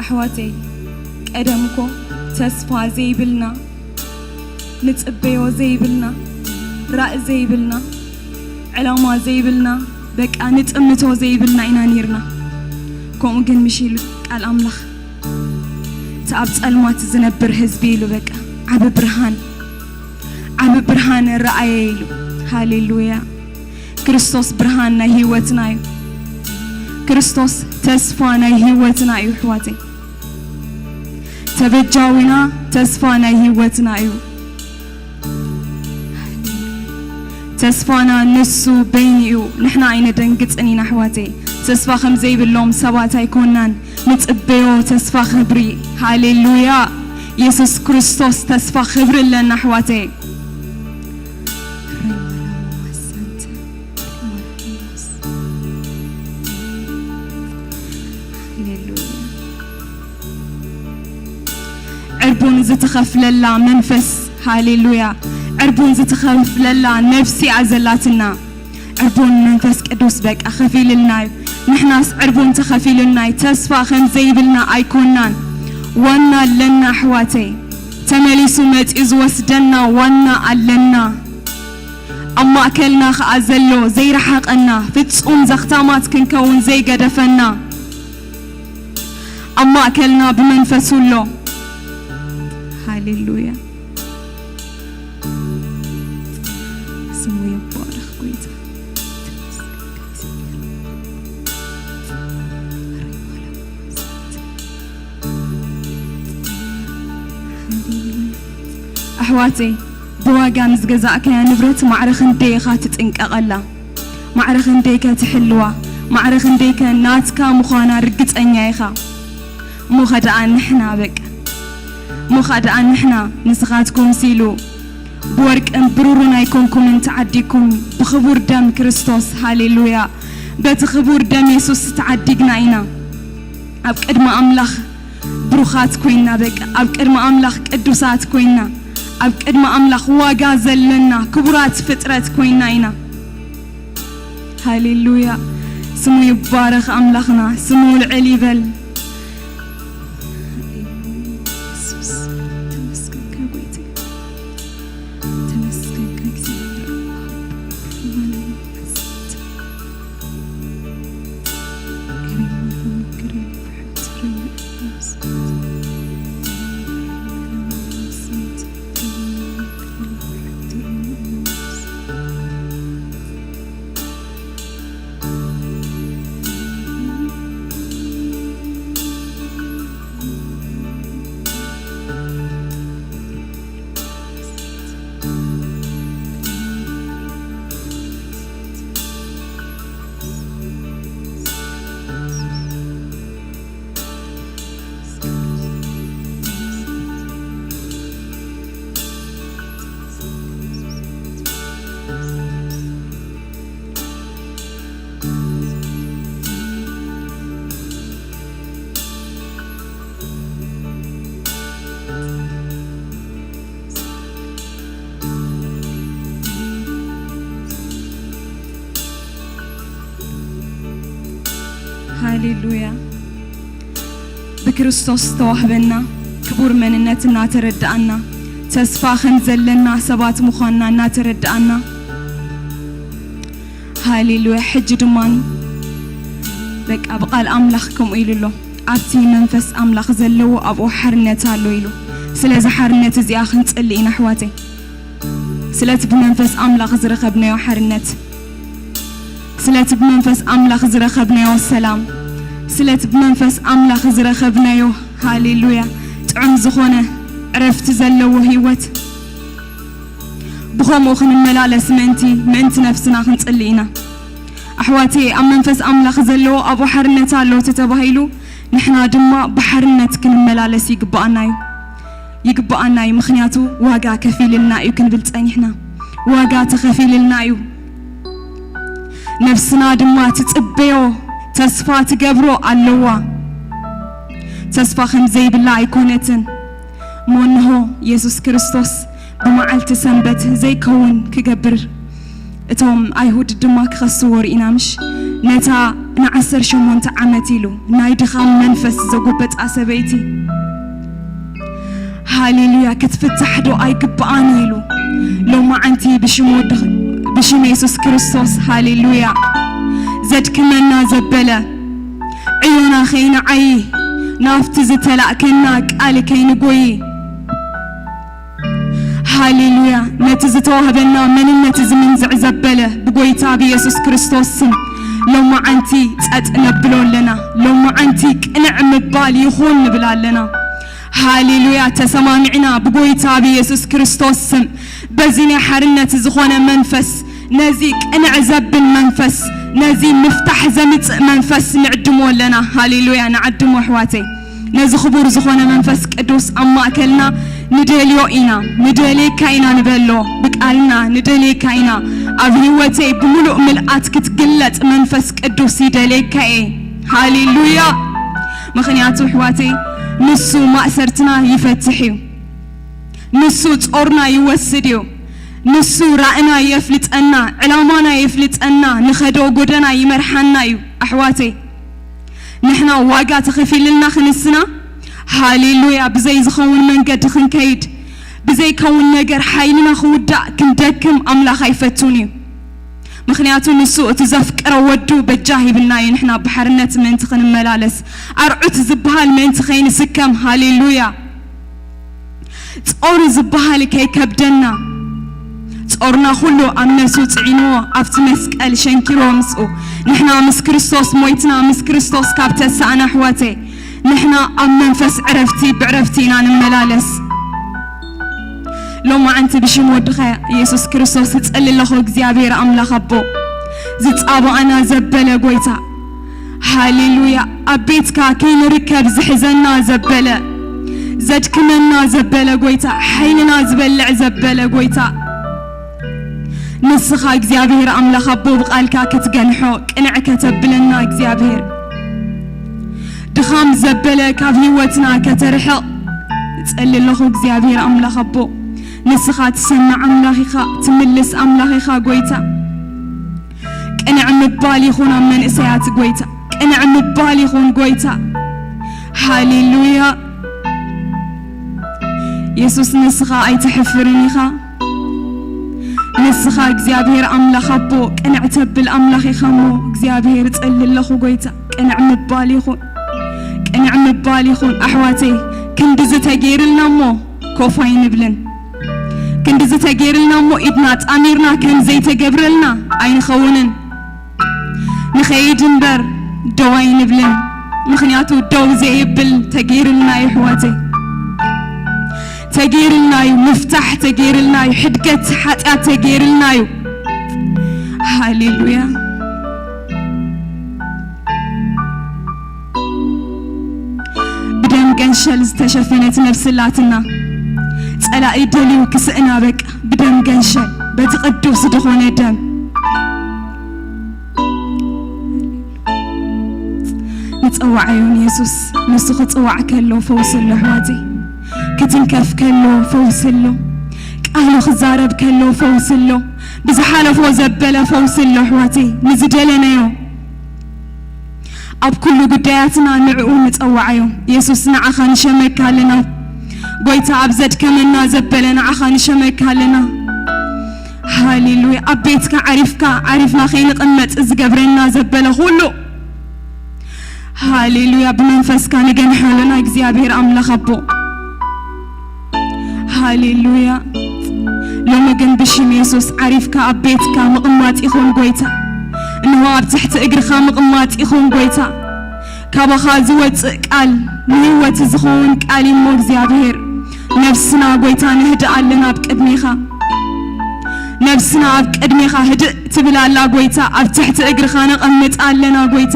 ኣሕዋተይ፣ ቀደም እኮ ተስፋ ዘይብልና፣ ንጽበዮ ዘይብልና፣ ራእ ዘይብልና፣ ዕላማ ዘይብልና፣ በቃ ንጥምቶ ዘይብልና ኢና ነይርና። ከምኡ ግን ምሽ ኢሉ ቃል ኣምላኽ፣ እቲ ኣብ ጸልማት ዝነብር ህዝቢ ኢሉ በቃ ዓቢ ብርሃን፣ ዓቢ ብርሃን ረኣየ ኢሉ። ሃሌሉያ። ክርስቶስ ብርሃን ናይ ህይወትና እዩ። ክርስቶስ ተስፋ ናይ ህይወትና እዩ ኣሕዋተይ። ተበጃዊና ተስፋ ናይ ህይወትና እዩ። ተስፋና ንሱ በይኑ እዩ። ንሕና ኣይነደንግጽን ኢና ኣሕዋተይ። ተስፋ ከም ዘይብሎም ሰባት ኣይኮናን። ንጽበዮ ተስፋ ክብሪ። ሃሌሉያ። የሱስ ክርስቶስ ተስፋ ክብሪ ኣለና ኣሕዋተይ። ሃሌሉያ። ዕርቡን ዝተኸፍለላ መንፈስ፣ ሃሌሉያ፣ ዕርቡን ዝተኸፍለላ ነፍሲ እያ ዘላትና። ዕርቡን መንፈስ ቅዱስ በቃ ከፊልልና እዩ። ንሕናስ ዕርቡን ተኸፊሉልና እዩ። ተስፋ ከም ዘይብልና ኣይኮናን። ዋና ኣለና ኣሕዋተይ። ተመሊሱ መጺኡ ዝወስደና ዋና ኣለና። ኣብ ማእከልና ኸኣ ዘሎ ዘይረሓቐና፣ ፍጹም ዘኽታማት ክንከውን ዘይገደፈና፣ ኣብ ማእከልና ብመንፈሱ ኣሎ። ሃሌሉያ። ስሙ ይባረኽ ጎይታ። ኣሕዋተይ፣ ብዋጋ ንዝገዛእካያ ንብረት ማዕረ ክንደይ ኢኻ ትጥንቀቐላ? ማዕረ ክንደይከ ትሕልዋ? ማዕረ ክንደይከ ናትካ ምዃና ርግጸኛ ኢኻ? እሞ ኸ ደኣ ንሕና በቃ፣ እሞ ኸ ደኣ ንሕና ንስኻትኩም ሲሉ ብወርቅን ብሩርን ኣይኮንኩምን ተዓዲግኩም፣ ብኽቡር ደም ክርስቶስ፣ ሃሌሉያ፣ በቲ ክቡር ደም የሱስ ተዓዲግና ኢና። ኣብ ቅድሚ ኣምላኽ ብሩኻት ኮይና፣ በቃ ኣብ ቅድሚ ኣምላኽ ቅዱሳት ኮይና፣ ኣብ ቅድሚ ኣምላኽ ዋጋ ዘለና ክቡራት ፍጥረት ኮይና ኢና። ሃሌሉያ። ስሙ ይባረኽ ኣምላኽና፣ ስሙ ልዕል ይበል። የሱስ፣ ተመስገንካ ጎይተይ። ተመስገንካ እግዚኣብሔር ኣምላኽ። ሃሌሉያ። ብክርስቶስ ዝተዋህበና ክቡር መንነት እናተረዳኣና፣ ተስፋ ከም ዘለና ሰባት ምዃንና እናተረዳኣና፣ ሃሌሉያ። ሕጂ ድማ በቃ ብቃል ኣምላኽ ከምኡ ኢሉ ኣሎ፣ ኣብቲ መንፈስ ኣምላኽ ዘለዎ ኣብኡ ሓርነት ኣሎ ኢሉ። ስለዚ ሓርነት እዚኣ ክንጽሊ ኢና ኣሕዋተይ። ስለቲ ብመንፈስ ኣምላኽ ዝረኸብናዮ ሓርነት፣ ስለቲ ብመንፈስ ኣምላኽ ዝረኸብናዮ ሰላም፣ ስለቲ ብመንፈስ ኣምላኽ ዝረኸብናዮ፣ ሃሌሉያ፣ ጥዑም ዝኾነ ዕረፍቲ ዘለዎ ህይወት፣ ብኸምኡ ክንመላለስ ምእንቲ፣ ምእንቲ ነፍስና ክንጽሊ ኢና። ኣሕዋተይ፣ ኣብ መንፈስ ኣምላኽ ዘለዎ ኣብኡ ሓርነት ኣሎ ተተባሂሉ፣ ንሕና ድማ ብሓርነት ክንመላለስ ይግብኣና እዩ። ይግብኣና እዩ፣ ምኽንያቱ ዋጋ ከፊልልና እዩ ክንብል ጸኒሕና። ዋጋ ተኸፊልልና እዩ። ነፍስና ድማ ትጽበዮ፣ ተስፋ ትገብሮ ኣለዋ። ተስፋ ከም ዘይብላ ኣይኮነትን። እሞ እንሆ፣ የሱስ ክርስቶስ ብመዓልቲ ሰንበት ዘይከውን ክገብር፣ እቶም ኣይሁድ ድማ ክኸስዎ ርኢና ምሽ? ነታ ንዓሰርተ ሸሞንተ ዓመት ኢሉ ናይ ድኻም መንፈስ ዘጎበጣ ሰበይቲ። ሃሌሉያ! ክትፍታሕ ዶ ኣይግብኣን ኢሉ ሎማዓንቲ ብሽም ወዲ-፣ ብሽም የሱስ ክርስቶስ፣ ሃሌሉያ! ዘድክመና ዘበለ፣ ዕዮና ከይንዓዪ፣ ናብቲ ዝተላእከና ቃል ከይንጎዪ፣ ሃሌሉያ! ነቲ ዝተዋህበና መንነት ዝምንዝዕ ዘበለ ብጎይታ ብየሱስ ክርስቶስ ስም ሎማዓንቲ ጸጥ ነብሎ ኣለና። ሎማዓንቲ ቅንዕ ምባል ይኹን ንብል ኣለና። ሃሌሉያ! ተሰማሚዕና ብጎይታ ብየሱስ ክርስቶስ ስም በዚ ናይ ሓርነት ዝኾነ መንፈስ፣ ነዚ ቅንዕ ዘብል መንፈስ፣ ነዚ ምፍታሕ ዘምጽእ መንፈስ ንዕድሞ ኣለና። ሃሌሉያ! ንዓድሞ ኣሕዋተይ። ነዚ ክቡር ዝኾነ መንፈስ ቅዱስ ኣብ ማእከልና ንደልዮ ኢና፣ ንደልየካ ኢና ንበሎ። ብቃልና ንደልየካ ኢና። ኣብ ህይወተይ ብምሉእ ምልኣት ክትግለጽ መንፈስ ቅዱስ ይደልየካ እየ። ሃሌሉያ! ምኽንያቱ ኣሕዋተይ፣ ንሱ ማእሰርትና ይፈትሕ እዩ። ንሱ ጾርና ይወስድ እዩ። ንሱ ራእና የፍልጠና፣ ዕላማና የፍልጠና፣ ንኸዶ ጎደና ይመርሓና እዩ። ኣሕዋተይ፣ ንሕና ዋጋ ተኸፊልልና ክንስና፣ ሃሌሉያ፣ ብዘይ ዝኸውን መንገዲ ክንከይድ፣ ብዘይከውን ነገር ሓይልና ክውዳእ ክንደክም ኣምላኽ ኣይፈቱን እዩ። ምኽንያቱ ንሱ እቲ ዘፍቀረ ወዱ በጃ ሂብና እዩ፣ ንሕና ብሓርነት ምእንቲ ክንመላለስ፣ ኣርዑት ዝበሃል ምእንቲ ከይንስከም። ሃሌሉያ! ጾሩ ዝበሃል ከይከብደና፣ ጾርና ኩሉ ኣብ ነሱ ጽዒንዎ፣ ኣብቲ መስቀል ሸንኪርዎ ምስኡ። ንሕና ምስ ክርስቶስ ሞይትና፣ ምስ ክርስቶስ ካብ ተሳእና፣ ኣሕዋተይ፣ ንሕና ኣብ መንፈስ ዕረፍቲ፣ ብዕረፍቲ ኢና ንመላለስ። ሎማዓንቲ ብሽም ወድኻ የሱስ ክርስቶስ እጸሊ ኣለኹ፣ እግዚኣብሔር ኣምላኽ ኣቦ፣ ዝጻባኣና ዘበለ ጎይታ፣ ሃሌሉያ። ኣብ ቤትካ ከይንርከብ ዝሕዘና ዘበለ፣ ዘድክመና ዘበለ ጎይታ፣ ሓይልና ዝበልዕ ዘበለ ጎይታ፣ ንስኻ እግዚኣብሔር ኣምላኽ ኣቦ ብቓልካ ክትገንሖ፣ ቅንዕ ከተብለና እግዚኣብሔር፣ ድኻም ዘበለ ካብ ህይወትና ከተርሕቕ እጸሊ ኣለኹ እግዚኣብሔር ኣምላኽ ኣቦ። ንስኻ ትሰምዕ ኣምላኽ ኢኻ፣ ትምልስ ኣምላኽ ኢኻ ጎይታ። ቅንዕ ምባል ይኹን ኣብ መንእሰያት ጎይታ፣ ቅንዕ ምባል ይኹን ጎይታ። ሃሌሉያ። የሱስ ንስኻ ኣይትሕፍርን ኢኻ። ንስኻ እግዚኣብሔር ኣምላኽ ኣቦ ቅንዕ ተብል ኣምላኽ ኢኻ እሞ እግዚኣብሔር እጸሊ ኣለኹ ጎይታ። ቅንዕ ምባል ይኹን፣ ቅንዕ ምባል ይኹን ኣሕዋተይ። ክንድዚ ተገይርልና እሞ ኮፍ ኣይንብልን። ክንድዚ ተገይርልና እሞ ኢድና ጣሚርና ከም ዘይተገብረልና ኣይንኸውንን። ንኸይድ እምበር ደው ኣይንብልን። ምኽንያቱ ደው ዘይብል ተገይርልና እዩ ኣሕዋተይ። ተገይርልና እዩ፣ ምፍታሕ ተገይርልና እዩ፣ ሕድገት ሓጢኣት ተገይርልና እዩ። ሃሌሉያ። ብደም ገንሸል ዝተሸፈነት ነፍሲ ኣላትና። ጸላኢ ደልዩ ክስእና በቃ ብደም ገንሸል፣ በቲ ቅዱስ ዝኾነ ደም። ንጸዋዓዮ ንየሱስ። ንሱ ክጽዋዕ ከሎ ፈውሲ ኣሎ ኣሕዋተይ። ክትንከፍ ከሎ ፈውሲ ኣሎ። ቃሉ ክዛረብ ከሎ ፈውሲ ኣሎ። ብዝሓለፎ ዘበለ ፈውሲ ኣሎ ኣሕዋተይ። ንዝደለናዮ ኣብ ኩሉ ጉዳያትና ንዕኡ ንጸዋዓዮ። የሱስ ንዓኻ ንሸመካ ኣለና። ጎይታ ኣብ ዘድከመና ዘበለ ንዓኻ ንሸመካ ኣለና። ሃሌሉያ። ኣብ ቤትካ ዓሪፍካ፣ ዓሪፍና ከይንቕመጥ ዝገብረና ዘበለ ኩሉ፣ ሃሌሉያ፣ ብመንፈስካ ንገንሖ ኣለና እግዚኣብሔር ኣምላኽ ኣቦ። ሃሌሉያ። ሎሚ ግን ብሽም የሱስ ዓሪፍካ ኣብ ቤትካ ምቕማጥ ይኹን ጎይታ። እንሆ ኣብ ትሕቲ እግርኻ ምቕማጥ ይኹን ጎይታ። ካባኻ ዝወጽእ ቃል ንህይወት ዝኸውን ቃል እዩ እሞ እግዚኣብሔር። ነብስና ጎይታ ነህድእ ኣለና ኣብ ቅድሜኻ። ነብስና ኣብ ቅድሜኻ ህድእ ትብል ኣላ ጎይታ። ኣብ ትሕቲ እግርኻ ነቐምጥ ኣለና ጎይታ።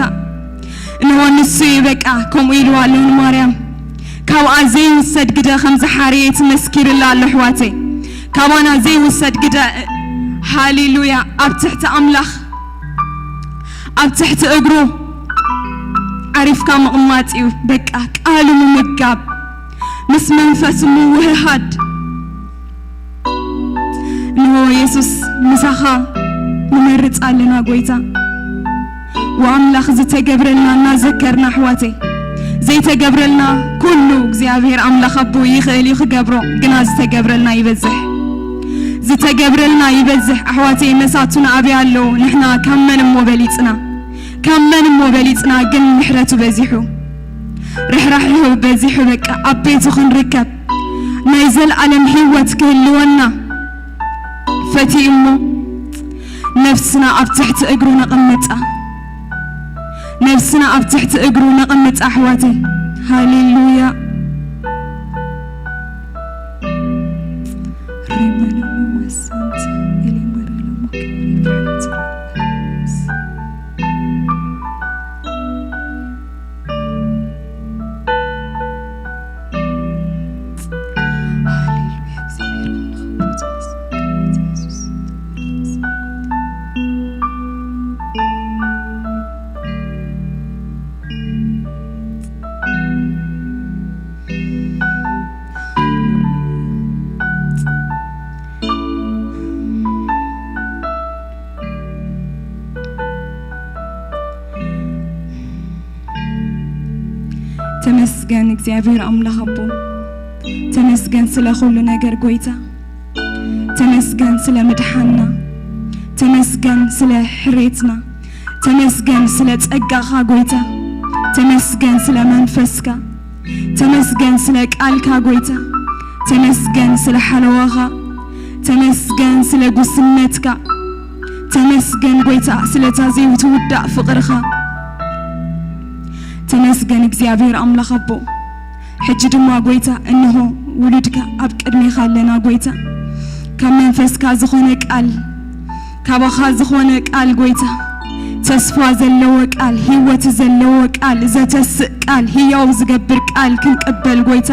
እንሆ ንሱ እዩ በቃ ከምኡ ኢልዋ ኣሎ ንማርያም። ካብኣ ዘይውሰድ ግደ ከም ዝሓረየት መስኪርላ ኣሎ ኣሕዋተይ። ካባና ዘይውሰድ ግደ። ሃሌሉያ። ኣብ ትሕቲ ኣምላኽ፣ ኣብ ትሕቲ እግሩ ዓሪፍካ ምቕማጥ እዩ በቃ። ቃሉ ምምጋብ፣ ምስ መንፈሱ ምውህሃድ። እንሆ የሱስ ምሳኻ ንመርጽ ኣለና ጎይታ። ወኣምላኽ ዝተገብረልና እናዘከርና ኣሕዋተይ፣ ዘይተገብረልና ኩሉ እግዚኣብሔር ኣምላኽ ኣቦ ይኽእል እዩ ክገብሮ፣ ግና ዝተገብረልና ይበዝሕ። ዝተገብረልና ይበዝሕ ኣሕዋተይ፣ መሳቱና ኣበይ ኣለዉ? ንሕና ካብ መን እሞ በሊጽና? ካብ መን እሞ በሊጽና? ግን ምሕረቱ በዚሑ፣ ርሕራሕሁ በዚሑ፣ በቃ ኣብ ቤቱ ክንርከብ፣ ናይ ዘለኣለም ህይወት ክህልወና ፈትዩ እሞ ነፍስና ኣብ ትሕቲ እግሩ ነቐምጣ። ነፍስና ኣብ ትሕቲ እግሩ ነቐምጣ ኣሕዋተይ። ሃሌሉያ። ተመስገን እግዚኣብሔር ኣምላኽ ኣቦ፣ ተመስገን ስለ ኩሉ ነገር ጎይታ፣ ተመስገን ስለ ምድሓንና፣ ተመስገን ስለ ሕሬትና፣ ተመስገን ስለ ጸጋኻ ጎይታ፣ ተመስገን ስለ መንፈስካ፣ ተመስገን ስለ ቃልካ ጎይታ፣ ተመስገን ስለ ሓለዋኻ፣ ተመስገን ስለ ጉስነትካ፣ ተመስገን ጎይታ ስለታ ዘይትውዳእ ፍቕርኻ። ተመስገን እግዚኣብሔር ኣምላኽ ኣቦ። ሕጂ ድማ ጎይታ እንሆ ውሉድካ ኣብ ቅድሜኻ ኣለና ጎይታ። ካብ መንፈስካ ዝኾነ ቃል፣ ካባኻ ዝኾነ ቃል ጎይታ፣ ተስፋ ዘለዎ ቃል፣ ህይወት ዘለዎ ቃል፣ ዘተስእ ቃል፣ ህያው ዝገብር ቃል ክንቅበል ጎይታ፣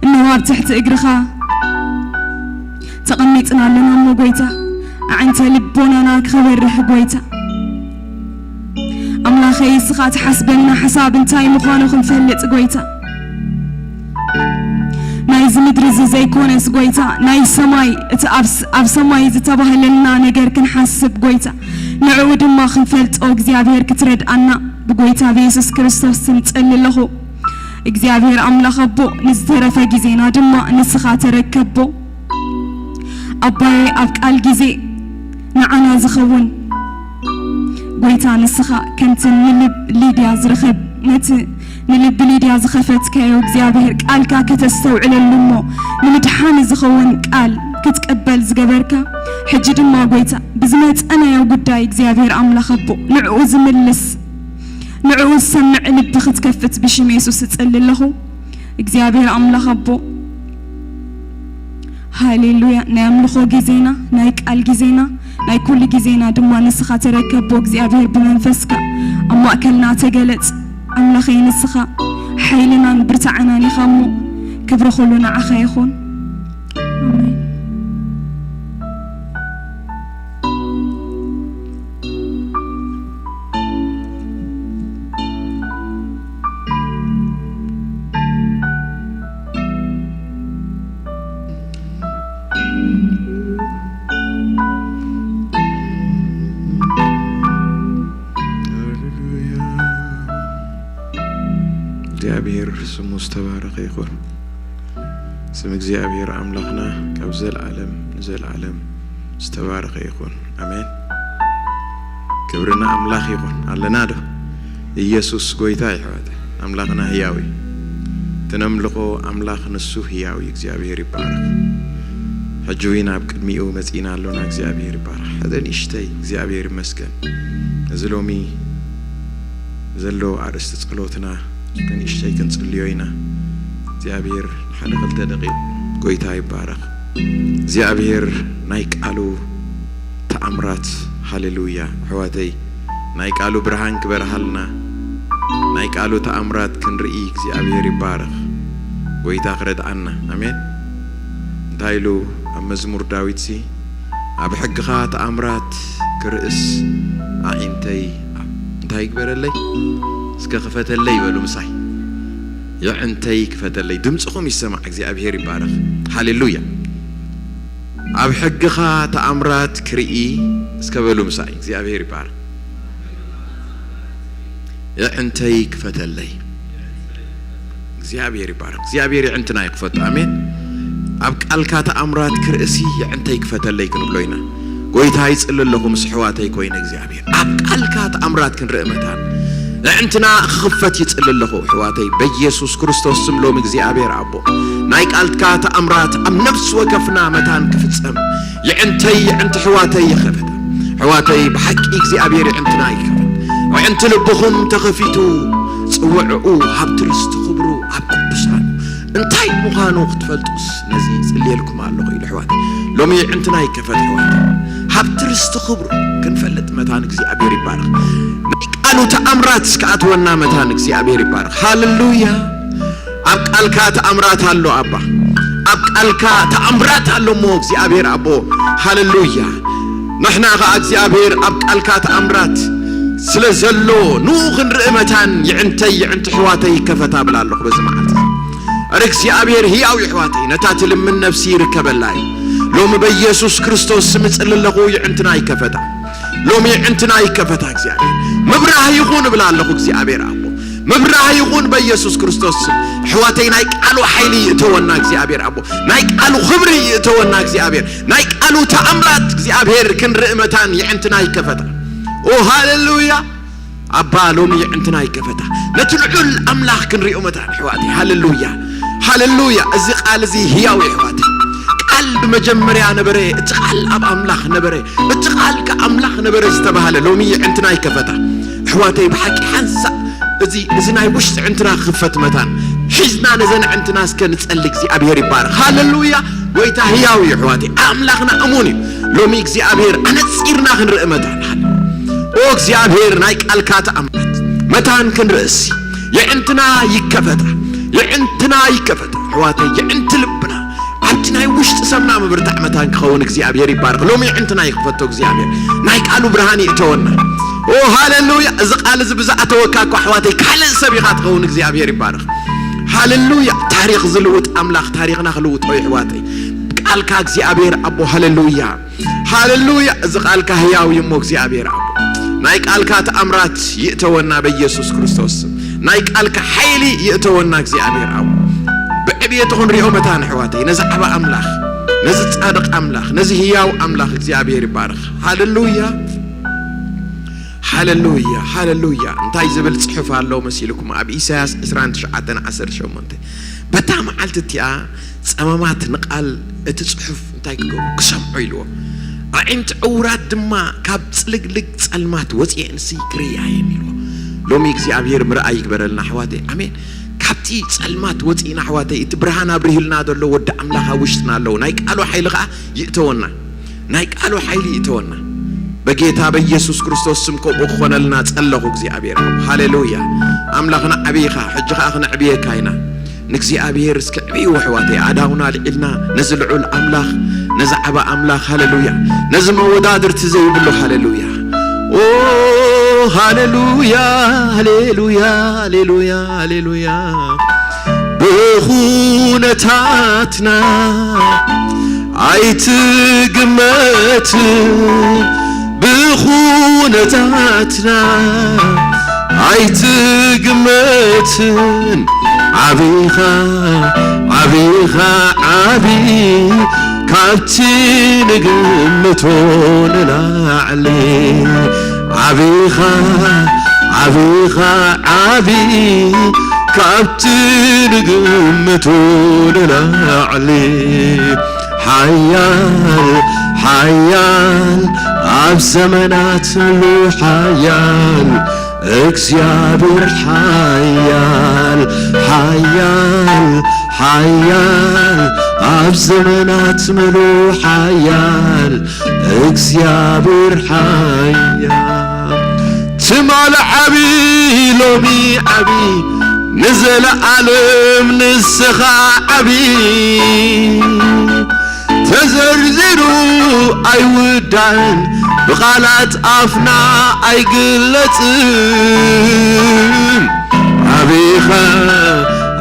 እንሆ ኣብ ትሕቲ እግርኻ ተቐሚጥና ኣለና እሞ ጎይታ፣ ኣዕንተ ልቦናና ክበርህ ጎይታ። ኣምላኸይ፣ እስኻ ትሓስበልና ሓሳብ እንታይ ምዃኑ ክንፈልጥ ጎይታ፣ ናይዚ ምድሪ እዚ ዘይኮነስ ጎይታ፣ ናይ ሰማይ፣ እቲ ኣብ ስ-፣ ኣብ ሰማይ ዝተባህለልና ነገር ክንሓስብ ጎይታ፣ ንዕኡ ድማ ክንፈልጦ እግዚኣብሔር ክትረድኣና ብጎይታ ብየሱስ ክርስቶስ ስም ጸሊ ኣለኹ። እግዚኣብሔር ኣምላኽ ኣቦ፣ ንዝተረፈ ግዜና ድማ ንስኻ ተረከቦ። ኣባዬ፣ ኣብ ቃል ግዜ ንዓና ዝኸውን ጎይታ ንስኻ ከምቲ ንልብ ሊድያ ዝረኸብ-፣ ነቲ ንልቢ ሊድያ ዝኸፈትካዮ እግዚኣብሔር ቃልካ ከተስተውዕለሉ እሞ ንምድሓን ዝኸውን ቃል ክትቅበል ዝገበርካ፣ ሕጂ ድማ ጎይታ ብዝመጸናዮ ጉዳይ እግዚኣብሔር ኣምላኽ ኣቦ ንዕኡ ዝምልስ ንዕኡ ዝሰምዕ ልቢ ክትከፍት ብሽም የሱስ እጽሊ ኣለኹ። እግዚኣብሔር ኣምላኽ ኣቦ፣ ሃሌሉያ። ናይ ኣምልኾ ግዜና፣ ናይ ቃል ግዜና፣ ናይ ኩሉ ግዜና ድማ ንስኻ ተረከቦ። እግዚኣብሔር ብመንፈስካ ኣብ ማእከልና ተገለጽ። ኣምላኸይ ንስኻ ሓይልናን ብርታዐናን ኢኻ እሞ ክብሪ ኩሉ ንዓኻ ይኹን። ኣሜን። እግዚኣብሔር ስሙ ዝተባረኸ ይኹን። ስም እግዚኣብሔር ኣምላኽና ካብ ዘለዓለም ንዘለዓለም ዝተባረኸ ይኹን። ኣሜን። ክብሪ ንኣምላኽ ይኹን። ኣለና ዶ? ኢየሱስ ጎይታ እዩ፣ ኣሕዋተይ። ኣምላኽና ህያው እዩ። እቲ ነምልኾ ኣምላኽ ንሱ ህያው እዩ። እግዚኣብሔር ይባረኽ። ሕጂ እውን ኣብ ቅድሚኡ መጺእና ኣሎና። እግዚኣብሔር ይባረኽ። ሓደ ንእሽተይ እግዚኣብሔር ይመስገን። እዚ ሎሚ ዘሎ ኣርእስቲ ጸሎትና ንእሽተይ ክንጽልዮ ኢና። እግዚኣብሔር ንሓደ ክልተ ደቂቕ። ጎይታ ይባረኽ። እግዚኣብሔር ናይ ቃሉ ተኣምራት፣ ሃሌሉያ። ኣሕዋተይ፣ ናይ ቃሉ ብርሃን ክበርሃልና፣ ናይ ቃሉ ተኣምራት ክንርኢ እግዚኣብሔር ይባረኽ። ጎይታ ክረድኣና። ኣሜን። እንታይ ኢሉ ኣብ መዝሙር ዳዊትሲ? ኣብ ሕግኻ ተኣምራት ክርእስ ኣዒንተይ ኣብ-፣ እንታይ ይግበረለይ? እስከ ክፈተለይ በሉ ምሳይ። የዕንተይ ክፈተለይ። ድምፅኹም ይሰማዕ። እግዚኣብሔር ይባረኽ። ሃሌሉያ። ኣብ ሕግኻ ተኣምራት ክርኢ እስከ በሉ ምሳይ። እግዚኣብሔር ይባረክ። የዕንተይ ክፈተለይ። እግዚኣብሔር ይባረክ። እግዚኣብሔር የዕንትና ይክፈቱ። ኣሜን። ኣብ ቃልካ ተኣምራት ክርእሲ የዕንተይ ክፈተለይ ክንብሎ ኢና። ጎይታ ይጽሊ ኣለኹ ምስ ኣሕዋተይ ኮይነ እግዚኣብሔር። ኣብ ቃልካ ተኣምራት ክንርኢ መታን የዕንትና ክኽፈት ይጽሊ ኣለኹ ኣሕዋተይ። በኢየሱስ ክርስቶስ ስም ሎም እግዚኣብሔር ኣቦ ናይ ቃልካ ተኣምራት ኣብ ነፍሲ ወከፍና መታን ክፍጸም የዕንተይ የዕንቲ ኣሕዋተይ ይኸፈት። ኣሕዋተይ ብሓቂ እግዚኣብሔር የዕንትና ይከፈት። የዕንቲ ልብኹም ተኸፊቱ ጽውዕኡ ሃብቲ ርስቲ ክብሩ ኣብ ቅዱሳን እንታይ ምዃኑ ክትፈልጡስ ነዚ ጽልየልኩም ኣለኹ ኢሉ ኣሕዋት። ሎሚ የዕንትና ይከፈት ኣሕዋት። ሃብቲ ርስቲ ክብሩ ክንፈልጥ መታን እግዚኣብሔር ይባረኽ። ናይ ቃሉ ተኣምራት እስከኣትወና መታን እግዚኣብሔር ይባረኽ። ሃሌሉያ። ኣብ ቃልካ ተኣምራት ኣሎ ኣባ። ኣብ ቃልካ ተኣምራት ኣሎ እሞ እግዚኣብሔር ኣቦ። ሃሌሉያ። ንሕና ኸዓ እግዚኣብሔር ኣብ ቃልካ ተኣምራት ስለ ዘሎ ንኡ ክንርኢ መታን የዕንተይ የዕንቲ ኣሕዋተይ ይከፈት ኣብላ ኣለኹ በዚ መዓልቲ። እረ እግዚኣብሔር ህያው እዩ ኣሕዋተይ፣ ነታ ትልምን ነፍሲ ይርከበላ እዩ። ሎሚ በኢየሱስ ክርስቶስ ስም እጽሊ ኣለኹ የዕንትና ይከፈታ። ሎሚ የዕንትና ይከፈታ እግዚኣብሔር። ምብራህ ይኹን እብላ ኣለኹ እግዚኣብሔር ኣቦ። ምብራህ ይኹን በኢየሱስ ክርስቶስ ስም። ኣሕዋተይ ናይ ቃሉ ሓይሊ ይእተወና እግዚኣብሔር ኣቦ። ናይ ቃሉ ክብሪ ይእተወና እግዚኣብሔር። ናይ ቃሉ ተኣምራት እግዚኣብሔር ክንርኢ መታን የዕንትና ይከፈታ። ኦ ሃሌሉያ። ኣባ ሎሚ የዕንትና ይከፈታ። ነቲ ልዑል ኣምላኽ ክንሪኦ መታን ኣሕዋተይ። ሃሌሉያ። ሃሌሉያ። እዚ ቃል እዚ ህያው እዩ ኣሕዋተይ። ቃል ብመጀመርያ ነበረ፣ እቲ ቃል ኣብ ኣምላኽ ነበረ፣ እቲ ቃል ከኣ ኣምላኽ ነበረ ዝተባህለ ሎሚ የዕንትና ይከፈታ። ኣሕዋተይ ብሓቂ ሓንሳእ እዚ እዚ ናይ ውሽጢ ዕንትና ክኽፈት መታን ሒዝና ነዘን ዕንትና እስከ ንጸሊ እግዚኣብሔር ይባረኽ። ሃሌሉያ። ጎይታ ህያው እዩ ኣሕዋተይ። ኣምላኽና እሙን እዩ። ሎሚ እግዚኣብሔር ኣነጺርና ክንርኢ መታን። ኦ እግዚኣብሔር ናይ ቃልካ ተኣምራት መታን ክንርእሲ የዕንትና ይከፈታ። የዕንትና ይከፈታ ኣሕዋተይ። የዕንቲ ልብና ኣብቲ ናይ ውሽጢ ሰብና ምብርታዕ መታን ክኸውን እግዚኣብሔር ይባረኽ። ሎሚ የዕንትና ይክፈቶ እግዚኣብሔር። ናይ ቃሉ ብርሃን ይእተወና። ኦ ሃሌሉያ። እዚ ቃል እዚ ብዝኣተወካ እኮ ኣሕዋተይ ካልእ ሰብ ኢኻ ትኸውን። እግዚኣብሔር ይባረኽ። ሃሌሉያ። ታሪኽ ዝልውጥ ኣምላኽ ታሪኽና ክልውጦ እዩ ኣሕዋተይ። ቃልካ እግዚኣብሔር ኣቦ ሃሌሉያ። ሃሌሉያ። እዚ ቃልካ ህያው እዩ እሞ እግዚኣብሔር ኣቦ ናይ ቃልካ ተኣምራት ይእተወና በኢየሱስ ክርስቶስ ስም። ናይ ቃልካ ሓይሊ ይእተወና እግዚኣብሔር ኣቦ። ብዕብየቱ ክንሪኦ መታን ኣሕዋተይ ነዚ ዓባ ኣምላኽ ነዚ ጻድቕ ኣምላኽ ነዚ ህያው ኣምላኽ እግዚኣብሔር ይባረኽ። ሃሌሉያ። ሃሌሉያ። ሃሌሉያ። እንታይ ዝብል ጽሑፍ ኣሎ መሲልኩም ኣብ ኢሳያስ ዕስራን ትሽዓተን ዓሰርተ ሸሞንተ? በታ መዓልቲ እቲኣ ጸማማት ንቓል እቲ ጽሑፍ እንታይ ክገብሩ ክሰምዑ ኢልዎ። ኣዒንቲ ዕውራት ድማ ካብ ጽልግልግ ጸልማት ወጽኤንሲ ክርእያ እየን ኢልዎ። ሎሚ እግዚኣብሔር ምርኣይ ይግበረልና ኣሕዋተይ። ኣሜን። ካብቲ ጸልማት ወጺእና ኣሕዋተይ እቲ ብርሃን ኣብሪህልና ዘሎ ወዲ ኣምላኽ ኣብ ውሽጥና ኣለዎ። ናይ ቃሉ ሓይሊ ኸዓ ይእተወና። ናይ ቃሉ ሓይሊ ይእተወና። በጌታ በኢየሱስ ክርስቶስ ስም ከምኡ ክኾነልና ጸለኹ እግዚኣብሔር። ሃሌሉያ። ኣምላኽና ዓብዪኻ ሕጂ ኸዓ ክነዕብየካ ኢና። ንእግዚኣብሔር እስኪ ዕብይዎ ኣሕዋተይ፣ ኣእዳውና ኣልዒልና ነዚ ልዑል ኣምላኽ ነዚ ዓባ ኣምላኽ ሃሌሉያ፣ ነዚ መወዳድርቲ ዘይብሉ ሃሌሉያ። ኦ ሃሌሉያ፣ ሃሌሉያ፣ ሃሌሉያ፣ ሃሌሉያ። ብኹነታትና ኣይትግመት፣ ብኹነታትና ኣይትግመትን። ዓቢኻ፣ ዓቢኻ፣ ዓቢ ካብቲ ንግምቶ ንላዕሊ። ዓቢኻ፣ ዓቢኻ፣ ዓቢ ካብቲ ንግምቶ ንላዕሊ። ሓያል፣ ሓያል፣ ኣብ ዘመናት ሙሉ ሓያል፣ እግዚኣብሔር ሓያል፣ ሓያል፣ ሓያል፣ ኣብ ዘመናት ሙሉ ሓያል፣ እግዚኣብሔር ሓያል። ትማሊ ዓቢ፣ ሎሚ ዓቢ፣ ንዘለኣለም ንስኻ ዓቢ። ተዘርዚሩ ኣይውዳእን፣ ብቓላት ኣፍና ኣይግለጽን። ዓቢኻ፣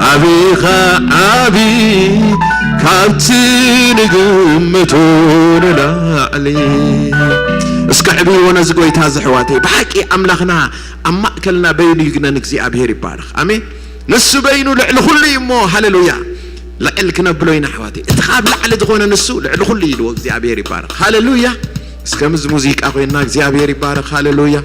ዓቢኻ፣ ዓቢ ካብቲ ንግምቶ ንላዕሊ። እስከ ዕብይዎ ነዚ ጎይታ እዚ ኣሕዋተይ። ብሓቂ ኣምላኽና ኣብ ማእከልና በይኑ ይግነን። እግዚኣብሔር ይባረኽ። ኣሜን። ንሱ በይኑ ልዕሊ ኩሉ እዩ እሞ፣ ሃሌሉያ። ልዕል ክነብሎ ኢና ኣሕዋተይ። እቲ ካብ ላዕሊ ዝኾነ ንሱ ልዕሊ ኩሉ እዩ ኢልዎ። እግዚኣብሔር ይባረኽ። ሃሌሉያ። እስከ ምዝ ሙዚቃ ኮይና እግዚኣብሔር ይባረኽ። ሃሌሉያ።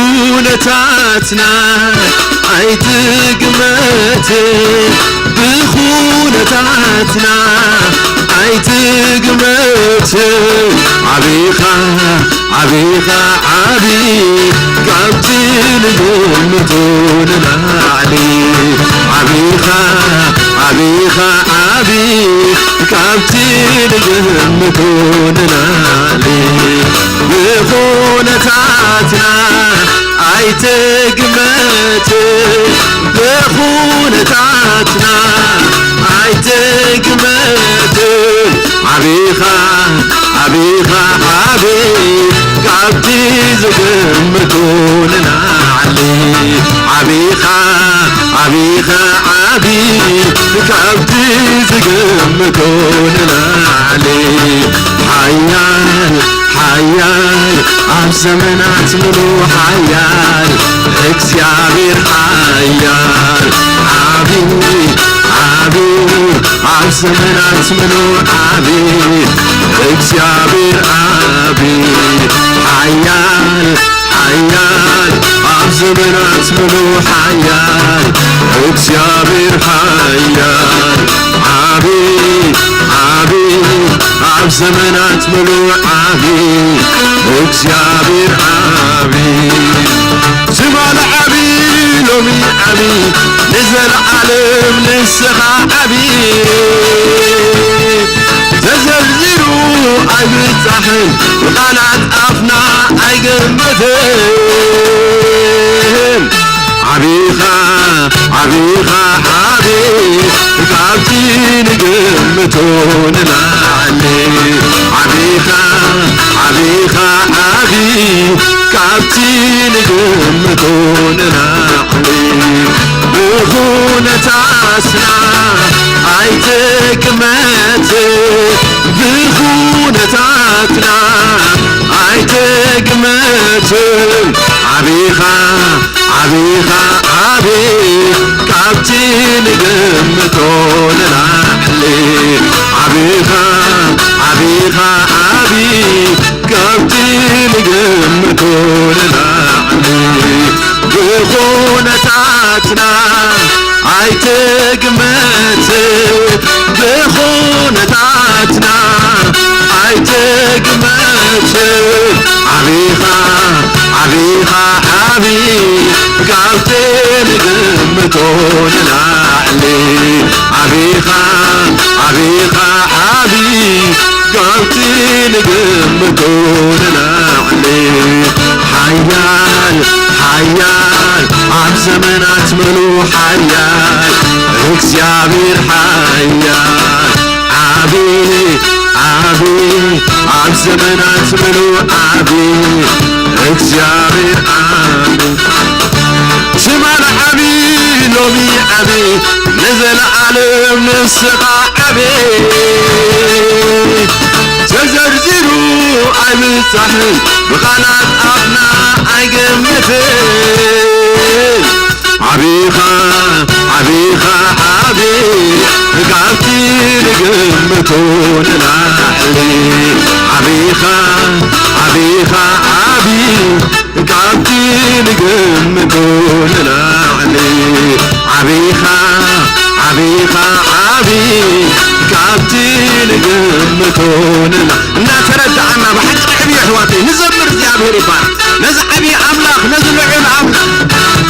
ብኹነታትና ኣይትግመት፣ ብኹነታትና ኣይትግመት። ዓቢኻ፣ ዓቢኻ፣ ዓቢ ካብቲ ንግምቶ ንላዕሊ። ዓቢኻ፣ ዓቢኻ፣ ዓቢ ካብቲ ንግምቶ ንላዕሊ። ብኹነታትና ኣይትግመት፣ ብኹነታትና ኣይትግመት። ዓቢኻ፣ ዓቢኻ፣ ዓቢ ካብቲ ዝግምቶ ንላዕሊ። ዓቢኻ፣ ዓቢኻ፣ ዓቢ ካብቲ ዝግምቶ ንላዕሊ። ሓያል፣ ሓያል ኣብ ዘመናት ምሉ ሓያል እግዚኣብሔር ሓያል። ዓቢ፣ ዓቢ ኣብ ዘመናት ምሉ ዓቢ እግዚኣብሔር ዓቢ። ሓያል፣ ሓያል ኣብ ዘመናት ምሉ ሓያል እግዚኣብሔር ሓያል። ዓቢ፣ ዓቢ ኣብ ዘመናት ምሉ ዓቢ እግዚኣብሔር ዓቢ። ትማሊ ዓቢ፣ ሎሚ ዓቢ፣ ንዘለዓለም ንስኻ ዓቢ። ተዘርዚሩ ኣይብጻሕን፣ ብቓላት ኣፍና ኣይግመትን። ዓቢኻ፣ ዓቢኻ፣ ዓቢ ካብቲ ንግምቶ ንላዕሊ። ዓቢኻ፣ ዓቢኻ፣ ዓቢ ካብቲ ንግምቶ ንላዕሊ። ብኹነታትና ኣይትግመት፣ ብኹነታትና ኣይትግመት። ዓቢኻ፣ ዓቢኻ፣ ዓቢ ካብቲ ንግምቶ ንላዕሊ። ዓቢኻ፣ ዓቢኻ፣ ዓቢ ካብቲ ንግምቶ ንላዕሊ። ብኹነታትና ኣይትግመት፣ ብኹነታትና ኣይትግመት። ዓቢኻ፣ ዓቢኻ፣ ዓቢ ካብቲ ንግምቶ ንላዕሊ። ዓቢኻ፣ ዓቢኻ፣ ዓቢ ካብቲ ንግምቶ ንላዕሊ። ሓያል፣ ሓያል ኣብ ዘመናት ምሉ ሓያል እግዚኣብሔር ሓያል። ዓቢ፣ ዓቢ ኣብ ዘመናት ምሉ ዓቢ እግዚኣብሔር ዓቢ። ትማሊ ዓቢ፣ ሎሚ ዓቢ፣ ንዘለዓለም ንስኻ ዓቢ። ተዘርዚሩ ኣይብጻሕን፣ ብቓላት ኣፍና ኣይግመትን። ዓቢኻ፣ ዓቢኻ፣ ዓቢ ካብቲ ንግምቶ ንላዕሊ። ዓቢኻ፣ ዓቢኻ፣ ዓቢ ካብቲ ንግምቶ ንላዕሊ። ዓቢኻ፣ ዓቢኻ፣ ዓቢ ካብቲ ንግምቶ ንላ-፣ እናተረዳእና ብሓቂ ዕብዩ ኣሕዋተይ ንዘምር። እግዚኣብሔር ይባረክ። ነዚ ዓብዪ ኣምላኽ፣ ነዚ ልዑል ኣምላኽ፣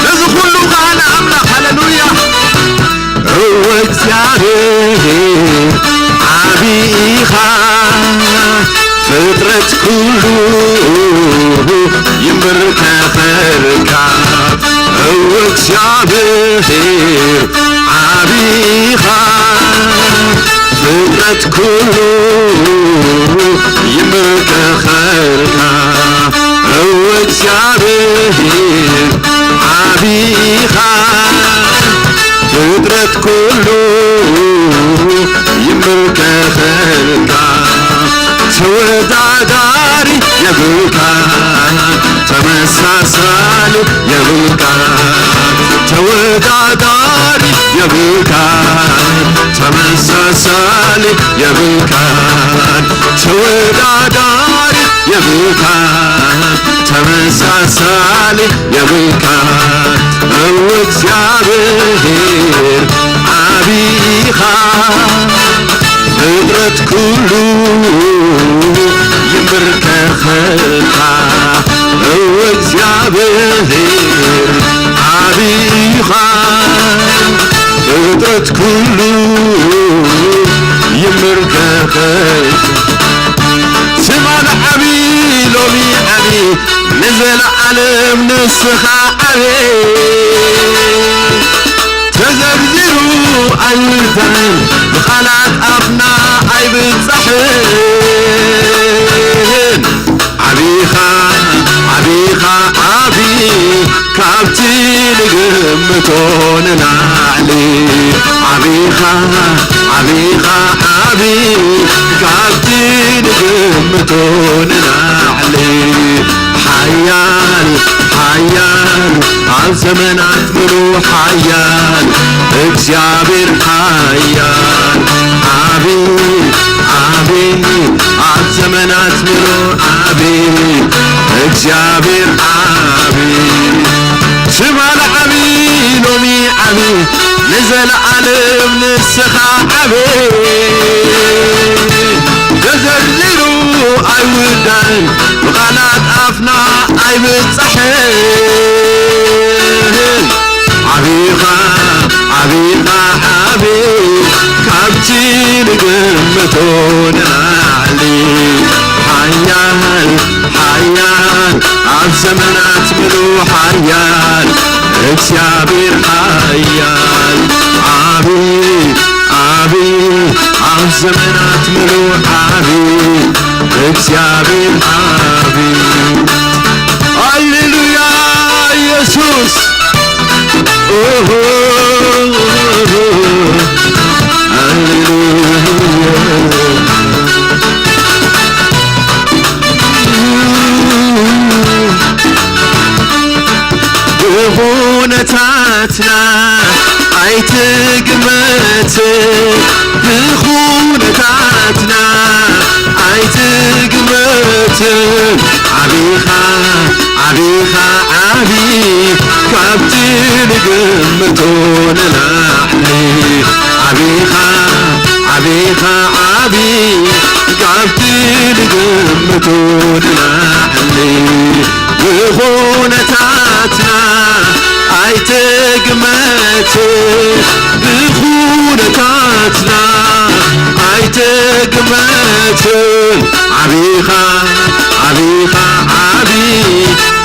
ነዚ ኩሉ ከኣለ ኣምላኽ። ሃሌሉያ። እወ እግዚኣብሔር ኩሉ ይንበርከኸልካ፣ እወ እግዚኣብሔር ዓቢኻ። ፍጥረት ኩሉ ይንበርከኸልካ፣ እወ እግዚኣብሔር ዓቢኻ። ፍጥረት ኩሉ ይንበርከኸልካ፣ ተወዳዳሪ የብልካ፣ ተመሳሳሊ የብልካ፣ ተወዳዳሪ የብልካ፣ ተመሳሳሊ የብልካ፣ ተወዳዳሪ የብልካ፣ ተመሳሳሊ የብልካ። እወ እግዚኣብሔር ዓቢኻ፣ ፍጥረት ኩሉ ይንበርከኸልካ። እወ እግዚኣብሔር ዓቢኻ፣ ፍጥረት ኩሉ ይንበርከኸልካ። ስማ ንዓቢ ሎሚ ዓቢ፣ ንዘለዓለም ንስኻ ዓቢ። ተዘርዚሩ ኣይውዳእን፣ ብቓላት ኣፍና ኣይብጻሕን። ዓቢኻ፣ ዓቢኻ፣ ዓቢ፣ ካብቲ ንግምቶ ንላዕሊ። ዓቢኻ፣ ዓቢኻ፣ ዓቢ፣ ካብቲ ንግምቶ ንላዕሊ። ሓያል፣ ሓያል፣ ኣብ ዘመናት ምሉ ሓያል፣ እግዚኣብሔር ሓያል። ዓቢ፣ ዓቢ፣ ኣብ ዘመናት ምሉ ዓቢ፣ እግዚኣብሔር ዓቢ። ትማሊ ዓቢ፣ ሎሚ ዓቢ፣ ንዘለዓለም ንስኻ ዓቢ። ተዘርዚሩ ኣይውዳእን፣ ብቓላት ኣፍና ኣይብጻሕን። ዓቢኻ፣ ዓቢኻ፣ ዓቢ፣ ካብቲ ንግምቶ ንላዕሊ። ሓያል፣ ሓያል፣ ኣብ ዘመናት ምሉ ሓያል፣ እግዚኣብሔር ሓያል። ዓቢ፣ ዓቢ፣ ኣብ ዘመናት ምሉ ዓቢ፣ እግዚኣብሔር ዓቢ። ሃሌሉያ ኢየሱስ። ኦሆ፣ ሃሌሉያ። ብኹነታትና ኣይትግመት፣ ብኹነታትና ኣይትግመት። ዓቢኻ፣ ዓቢኻ፣ ዓቢ፣ ካብቲ ንግምቶ ንላዕሊ። ዓቢኻ፣ ዓቢኻ፣ ዓቢ፣ ካብቲ ንግምቶ ንላዕሊ። ብኹነታትና ኣይትግመት፣ ብኹነታትና ኣይትግመት። ዓቢኻ፣ ዓቢኻ፣ ዓቢ፣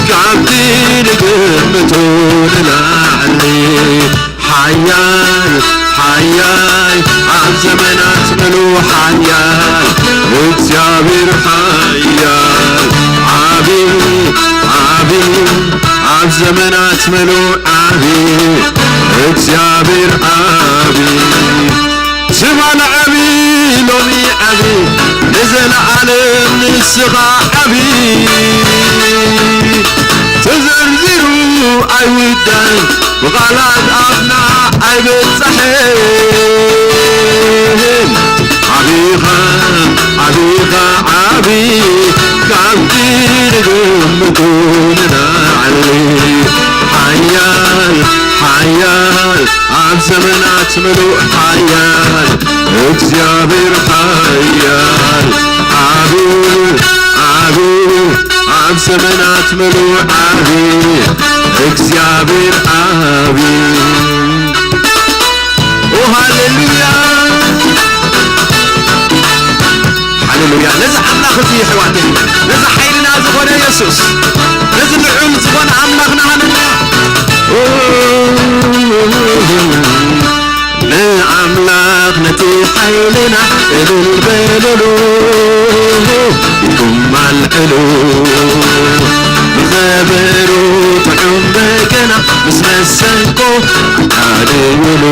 ካብቲ ንግምቶ ንላዕሊ። ሓያል፣ ሓያል፣ ኣብ ዘመናት ምሉ ሓያል፣ እግዚኣብሔር ሓያል። ዓቢ፣ ዓቢ፣ ኣብ ዘመናት ምሉ ዓቢ፣ እግዚኣብሔር ዓቢ። ትማሊ ዓቢ፣ ሎሚ ዓቢ፣ ንዘለዓለም ንስኻ ዓቢ። ተዘርዚሩ ኣይውዳእን፣ ብቓላት ኣፍና ኣይበጻሕን። ዓቢኻ፣ ዓቢኻ፣ ዓቢ፣ ካብቲ ንግምቶ ንላዕሊ። ሓያል፣ ሓያል፣ ኣብ ዘመናት ምሉእ ሓያል፣ እግዚኣብሔር ሓያል። ዓቢ፣ ዓቢ፣ ኣብ ዘመናት ምሉእ ዓቢ፣ እግዚኣብሔር ዓቢ። ኦ ሃሌሉያ፣ ሃሌሉያ። ነዚ ኣምላኽ ክፉ ይሕዋተይ፣ ነዚ ሓይልና ዝኾነ የሱስ፣ ነዚ ልዑል ዝኾነ ኣምላኽና ሃለና። ንኣምላኽ ነቲ ሓይልና እልል በልሉ፣ ኢድኩም ኣልዕሉ፣ ብኸበሮ ጥዑም በገና ምስ መሰንቆ ኣዳልውሉ።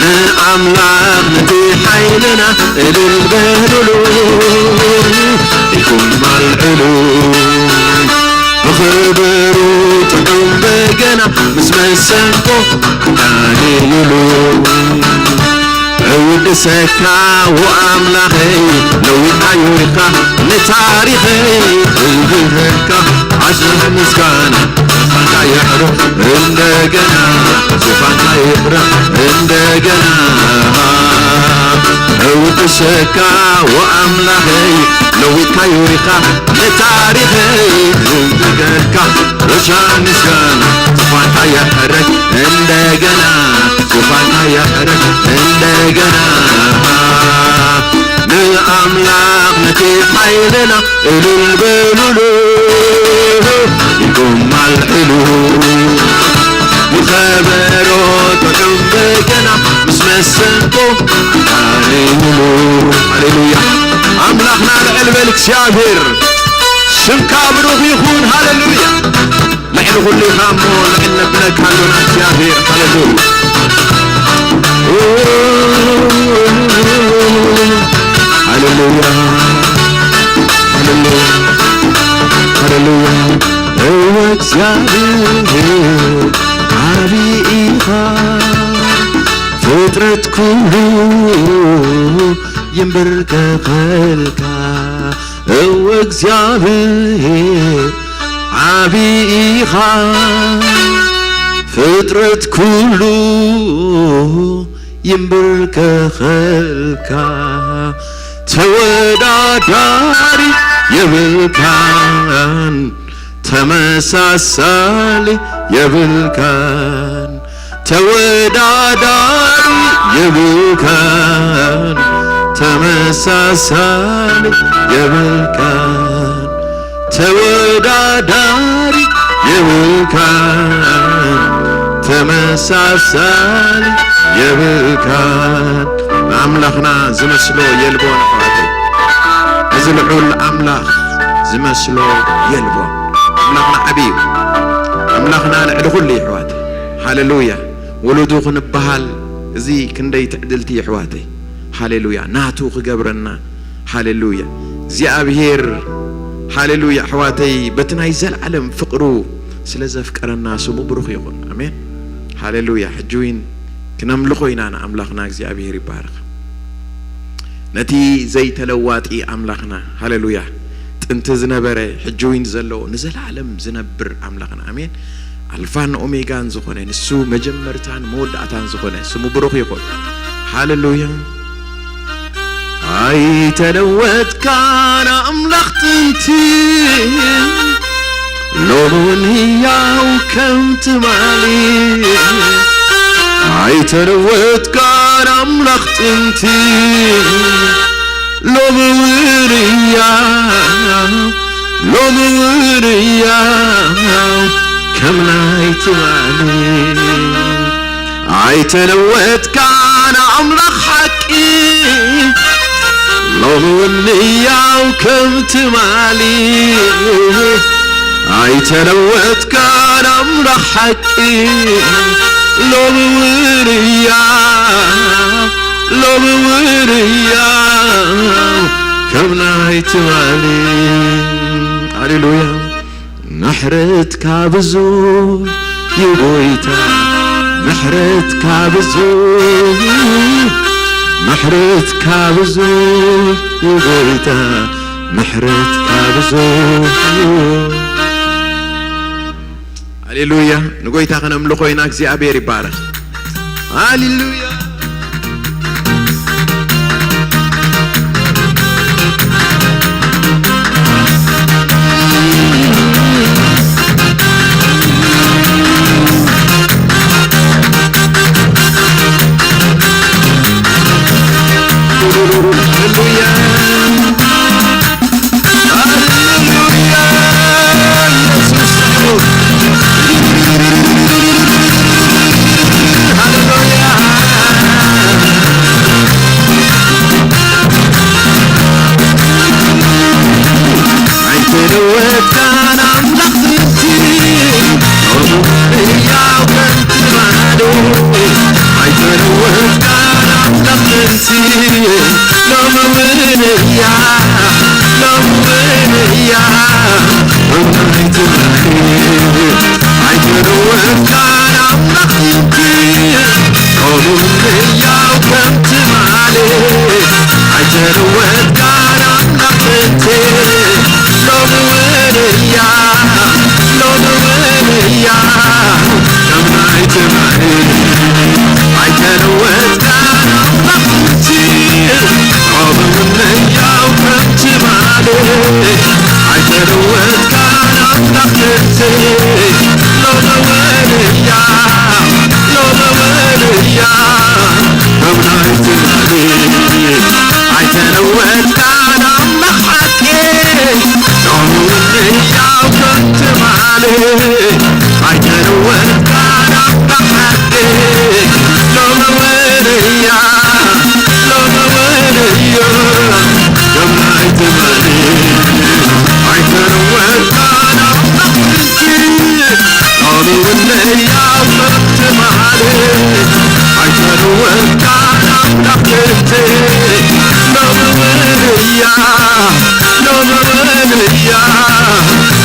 ንኣምላኽ ነቲ ሓይልና እልል በልሉ፣ ኢድኩም ኣልዕሉ፣ ብኽብሩ ጥዑም በገና ምስ መሰንቆ ኣዳልውሉ። እውድሰካ ወኣምላኸይ፣ ለዊጥካዮ ኢኻ ንታሪኸይ፣ ክብረካ ኣስርሕ ምስጋና ዙፋንካ ይዕርፍ እንደገና፣ ዙፋንካ ይዕርፍ እንደገና። እውድሰካ ወኣምላኸይ፣ ለዊጥካዮ ኢኻ ንታሪኸይ፣ ክብረካ ርሻ ምስጋና ዙፋንካ ይዕርፍ እንደገና፣ ዙፋንካ ይዕርፍ እንደገና። ንኣምላኽ ነቲ ሓይልና እልል በሉሉ፣ ኢድኩም ኣልዕሉ፣ ብኸበሮ ጥዑም በገና ምስ መሰንቆ ኣዳልውሉ። ሃሌሉያ። ኣምላኽና ልዕል በል እግዚኣብሔር፣ ሽምካ ብሩኽ ይኹን። ሃሌሉያ። ልዕሊ ኩሉ ኢኻ እሞ ልዕል ነብለካ ኣሎና እግዚኣብሔር። ሃሌሉያ። ሃሌሉያ። ሃሌሉያ። ሃሌሉያ። እወ እግዚኣብሔር ዓቢ ኢኻ፣ ፍጥረት ኩሉ ይንብርከኸልካ። እወ እግዚኣብሔር ዓቢ ኢኻ፣ ፍጥረት ኩሉ ይንብርከኸልካ። ተወዳዳሪ የብልካን፣ ተመሳሳሊ የብልካን። ተወዳዳሪ የብልካን፣ ተመሳሳሊ የብልካን። ተወዳዳሪ የብልካን፣ ተመሳሳሊ የብልካን። ንኣምላኽና ዝመስሎ የልቦን ኣሕዋተይ። እዚ ልዑል ኣምላኽ ዝመስሎ የልቦን። ኣምላኽና ዓብዪ እዩ። ኣምላኽና ልዕሊ ኩሉ እዩ ኣሕዋተይ። ሃሌሉያ። ውሉዱ ክንበሃል እዚ ክንደይ ትዕድልቲ እዩ ኣሕዋተይ። ሃሌሉያ። ናቱ ክገብረና። ሃሌሉያ። እግዚኣብሔር፣ ሃሌሉያ፣ ኣሕዋተይ፣ በቲ ናይ ዘለዓለም ፍቕሩ ስለ ዘፍቀረና ስሙ ብሩኽ ይኹን። ኣሜን። ሃሌሉያ። ሕጂ እውን ክነምልኾ ኢና ንኣምላኽና። እግዚኣብሔር ይባረኽ። ነቲ ዘይተለዋጢ ኣምላኽና፣ ሃሌሉያ፣ ጥንቲ ዝነበረ፣ ሕጂ እውን ዘሎ፣ ንዘለዓለም ዝነብር ኣምላኽና። ኣሜን። ኣልፋን ኦሜጋን ዝኾነ ንሱ፣ መጀመርታን መወዳእታን ዝኾነ ስሙ ብሩኽ ይኹን። ሃሌሉያ። ኣይተለወጥካን ኣምላኽ ጥንቲ፣ ሎሚ እውን ህያው ከም ትማሊ። ኣይተለወጥካን ኣምላኽ ጥንቲ፣ ሎሚ እውን ህያው፣ ሎሚ እውን ህያው ከም ናይ ትማሊ። ኣይተለወጥካን ኣምላኽ ሓቂ፣ ሎሚ እውን ህያው ከም ትማሊ። ኣይተለወጥካን ኣምላኽ ሓቂ፣ ሎሚ እውን ህያው፣ ሎሚ እውን ህያው ከም ናይ ትማሊ። ሃሌሉያ። ምሕረትካ ብዙሕ እዩ ጎይታ፣ ምሕረትካ ብዙሕ፣ ምሕረትካ ብዙሕ እዩ ጎይታ፣ ምሕረትካ ብዙሕ። ሃሌሉያ። ንጎይታ ከነምልኾ ኢና። እግዚኣብሔር ይባረኽ። ሃሌሉያ። ሃሌሉያ። ኣይተለወጥካን ኣምላኽ ሓቂ፣ ሎሚ እውን እያ፣ ሎሚ እውን እያ፣ ከም ናይ ትማሊ። ኣይተለወጥካን ኣምላኽ ጥንቲ፣ ሎሚ እውን እያ፣ ከም ትማሊ። ኣይተለወጥካን ኣምላኽ ጥንቲ፣ ሎሚ እውን እያ፣ ሎሚ እውን እያ፣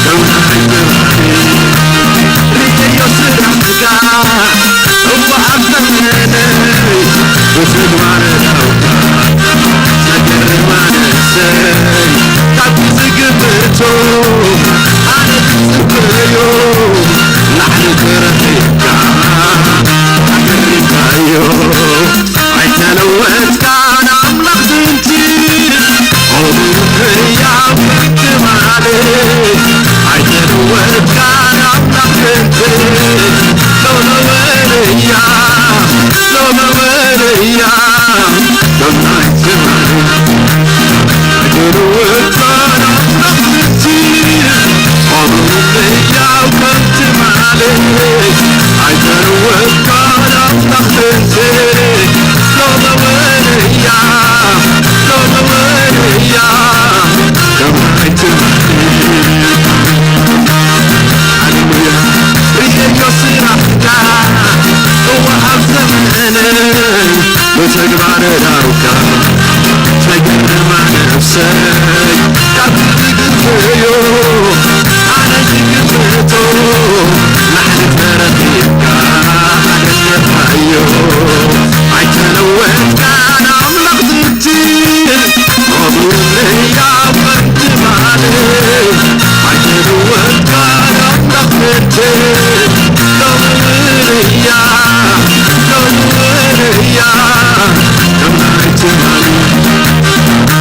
ከም ናይ ትማሊ። ርእየዮ ስራሕካ፣ እወ ኣብ ዘመነይ፣ ብተግባር ዳውካ፣ ዘገርም ኣነሰይ፣ ካብቲ ዝግምቶ፣ ኣነ ዝጽበዮ፣ ላዕሊ ተረኺብካ፣ ኣገሪምካዮ። ኣይተለወጥካን ኣምላኽ ጥንቲ፣ ኦብን ህያው ትማሊ። ኣይተለወጥካን ኣምላኽ ጥንቲ፣ ሎሚ እውን እያ፣ ሎሚ እውን እያ፣ ሎሚ ትማሊ። ኣይተለወጥካን ኣምላኽ ጥንቲ፣ ኦብን ህያው ከም ትማሊ። ኣይተለወጥካን ኣምላኽ ጥንቲ፣ ሎሚ እውን እያ፣ ሎሚ እውን እያ፣ ከም ናይ ትማሊ። ሃሌሉያ። ርእየዮ ስራሕካ፣ እወ ኣብ ዘመነይ፣ ብተግባር ዳውካ፣ ተገርማ ነፍሰይ፣ ካብ ዝግብዮ፣ ኣነ ዝግብቶ፣ ላዕሊ ተረኺብካ፣ ኣገኘኻዮ። ኣይተለወጥካን ኣምላኽ ጥንቲ፣ ኦብን ህያው ከም ትማሊ። ኣይተለወጥካን ኣምላኽ ጥንቲ፣ ሎሚ እውን እያ፣ ሎሚ እውን እያ፣ ከም ናይ ትማሊ።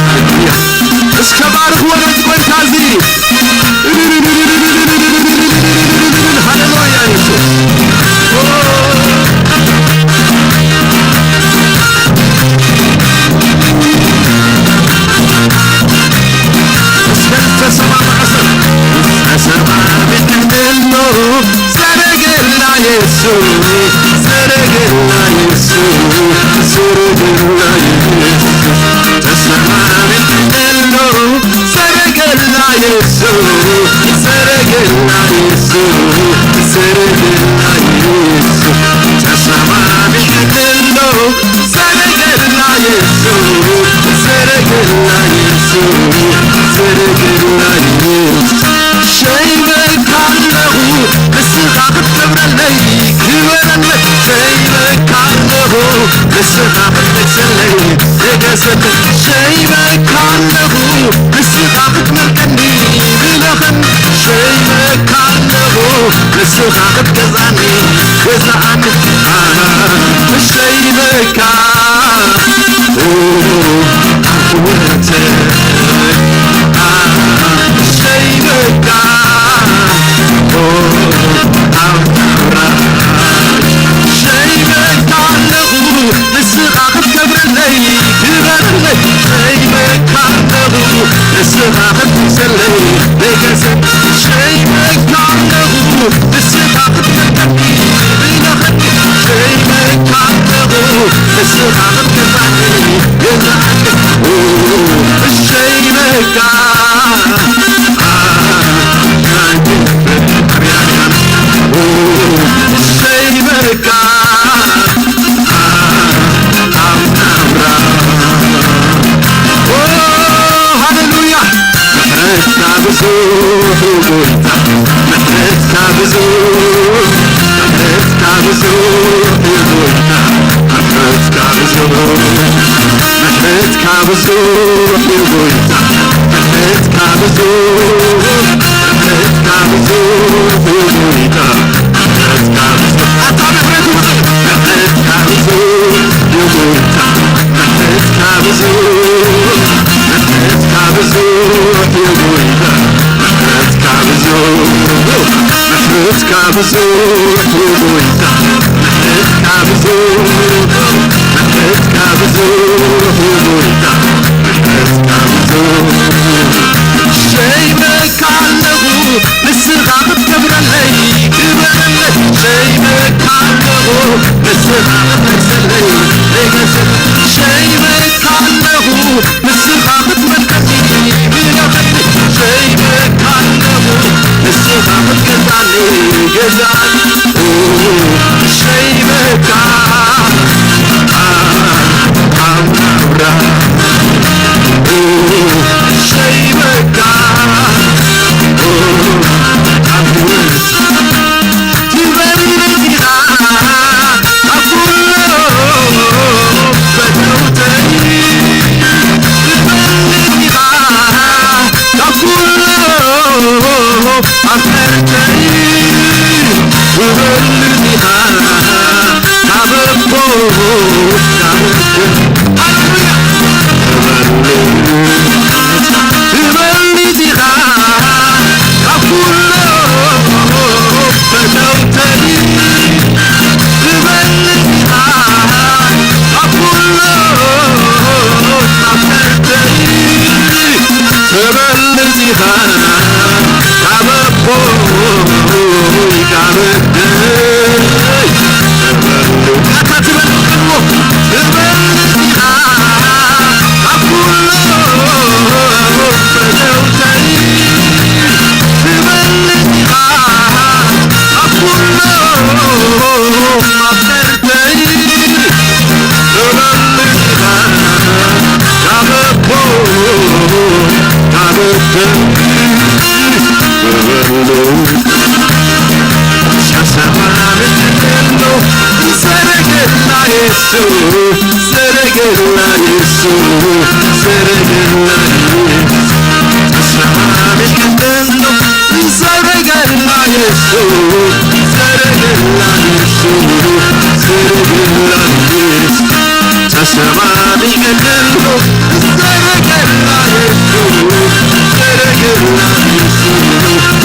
ሃሌሉያ። እስከ ባርኽዎ ነቲ ጐይታ እዚ። ሃሌሉያ የሱስ። እስከ ተሰማምዑ ሰብ። ተሰማምዕሉ ሰረገላ የሱስ፣ ሰረገላ የሱስ፣ ሰረገላ የሱስ። ተሰማምዕሉ ሰረገላ የሱስ፣ ሰረገላ የሱስ፣ ሰረገላ የሱስ። ተሰማምዕሉ ሰረገላ የሱስ፣ ሰረገላ የሱስ፣ ሰረገላ የሱስ። ሸይበካ ኣለኹ ንስኻ ክትከብረለይ ክበረለይ። ሸይበካ ኣለኹ ንስኻ ክትነግሰለይ ንገሰለይ። ሸይበካ ኣለኹ ንስኻ ክትመልከኒ ምለኸኒ። ሸይበካ ኣለኹ ንስኻ ክትገዝኣኒ ግዛኣኒ። ኣሃ፣ ሸይበካ ኦ፣ ኣኽብረተይ፣ ኣሃ፣ ሸይበካ ኦ፣ ኣኽብራ ሸይበካ ኣለኹ ንስኻ ክትከብረለይ ክበረለይ። ሸይበካ ኣለኹ ንስኻ ክትንግሰለይ ንገሰ። ሸይበካ ኣለኹ ንስኻ ክትመልከኒ ምለኸኒ። ሸይበካ ኣለኹ ንስኻ ክትገዛኒ ግዛኒ። ሸይበካ ሸይበካ ኣምናብራ። ኦ፣ ሃሌሉያ። ምሕረትካ ብዙሕ እዩ ጎይታ፣ ምሕረትካ ብዙሕ፣ ምሕረትካ ብዙሕ እዩ ጎይታ፣ ምሕረትካ ብዙሕ፣ ምሕረትካ ብዙሕ እዩ ጎይታ፣ ምሕረትካ ብዙሕ፣ ምሕረትካ ብዙሕ እዩ ጎይታ፣ ምሕረትካ ብዙሕ። ኣታ ምሕረት ይብዛሕ። ምሕረትካ ብዙሕ እዩ ጎይታ፣ ምሕረትካ ብዙሕ፣ ምሕረትካ ብዙሕ እዩ ጎይታ፣ ምሕረትካ ብዙሕ፣ ምሕረትካ ብዙሕ እዩ ጎይታ፣ ምሕረትካ ብዙሕ፣ ምሕረትካ ብዙሕ እዩ ጎይታ፣ ምሕረትካ ብዙሕ። ሸይበካ ኣለኹ ንስኻ ክትከብረለይ ሸይበካ ኣለኹ ንስኻ ክትመልከኒ ብለኸኒ። ሸይበካ ኣለኹ ንስኻ ክትገዛኒ ገዛኒ። ሸይበካ ኣምራ ሸይበካ ኣምራ ትበልጽ ኢኻ ካብ ኩሉ ፈተውተይ። ትበልጽ ኢኻ ካብ ኩሉ ኣፍቀርተይ። ትበልጽ ኢኻ ካብ ኣቦ፣ ካብ ኣቦ። ሃሌሉያ። ትበልጽ ኢኻ ካብ ኩሉ ፈተውተይ። ትበልጽ ኢኻ ካብ ኩሉ ኣፍቀርተይ። ትበልጽ ኢኻ ካብ ኣቦይ ካብ ኣደይ። ትበልጽ ኢኻ ሰረገላ የሱ፣ ሰረገላ የሱ፣ ሰረገላ የሱ። ሰረገላ የሱ፣ ሰረገላ የሱ፣ ሰረገላ የሱ። ተሰማሚ ገደሎ ሰረገላ የሱ፣ ሰረገላ የሱ፣ ሰረገላ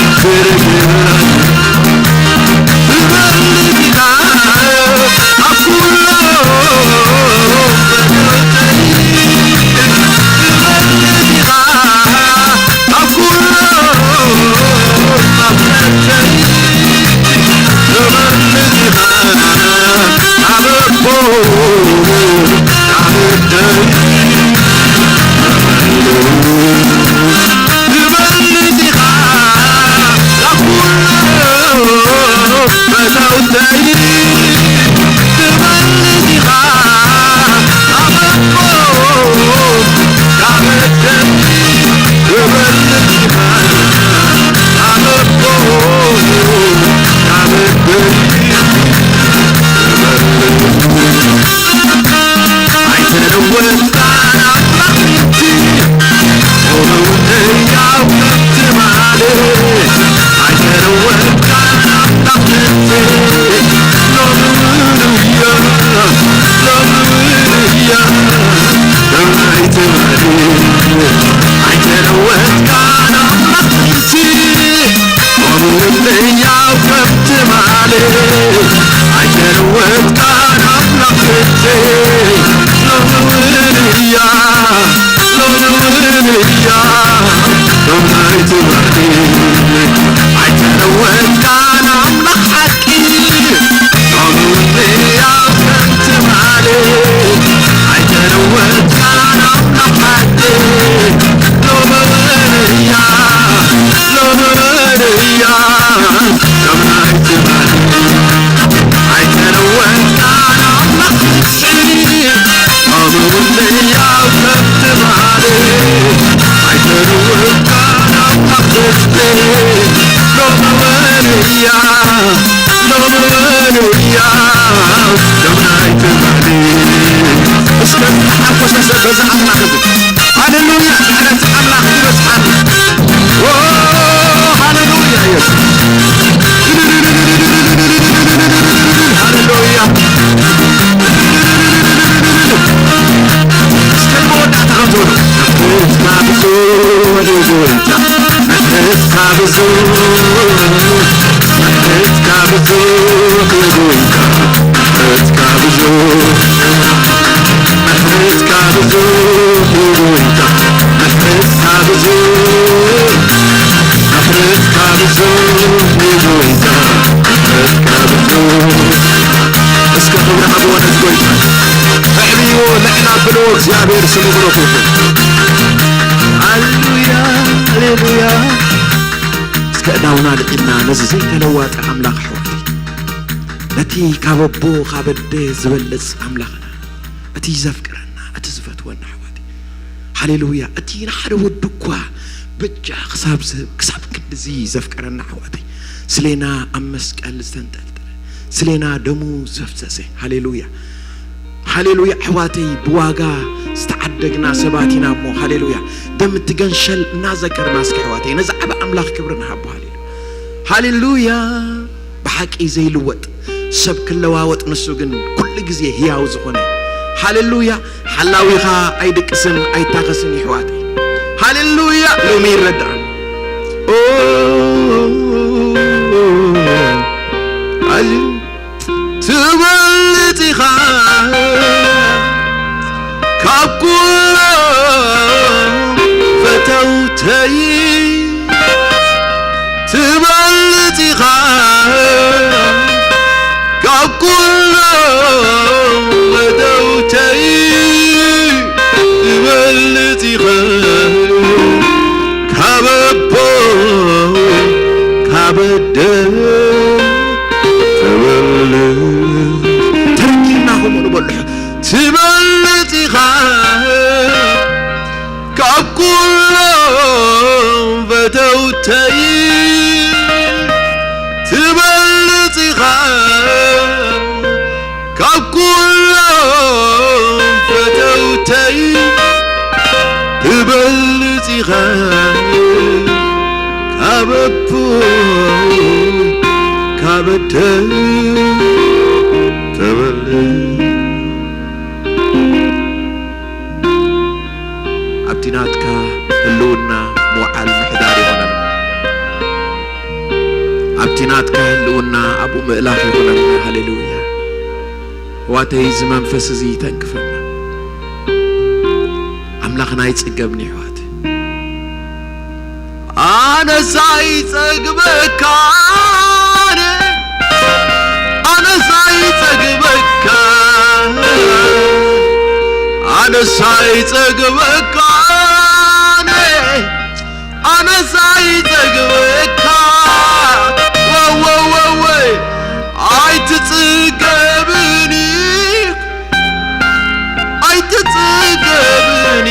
እግዚኣብሔር ስሙ ብሩኽ ይኹን። ሃሌሉያ፣ ሃሌሉያ። እስከ እዳውና ልዒልና ነዚ ዘይተለዋጠ ኣምላኽ ኣሕዋተይ፣ ነቲ ካብ ኣቦ ካብ ኣደ ዝበልጽ ኣምላኽና፣ እቲ ዘፍቅረና፣ እቲ ዝፈትወና ኣሕዋተይ፣ ሃሌሉያ። እቲ ንሓደ ወዱ እኳ በጃ ክሳብ ዝህብ፣ ክሳብ ክንድዚ ዘፍቀረና ኣሕዋተይ፣ ስሌና ኣብ መስቀል ዝተንጠልጠለ፣ ስሌና ደሙ ዘፍሰሰ። ሃሌሉያ፣ ሃሌሉያ። ኣሕዋተይ፣ ብዋጋ ዝተዓደግና ሰባት ኢና እሞ፣ ሃሌሉያ። ደም እቲ ገንሸል እናዘከርና፣ እስኪ ኣሕዋተይ፣ ነዚ ዓቢ ኣምላኽ ክብሪ ንሃቦ። ሃሌሉያ፣ ሃሌሉያ። ብሓቂ ዘይልወጥ፣ ሰብ ክለዋወጥ፣ ንሱ ግን ኩሉ ግዜ ህያው ዝኾነ። ሃሌሉያ። ሓላዊኻ ኣይድቅስን ኣይታኸስን፣ ይሕዋተይ። ሃሌሉያ። ሎሚ ይረዳእ። ኦ፣ ኣል-፣ ትበልጥ ኢኻ ካብ ኩሎም ፈተውተይ፣ ትበልጥ ኢኻ ካብ ኩሎም ፈተውተይ፣ ትበልጥ ኢኻ ካብ ኣቦ ካብ ኣደ፣ ትበልጥ። ተርኪብና ከምኡ ንበልሖ። ትበልጥ ኢኻ ካብ ኩሎም ፈተውተይ፣ ትበልጥ ኢኻ ካብ ኩሎም ፈተውተይ፣ ትበልጥ ኢኻ ካብ ኣቦ ካብ ኣደ፣ ትበልጥ። ኣብቲ ናትካ ህልውና ምውዓል ምሕዳር ይኹነልና። ኣብቲ ናትካ ህልውና ኣብኡ ምእላኽ ይኹነልና። ሃሌሉያ። ኣሕዋተይ፣ እዚ መንፈስ እዚ ይተንክፈና። ኣምላኽና ይጽገብኒ፣ ኣሕዋት። ኣነስ ኣይጸግበካን፣ ኣነስ ኣይጸግበካን፣ ኣነስ ኣይጸግበካን፣ ኣነስ ኣይጸግበካ። ወወወወይ፣ ኣይትጽገብኒ። ኣይትጽገብኒ፣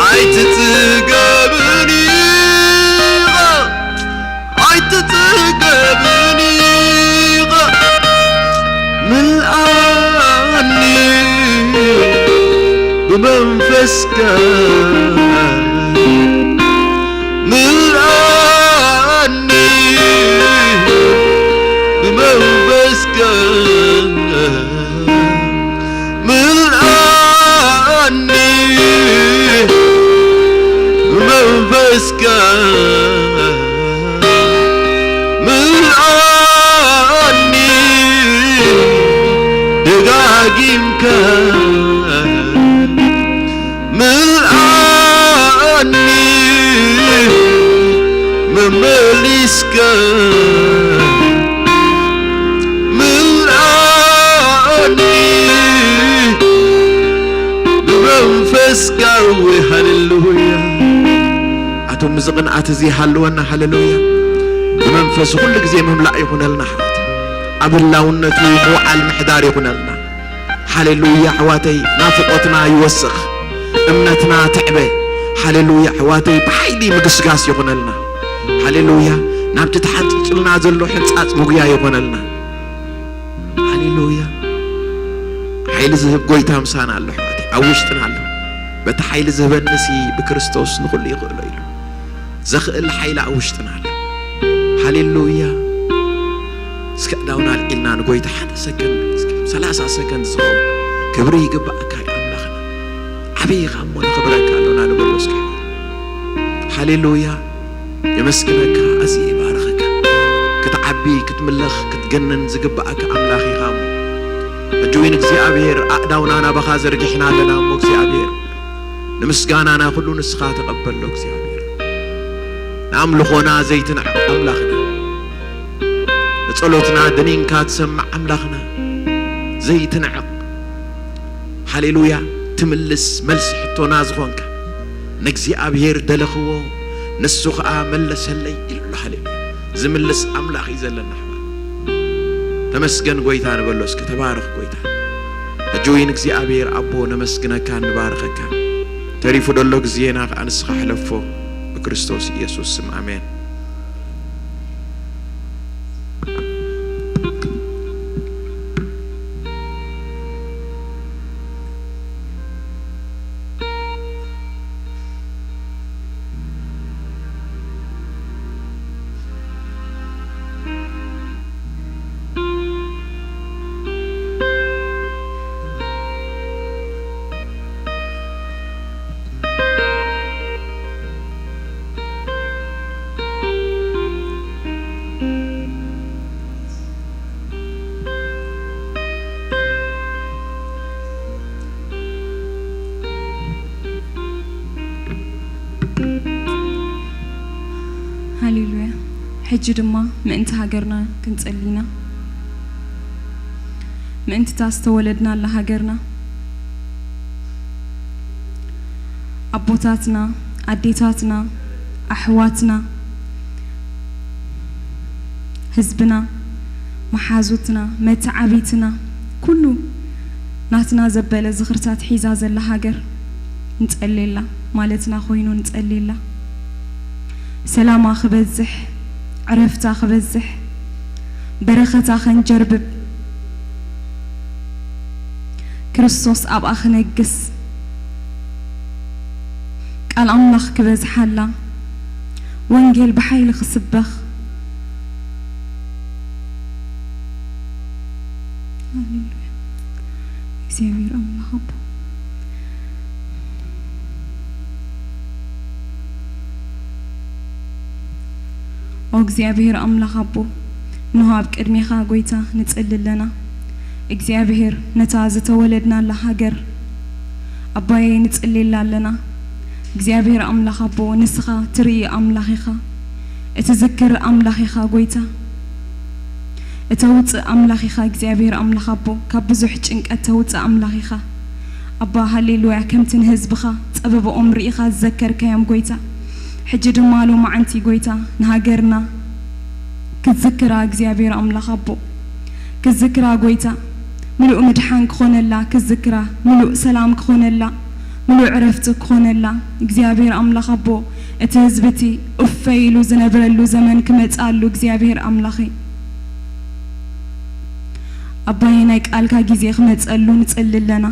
ኣይትጽገብኒ፣ ኣይትጽገብኒ፣ ምልኣኒ ብመንፈስካ፣ ምልኣኒ ብመንፈስካ፣ ምልኣኒ ብመንፈስካ፣ ምልኣኒ ደጋጊምካ፣ ምልኣኒ መመሊስካ፣ ምልኣኒ ብመንፈስካ። ወይ ሃሌሉያ። ኣቶም፣ እዚ ቅንኣት እዚ ይሃልወና። ሃሌሉያ። ብመንፈሱ ኩሉ ግዜ ምምላእ ይኹነልና፣ ኣሕዋት። ኣብ ህላውነቱ ምውዓል ምሕዳር ይኹነልና። ሃሌሉያ ኣሕዋተይ፣ ናፍቖትና ይወስኽ፣ እምነትና ትዕበ። ሃሌሉያ ኣሕዋተይ፣ ብሓይሊ ምግስጋስ ይኹነልና። ሃሌሉያ፣ ናብቲ ተሓንጺጹልና ዘሎ ሕንጻጽ ምጉያ ይኾነልና። ሃሌሉያ፣ ሓይሊ ዝህብ ጎይታ ምሳና ኣሎ ኣሕዋተይ፣ ኣብ ውሽጥና ኣሎ። በቲ ሓይሊ ዝህበንሲ ብክርስቶስ ንኹሉ ይኽእሎ ኢሉ። ዘኽእል ሓይሊ ኣብ ውሽጥና ኣሎ። ሃሌሉያ። እስከ እዳውና ኣልዒልና ንጎይታ ሓደ ሰከንድ፣ እስከ ሰላሳ ሰከንድ ዝኸውን ክብሪ ይግባእካ እዩ ኣምላኽና። ዓብዪ ኢኻ እሞ ነኽብረካ ኣሎና ንበሎ እስከ። ሃሌሉያ። የመስግነካ፣ ኣዝየ ይባርኸካ። ክትዓቢ፣ ክትምለኽ፣ ክትገንን ዝግባእካ ኣምላኽ ኢኻ እሞ። ሕጂ እውን እግዚኣብሔር ኣእዳውና ናባኻ ዘርጊሕና ኣለና እሞ እግዚኣብሔር ንምስጋናና ኩሉ ንስኻ ተቐበሎ እግዚኣብሔር። ንኣምልኾና ዘይትንዕቕ ኣምላኽና፣ ንጸሎትና ደኒንካ ትሰምዕ ኣምላኽና ዘይትንዕቕ፣ ሃሌሉያ። ትምልስ መልሲ ሕቶና ዝኾንካ፣ ንእግዚኣብሔር ደለኽዎ፣ ንሱ ኸኣ መለሰለይ ኢሉ ኣሎ። ሃሌሉያ። ዝምልስ ኣምላኽ እዩ ዘለና። ኣሕዋት፣ ተመስገን ጎይታ ንበሎ እስከ። ተባረኽ ጎይታ። ሕጂ እውን እግዚኣብሔር ኣቦ ነመስግነካ፣ ንባርኸካ። ተሪፉ ደሎ ግዜና ከኣ ንስኻ ሕለፎ፣ ብክርስቶስ ኢየሱስ ስም ኣሜን። ሃሌሉያ። ሕጂ ድማ ምእንቲ ሃገርና ክንጸሊ ኢና። ምእንቲ እታ ዝተወለድናላ ሃገርና፣ ኣቦታትና፣ ኣዴታትና፣ ኣሕዋትና፣ ህዝብና፣ መሓዙትና፣ መተዓቢትና፣ ኩሉ ናትና ዘበለ ዝኽርታት ሒዛ ዘላ ሃገር ንጸልየላ ማለትና ኮይኑ ንጸልየላ። ሰላማ ክበዝሕ፣ ዕረፍታ ክበዝሕ፣ በረኸታ ከንጀርብብ፣ ክርስቶስ ኣብኣ ክነግስ፣ ቃል ኣምላኽ ክበዝሓላ፣ ወንጌል ብሓይሊ ክስበኽ። ሃሌሉያ። እግዚኣብሔር ኣምላኽ ኣቦ፣ ኦ እግዚኣብሔር ኣምላኽ ኣቦ፣ እንሆ ኣብ ቅድሜኻ ጎይታ ንጽሊ ኣለና። እግዚኣብሔር ነታ ዝተወለድናላ ሃገር ኣባየ ንጽልየላ ኣለና። እግዚኣብሔር ኣምላኽ ኣቦ፣ ንስኻ ትርኢ ኣምላኽ ኢኻ፣ እትዝክር ኣምላኽ ኢኻ ጎይታ። እተውፅእ ኣምላኽ ኢኻ እግዚኣብሔር ኣምላኽ ኣቦ፣ ካብ ብዙሕ ጭንቀት ተውፅእ ኣምላኽ ኢኻ። ኣባ ሃሌሉያ፣ ከምቲ ንህዝብኻ ጸበባኦም ርኢኻ ዝዘከርካዮም ጎይታ፣ ሕጂ ድማ ሎማዓንቲ ጎይታ ንሃገርና ክትዝክራ እግዚኣብሔር ኣምላኽ ኣቦ፣ ክትዝክራ ጎይታ፣ ምሉእ ምድሓን ክኾነላ ክትዝክራ፣ ምሉእ ሰላም ክኾነላ፣ ምሉእ ዕረፍቲ ክኾነላ እግዚኣብሔር ኣምላኽ ኣቦ፣ እቲ ህዝቢ እቲ እፈይ ኢሉ ዝነብረሉ ዘመን ክመጽኣሉ እግዚኣብሔር ኣምላኸይ ኣባየ ናይ ቃልካ ግዜ ክመጸሉ ንጽሊ ኣለና።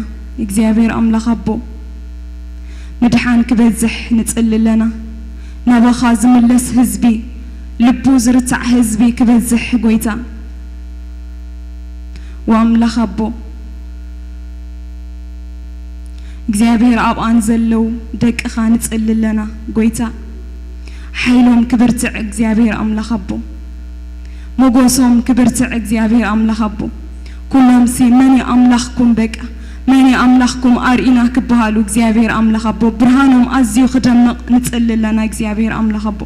እግዚኣብሔር ኣምላኽ ኣቦ ምድሓን ክበዝሕ ንጽሊ ኣለና። ናባኻ ዝምለስ ህዝቢ፣ ልቡ ዝርታዕ ህዝቢ ክበዝሕ ጎይታ ወኣምላኽ ኣቦ እግዚኣብሔር ኣብኣን ዘለዉ ደቅኻ ንጽሊ ኣለና ጎይታ። ሓይሎም ክብርትዕ እግዚኣብሔር ኣምላኽ ኣቦ፣ ሞጎሶም ክብርትዕ እግዚኣብሔር ኣምላኽ ኣቦ። ኩሎምሲ መን እዩ ኣምላኽኩም በቃ፣ መን እዩ ኣምላኽኩም ኣርኢና ክበሃሉ እግዚኣብሔር ኣምላኽ ኣቦ ብርሃኖም ኣዝዩ ክደምቕ ንጽሊ ኣለና እግዚኣብሔር ኣምላኽ ኣቦ።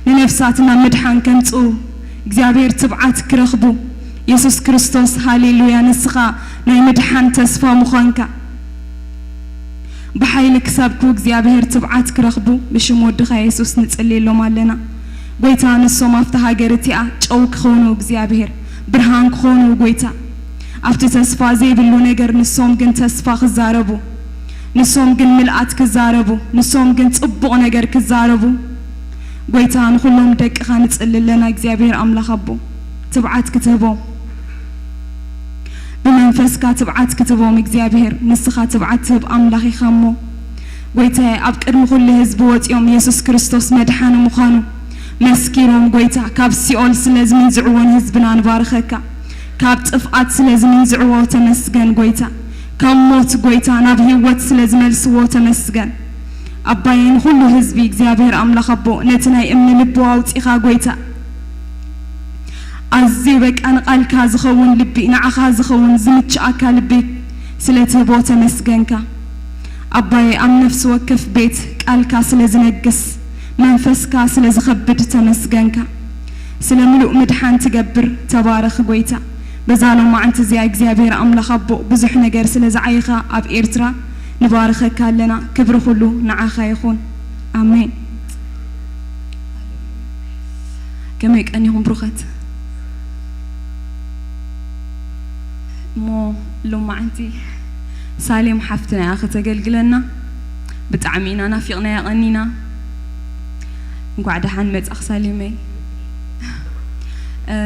ንነፍሳትና ምድሓን ከምጽኡ እግዚኣብሔር ትብዓት ክረኽቡ የሱስ ክርስቶስ ሃሌሉያ ንስኻ ናይ ምድሓን ተስፋ ምዃንካ ብሓይሊ ክሰብኩ እግዚኣብሔር ትብዓት ክረኽቡ ብሽም ወድኻ የሱስ ንጽልየሎም ኣለና። ጎይታ ንሶም ኣብቲ ሃገር እቲኣ ጨው ክኾኑ እግዚኣብሔር ብርሃን ክኾኑ ጎይታ ኣብቲ ተስፋ ዘይብሉ ነገር ንሶም ግን ተስፋ ክዛረቡ ንሶም ግን ምልኣት ክዛረቡ ንሶም ግን ጽቡቕ ነገር ክዛረቡ ጎይታ ንኹሎም ደቅኻ ንጽሊ ኣለና እግዚኣብሔር ኣምላኽ ኣቦ ትብዓት ክትህቦም ብመንፈስካ ትብዓት ክትህቦም እግዚኣብሔር ንስኻ ትብዓት ትህብ ኣምላኽ ኢኻ እሞ ጎይታየ ኣብ ቅድሚ ኩሉ ህዝቢ ወፂኦም የሱስ ክርስቶስ መድሓኒ ምዃኑ መስኪሮም ጎይታ ካብ ሲኦል ስለ ዝምንዝዕዎን ህዝብና ንባርኸካ ካብ ጥፍኣት ስለ ዝምንዝዕዎ ተመስገን ጎይታ ካብ ሞት ጎይታ ናብ ህይወት ስለ ዝመልስዎ ተመስገን ኣባየ ንኹሉ ህዝቢ እግዚኣብሔር ኣምላኽ ኣቦ ነቲ ናይ እምኒ ልቡ ኣውፂኻ ጎይታ ኣዝዩ በቃ ንቓልካ ዝኸውን ልቢ ንዓኻ ዝኸውን ዝምችኣካ ልቢ ስለ ትህቦ ተመስገንካ ኣባየ ኣብ ነፍሲ ወከፍ ቤት ቃልካ ስለ ዝነግስ መንፈስካ ስለ ዝኸብድ ተመስገንካ ስለ ምሉእ ምድሓን ትገብር ተባረኽ ጎይታ በዛ ሎማዓንቲ እዚኣ እግዚኣብሔር ኣምላኽ ኣቦ ብዙሕ ነገር ስለ ዝዓይኻ ኣብ ኤርትራ ንባርኸካ ኣለና። ክብሪ ኩሉ ንዓኻ ይኹን። ኣሜን። ከመይ ቀኒኹም ብሩኸት? እሞ ሎማዓንቲ ሳሌም ሓፍትና እያ ከተገልግለና። ብጣዕሚ ኢና ናፊቕናያ ቀኒና። እንኳዕ ደሓን መጻኽ ሳሌመይ። እ፣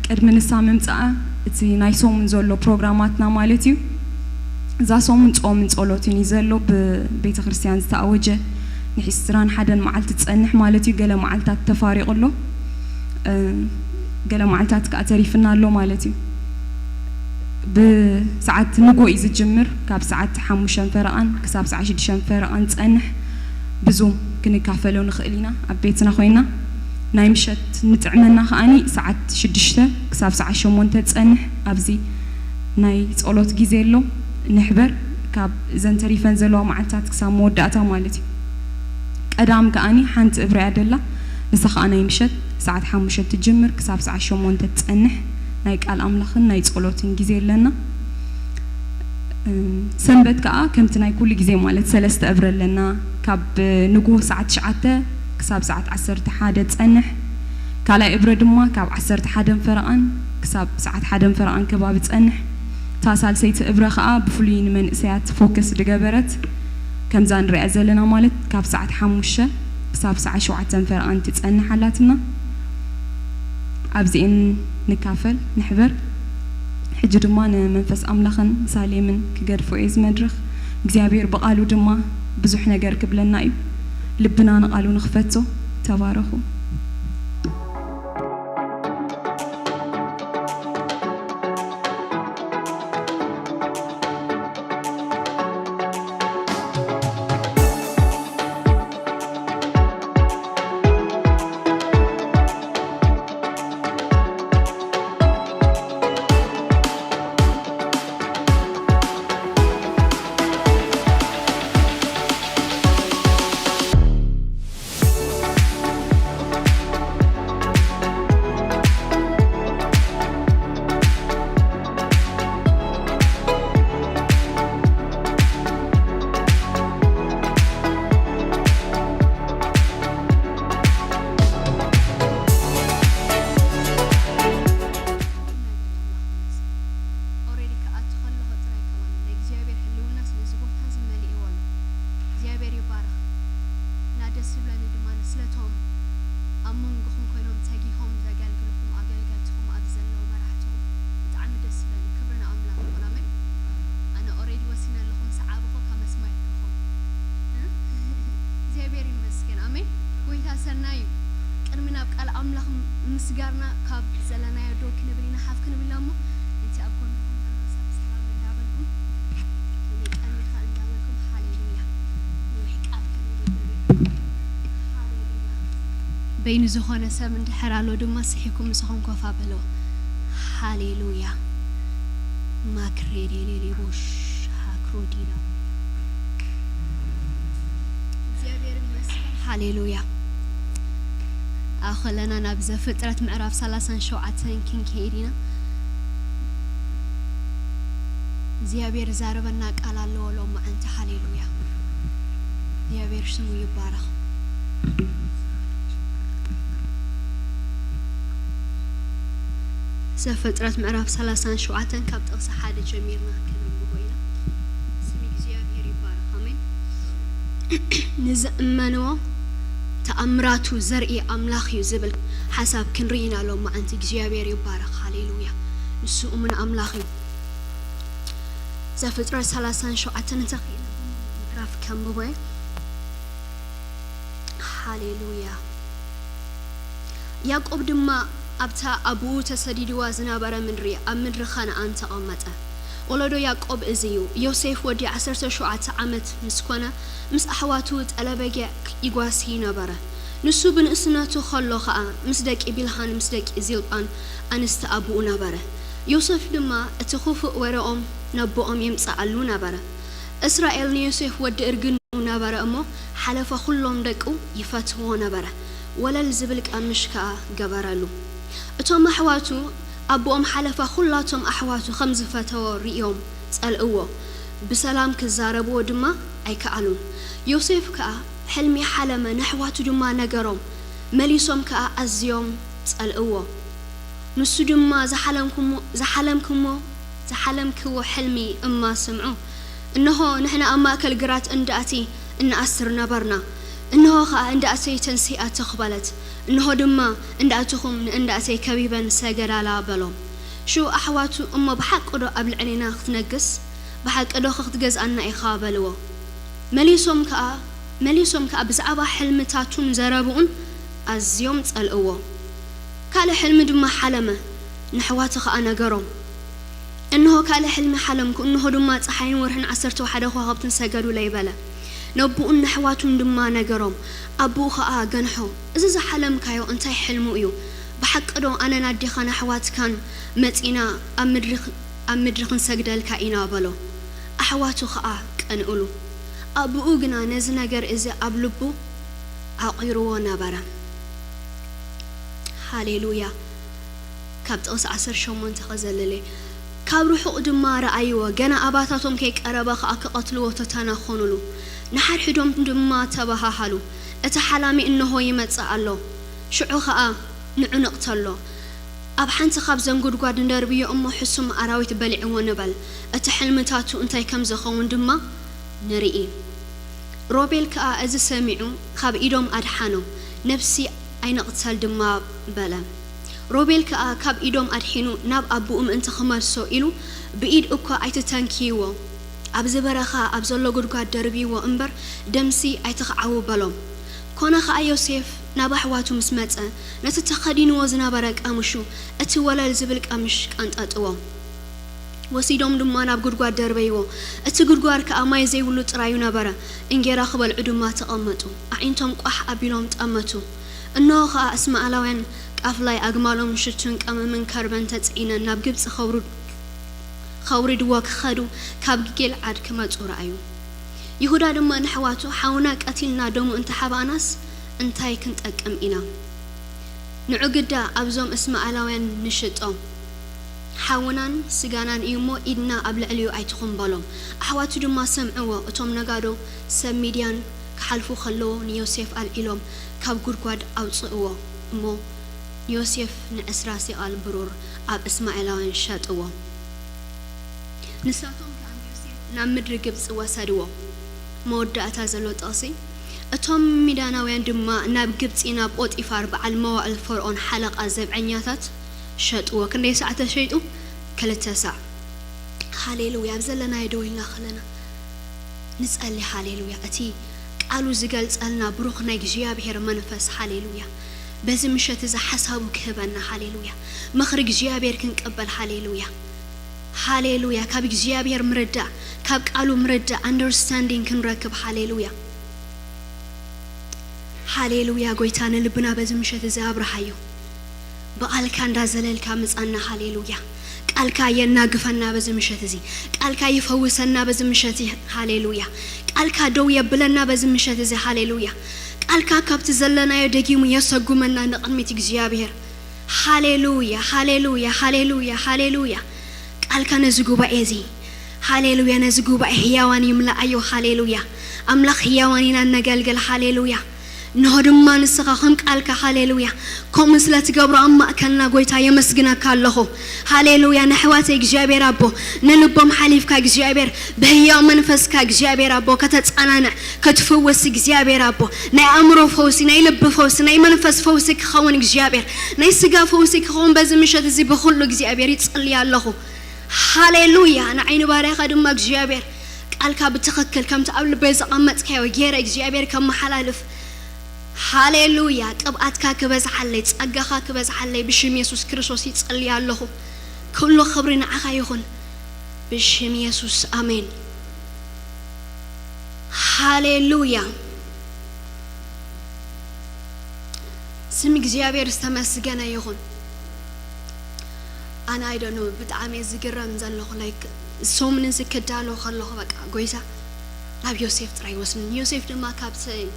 ቅድሚ ንሳ ምምጻኣ እቲ ናይ ሰሙን ዘሎ ፕሮግራማትና ማለት እዩ። እዛ ሰሙን ጾምን ጸሎትን እዩ ዘሎ፣ ብቤተ ክርስቲያን ዝተኣወጀ ንዒስራን ሓደን መዓልቲ ትጸንሕ ማለት እዩ። ገለ መዓልታት ተፋሪቑ ኣሎ፣ እ፣ ገለ መዓልታት ከኣ ተሪፍና ኣሎ ማለት እዩ። ብሰዓት ንጎ እዩ ዝጅምር፣ ካብ ሰዓት ሓሙሽተ ፈረቓን ክሳብ ሰዓት ሽዱሽተ ፈረቓን ዝጸንሕ ብዙም ክንካፈሎ ንኽእል ኢና ኣብ ቤትና ኮይና። ናይ ምሸት ንጥዕመና ከኣኒ ሰዓት ሽዱሽተ ክሳብ ሰዓት ሸሞንተ ዝጸንሕ ኣብዚ ናይ ጸሎት ግዜ ኣሎ። ንሕበር ካብ እዘን ተሪፈን ዘለዋ መዓልታት ክሳብ መወዳእታ ማለት እዩ። ቀዳም ከኣኒ ሓንቲ እብረ እያ ደላ፣ ንሳ ከኣ ናይ ምሸት ሰዓት ሓሙሽተ ትጅምር ክሳብ ሰዓት ሸሞንተ ትጸንሕ ናይ ቃል ኣምላኽን ናይ ጸሎትን ግዜ ኣለና። እም፣ ሰንበት ከኣ ከምቲ ናይ ኩሉ ግዜ ማለት ሰለስተ እብረ ኣለና። ካብ ንግሆ ሰዓት ትሽዓተ ክሳብ ሰዓት ዓሰርተ ሓደ ትጸንሕ። ካልኣይ እብረ ድማ ካብ ዓሰርተ ሓደን ፈረቓን ክሳብ ሰዓት ሓደን ፈረቓን ከባቢ ትጸንሕ። እታ ሳልሰይቲ እብረ ከኣ ብፍሉይ ንመንእሰያት ፎከስ ዝገበረት ከምዛ ንሪኣ ዘለና ማለት ካብ ሰዓት ሓሙሽተ ክሳብ ሰዓት ሸውዓተን ፈረቓን ትጸንሕ ኣላትና። ኣብዚኤን ንካፈል፣ ንሕበር። ሕጂ ድማ ንመንፈስ ኣምላኽን ሳሌምን ክገድፎ እየ እዚ መድረኽ። እግዚኣብሔር ብቓሉ ድማ ብዙሕ ነገር ክብለና እዩ። ልብና ንቓሉ ንኽፈቶ። ተባረኹ። ኦሬዲ ክኣቱ ከለኹ ጥራይ ከማን ናይ እግዚኣብሔር ህልውና ስለዚ ቦታ እዚ መሊእዎ ኣሎ። እግዚኣብሔር ይባረኽ። እና ደስ ዝብለኒ ድማ ስለቶም ኣብ መንጎኹም ኮይኖም ተጊሆም ዘገልግልኹም ኣገልገልትኹም ኣብዚ ዘለዉ መራሕትኹም ብጣዕሚ ደስ ዝብለኒ። ክብሪ ንኣምላኽ ይኹን። ኣሜን። ኣነ ኦሬዲ ወሲነ ኣለኹ ምስ ዓብኹ ካብ መስማይ ክኹም። እ? እግዚኣብሔር ይመስገን። ኣሜን። ጎይታ ሰናይ እዩ። ቅድሚ ናብ ቃል ኣምላኽ ምስጋርና ካብ ዘለናዮ ዶ ክንብል ኢና ሓፍ ክንብል ኢና እሞ ነቲ ኣብ ጎንኹም ዘሎ ሰብ ሰላም እንዳበልኩም ከመይ ቀኒኻ እንዳበልኩም ሃሌሉያ። ነዊሕ ቃል ከነንብብ ኢና። ሃሌሉያ። በይኑ ዝኾነ ሰብ እንድሕር ኣሎ ድማ ስሒኩም ምሳኹም ኮፍ ኣበሎ። ሃሌሉያ። ማክሬዴሌሌቦሽ ሃክሮዲላ። እግዚኣብሔር ይመስገን። ሃሌሉያ። ኣኸለና ናብ ዘፍጥረት ምዕራፍ ሰላሳን ሸውዓተን ክንከይድ ኢና። እግዚኣብሔር ዛረበና ቃል ኣለዎ ሎም መዓንቲ። ሃሌሉያ። እግዚኣብሔር ስሙ ይባረኽ። ዘፍጥረት ምዕራፍ ሰላሳን ሸውዓተን ካብ ጥቕሲ ሓደ ጀሚርና ከነንብቦ ኢና። ስም እግዚኣብሔር ይባረኽ። ኣሜን። ንዝእመንዎ ተኣምራቱ ዘርኢ ኣምላኽ እዩ ዝብል ሓሳብ ክንርኢ ኢና ሎም መዓንቲ። እግዚኣብሔር ይባረኽ። ሃሌሉያ። ንሱ እሙን ኣምላኽ እዩ። ዘፍጥረት ሰላሳን ሸውዓተን እንተኽኢልና ብምሉእ ምዕራፍ ከንብቦ እየ። ሃሌሉያ። ያዕቆብ ድማ ኣብታ ኣቦኡ ተሰዲድዋ ዝነበረ ምድሪ፣ ኣብ ምድሪ ኸነኣን ተቐመጠ። ወለዶ ያዕቆብ እዚ እዩ። ዮሴፍ ወዲ ዓሰርተ ሸውዓተ ዓመት ምስ ኮነ፣ ምስ ኣሕዋቱ ጠለበጊዕ ይጓሲ ነበረ። ንሱ ብንእስነቱ ኸሎ ኸኣ ምስ ደቂ ቢልሃን ምስ ደቂ ዚልጳን ኣንስቲ ኣቦኡ ነበረ። ዮሴፍ ድማ እቲ ኽፉእ ወረኦም ነቦኦም የምጽኣሉ ነበረ። እስራኤል ንዮሴፍ ወዲ እርግኑ ነበረ እሞ፣ ሓለፋ ኹሎም ደቁ ይፈትዎ ነበረ። ወለል ዝብል ቀምሽ ከኣ ገበረሉ። እቶም ኣሕዋቱ ኣቦኦም ሓለፋ ኹላቶም ኣሕዋቱ ከም ዝፈተዎ ርእዮም ጸልእዎ። ብሰላም ክዛረብዎ ድማ ኣይከኣሉን። ዮሴፍ ከኣ ሕልሚ ሓለመ፣ ነሕዋቱ ድማ ነገሮም። መሊሶም ከኣ ኣዝዮም ጸልእዎ። ንሱ ድማ ዝሓለምኩሞ ዝሓለምኩሞ ዝሓለምክዎ ሕልሚ እማ ስምዑ። እንሆ ንሕና ኣብ ማእከል ግራት እንዳእቲ እንኣስር ነበርና። እንሆ ኸኣ እንዳእተይ ተንሲኣ ተኽበለት። እንሆ ድማ እንዳእትኹም ንእንዳእተይ ከቢበን ሰገዳላ በሎም። ሽኡ ኣሕዋቱ እሞ ብሓቂ ዶ ኣብ ልዕሌና ክትነግስ? ብሓቂ ዶ ክትገዝኣና ኢኻ በልዎ። መሊሶም ከኣ መሊሶም ከኣ ብዛዕባ ሕልምታቱን ዘረብኡን ኣዝዮም ጸልእዎ። ካልእ ሕልሚ ድማ ሓለመ፣ ንኣሕዋቱ ከኣ ነገሮም። እንሆ ካልእ ሕልሚ ሓለምኩ፣ እንሆ ድማ ጸሓይን ወርሕን ዓሰርተ ሓደ ከዋኽብትን ሰገዱለይ በለ። ነቦኡን ነሕዋቱን ድማ ነገሮም። ኣቦኡ ኸኣ ገንሖ፣ እዚ ዝሓለምካዮ እንታይ ሕልሙ እዩ? ብሓቂ ዶ ኣነን ኣዴኻን ኣሕዋትካን መጺና ኣብ ምድሪ ኣብ ምድሪ ክንሰግደልካ ኢና በሎ። ኣሕዋቱ ኸኣ ቀንኡሉ። ኣቦኡ ግና ነዚ ነገር እዚ ኣብ ልቡ ዓቑርዎ ነበረ። ሃሌሉያ። ካብ ጥቕሲ ዓሰርተ ሸሞንተ ከዘልል እየ። ካብ ርሑቕ ድማ ረኣይዎ፣ ገና ኣባታቶም ከይቀረበ ኸኣ ክቐትልዎ ተተናኾኑሉ። ንሓድሕዶም ድማ ተበሃሃሉ፣ እቲ ሓላሚ እንሆ ይመጽእ ኣሎ፣ ሽዑ ኸኣ ንዑ ንቕተሎ። ኣብ ሓንቲ ኻብዘን ጒድጓድ ንደርብዮ እሞ፣ ሕሱም ኣራዊት በሊዕዎ ንበል፣ እቲ ሕልምታቱ እንታይ ከም ዝኸውን ድማ ንርኢ። ሮቤል ከኣ እዚ ሰሚዑ፣ ካብ ኢዶም ኣድሓኖ፣ ነፍሲ ኣይንቕተል ድማ በለ። ሮቤል ከኣ ካብ ኢዶም ኣድሒኑ፣ ናብ ኣቦኡ ምእንቲ ኽመልሶ ኢሉ፣ ብኢድ እኳ ኣይትተንክይዎ፣ ኣብዚ በረኻ ኣብ ዘሎ ጒድጓድ ደርብይዎ እምበር፣ ደምሲ ኣይትኽዓዉ በሎም። ኰነ ኸኣ፣ ዮሴፍ ናብ ኣሕዋቱ ምስ መጸ፣ ነቲ ተኸዲንዎ ዝነበረ ቀምሹ፣ እቲ ወለል ዝብል ቀምሽ ቀንጠጥዎ። ወሲዶም ድማ ናብ ጒድጓድ ደርበይዎ። እቲ ጒድጓድ ከኣ ማይ ዘይብሉ ጥራዩ ነበረ። እንጌራ ክበልዑ ድማ ተቐመጡ። ኣዒንቶም ቋሕ ኣቢሎም ጠመቱ። እንሆ ኸኣ እስማኤላውያን ቃፍላይ ኣግማሎም ሽቱን ቀመምን ከርበን ተጽዒነን ናብ ግብጺ ከውርድ-፣ ከውርድዎ ክኸዱ ካብ ጊልዓድ ክመጹ ረኣዩ። ይሁዳ ድማ ንኣሕዋቱ፣ ሓውና ቀቲልና ደሙ እንተሓባእናስ እንታይ ክንጠቅም ኢና? ንዑ ግዳ ኣብዞም እስማኤላውያን ንሽጦ። ሓውናን ስጋናን እዩ እሞ፣ ኢድና ኣብ ልዕሊኡ ኣይትኹን በሎም። ኣሕዋቱ ድማ ሰምዕዎ። እቶም ነጋዶ ሰብ ሚድያን ክሓልፉ ኸለዉ፣ ንዮሴፍ ኣልዒሎም ካብ ጒድጓድ ኣውጽእዎ እሞ፣ ንዮሴፍ ንዕስራ ሲቓል ብሩር ኣብ እስማኤላውያን ሸጥዎ። ንሳቶም ከኣ ንዮሴፍ ናብ ምድሪ ግብጺ ወሰድዎ። መወዳእታ ዘሎ ጥቕሲ። እቶም ሚድያናውያን ድማ ናብ ግብጺ፣ ናብ ጶጢፋር፣ በዓል መዋእል ፈርኦን፣ ሓለቓ ዘብዐኛታት፣ ሸጥዎ። ክንደይ ሳዕ ተሸይጡ? ክልተ ሳዕ። ሃሌሉያ። ኣብ ዘለናዮ ደው ኢልና ከለና ንጸሊ። ሃሌሉያ። እቲ ቃሉ ዝገልጸልና ብሩኽ ናይ እግዚኣብሔር መንፈስ፣ ሃሌሉያ፣ በዚ ምሸት እዚ ሓሳቡ ክህበና፣ ሃሌሉያ፣ ምኽሪ እግዚኣብሔር ክንቅበል፣ ሃሌሉያ፣ ሃሌሉያ። ካብ እግዚኣብሔር ምርዳእ፣ ካብ ቃሉ ምርዳእ፣ ኣንደርስታንዲንግ ክንረክብ፣ ሃሌሉያ፣ ሃሌሉያ። ጎይታ ንልብና በዚ ምሸት እዚ ኣብርሃዮ። ብቓልካ እንዳዘለልካ ምጻና፣ ሃሌሉያ። ቃልካ የናግፈና በዚ ምሸት እዚ። ቃልካ ይፈውሰና በዚ ምሸት እዚ፣ ሃሌሉያ። ቃልካ ደው የብለና በዚ ምሸት እዚ፣ ሃሌሉያ። ቃልካ ካብቲ ዘለናዮ ደጊሙ የሰጉመና ንቕድሚት እግዚኣብሔር። ሃሌሉያ፣ ሃሌሉያ፣ ሃሌሉያ፣ ሃሌሉያ። ቃልካ ነዚ ጉባኤ እዚ፣ ሃሌሉያ፣ ነዚ ጉባኤ ህያዋን ይምላኣዮ፣ ሃሌሉያ። ኣምላኽ ህያዋን ኢና እነገልግል፣ ሃሌሉያ። እንሆ ድማ ንስኻ ከም ቃልካ፣ ሃሌሉያ፣ ከምኡ ስለ ትገብሮ ኣብ ማእከልና፣ ጎይታ፣ የመስግነካ ኣለኹ። ሃሌሉያ። ንኣሕዋተይ እግዚኣብሔር ኣቦ፣ ንልቦም ሓሊፍካ እግዚኣብሔር፣ ብህያው መንፈስካ እግዚኣብሔር ኣቦ፣ ከተጸናንዕ፣ ክትፍውስ እግዚኣብሔር ኣቦ፣ ናይ ኣእምሮ ፈውሲ፣ ናይ ልቢ ፈውሲ፣ ናይ መንፈስ ፈውሲ ክኸውን እግዚኣብሔር፣ ናይ ስጋ ፈውሲ ክኸውን በዚ ምሸት እዚ ብኹሉ እግዚኣብሔር ይጽሊ ኣለኹ። ሃሌሉያ። ንዓይ ንባርያኻ ድማ እግዚኣብሔር፣ ቃልካ ብትኽክል ከምቲ ኣብ ልበይ ዘቐመጥካዮ ገይረ እግዚኣብሔር ከመሓላልፍ፣ ሃሌሉያ፣ ቅብኣትካ ክበዝሓለይ፣ ጸጋኻ ክበዝሓለይ ብሽም የሱስ ክርስቶስ ይጸሊ ኣለኹ። ኩሉ ክብሪ ንዓኻ ይኹን ብሽም የሱስ፣ ኣሜን። ሃሌሉያ። ስም እግዚኣብሔር ዝተመስገነ ይኹን። ኣነ፣ I don't know፣ ብጣዕሚ እየ ዝግረም ዘለኹ። ላይክ፣ ሰሙን እዚ ክዳሎ ከለኹ፣ በቃ፣ ጎይታ ናብ ዮሴፍ ጥራይ ይወስድኒ። ዮሴፍ ድማ ካብ ተ-፣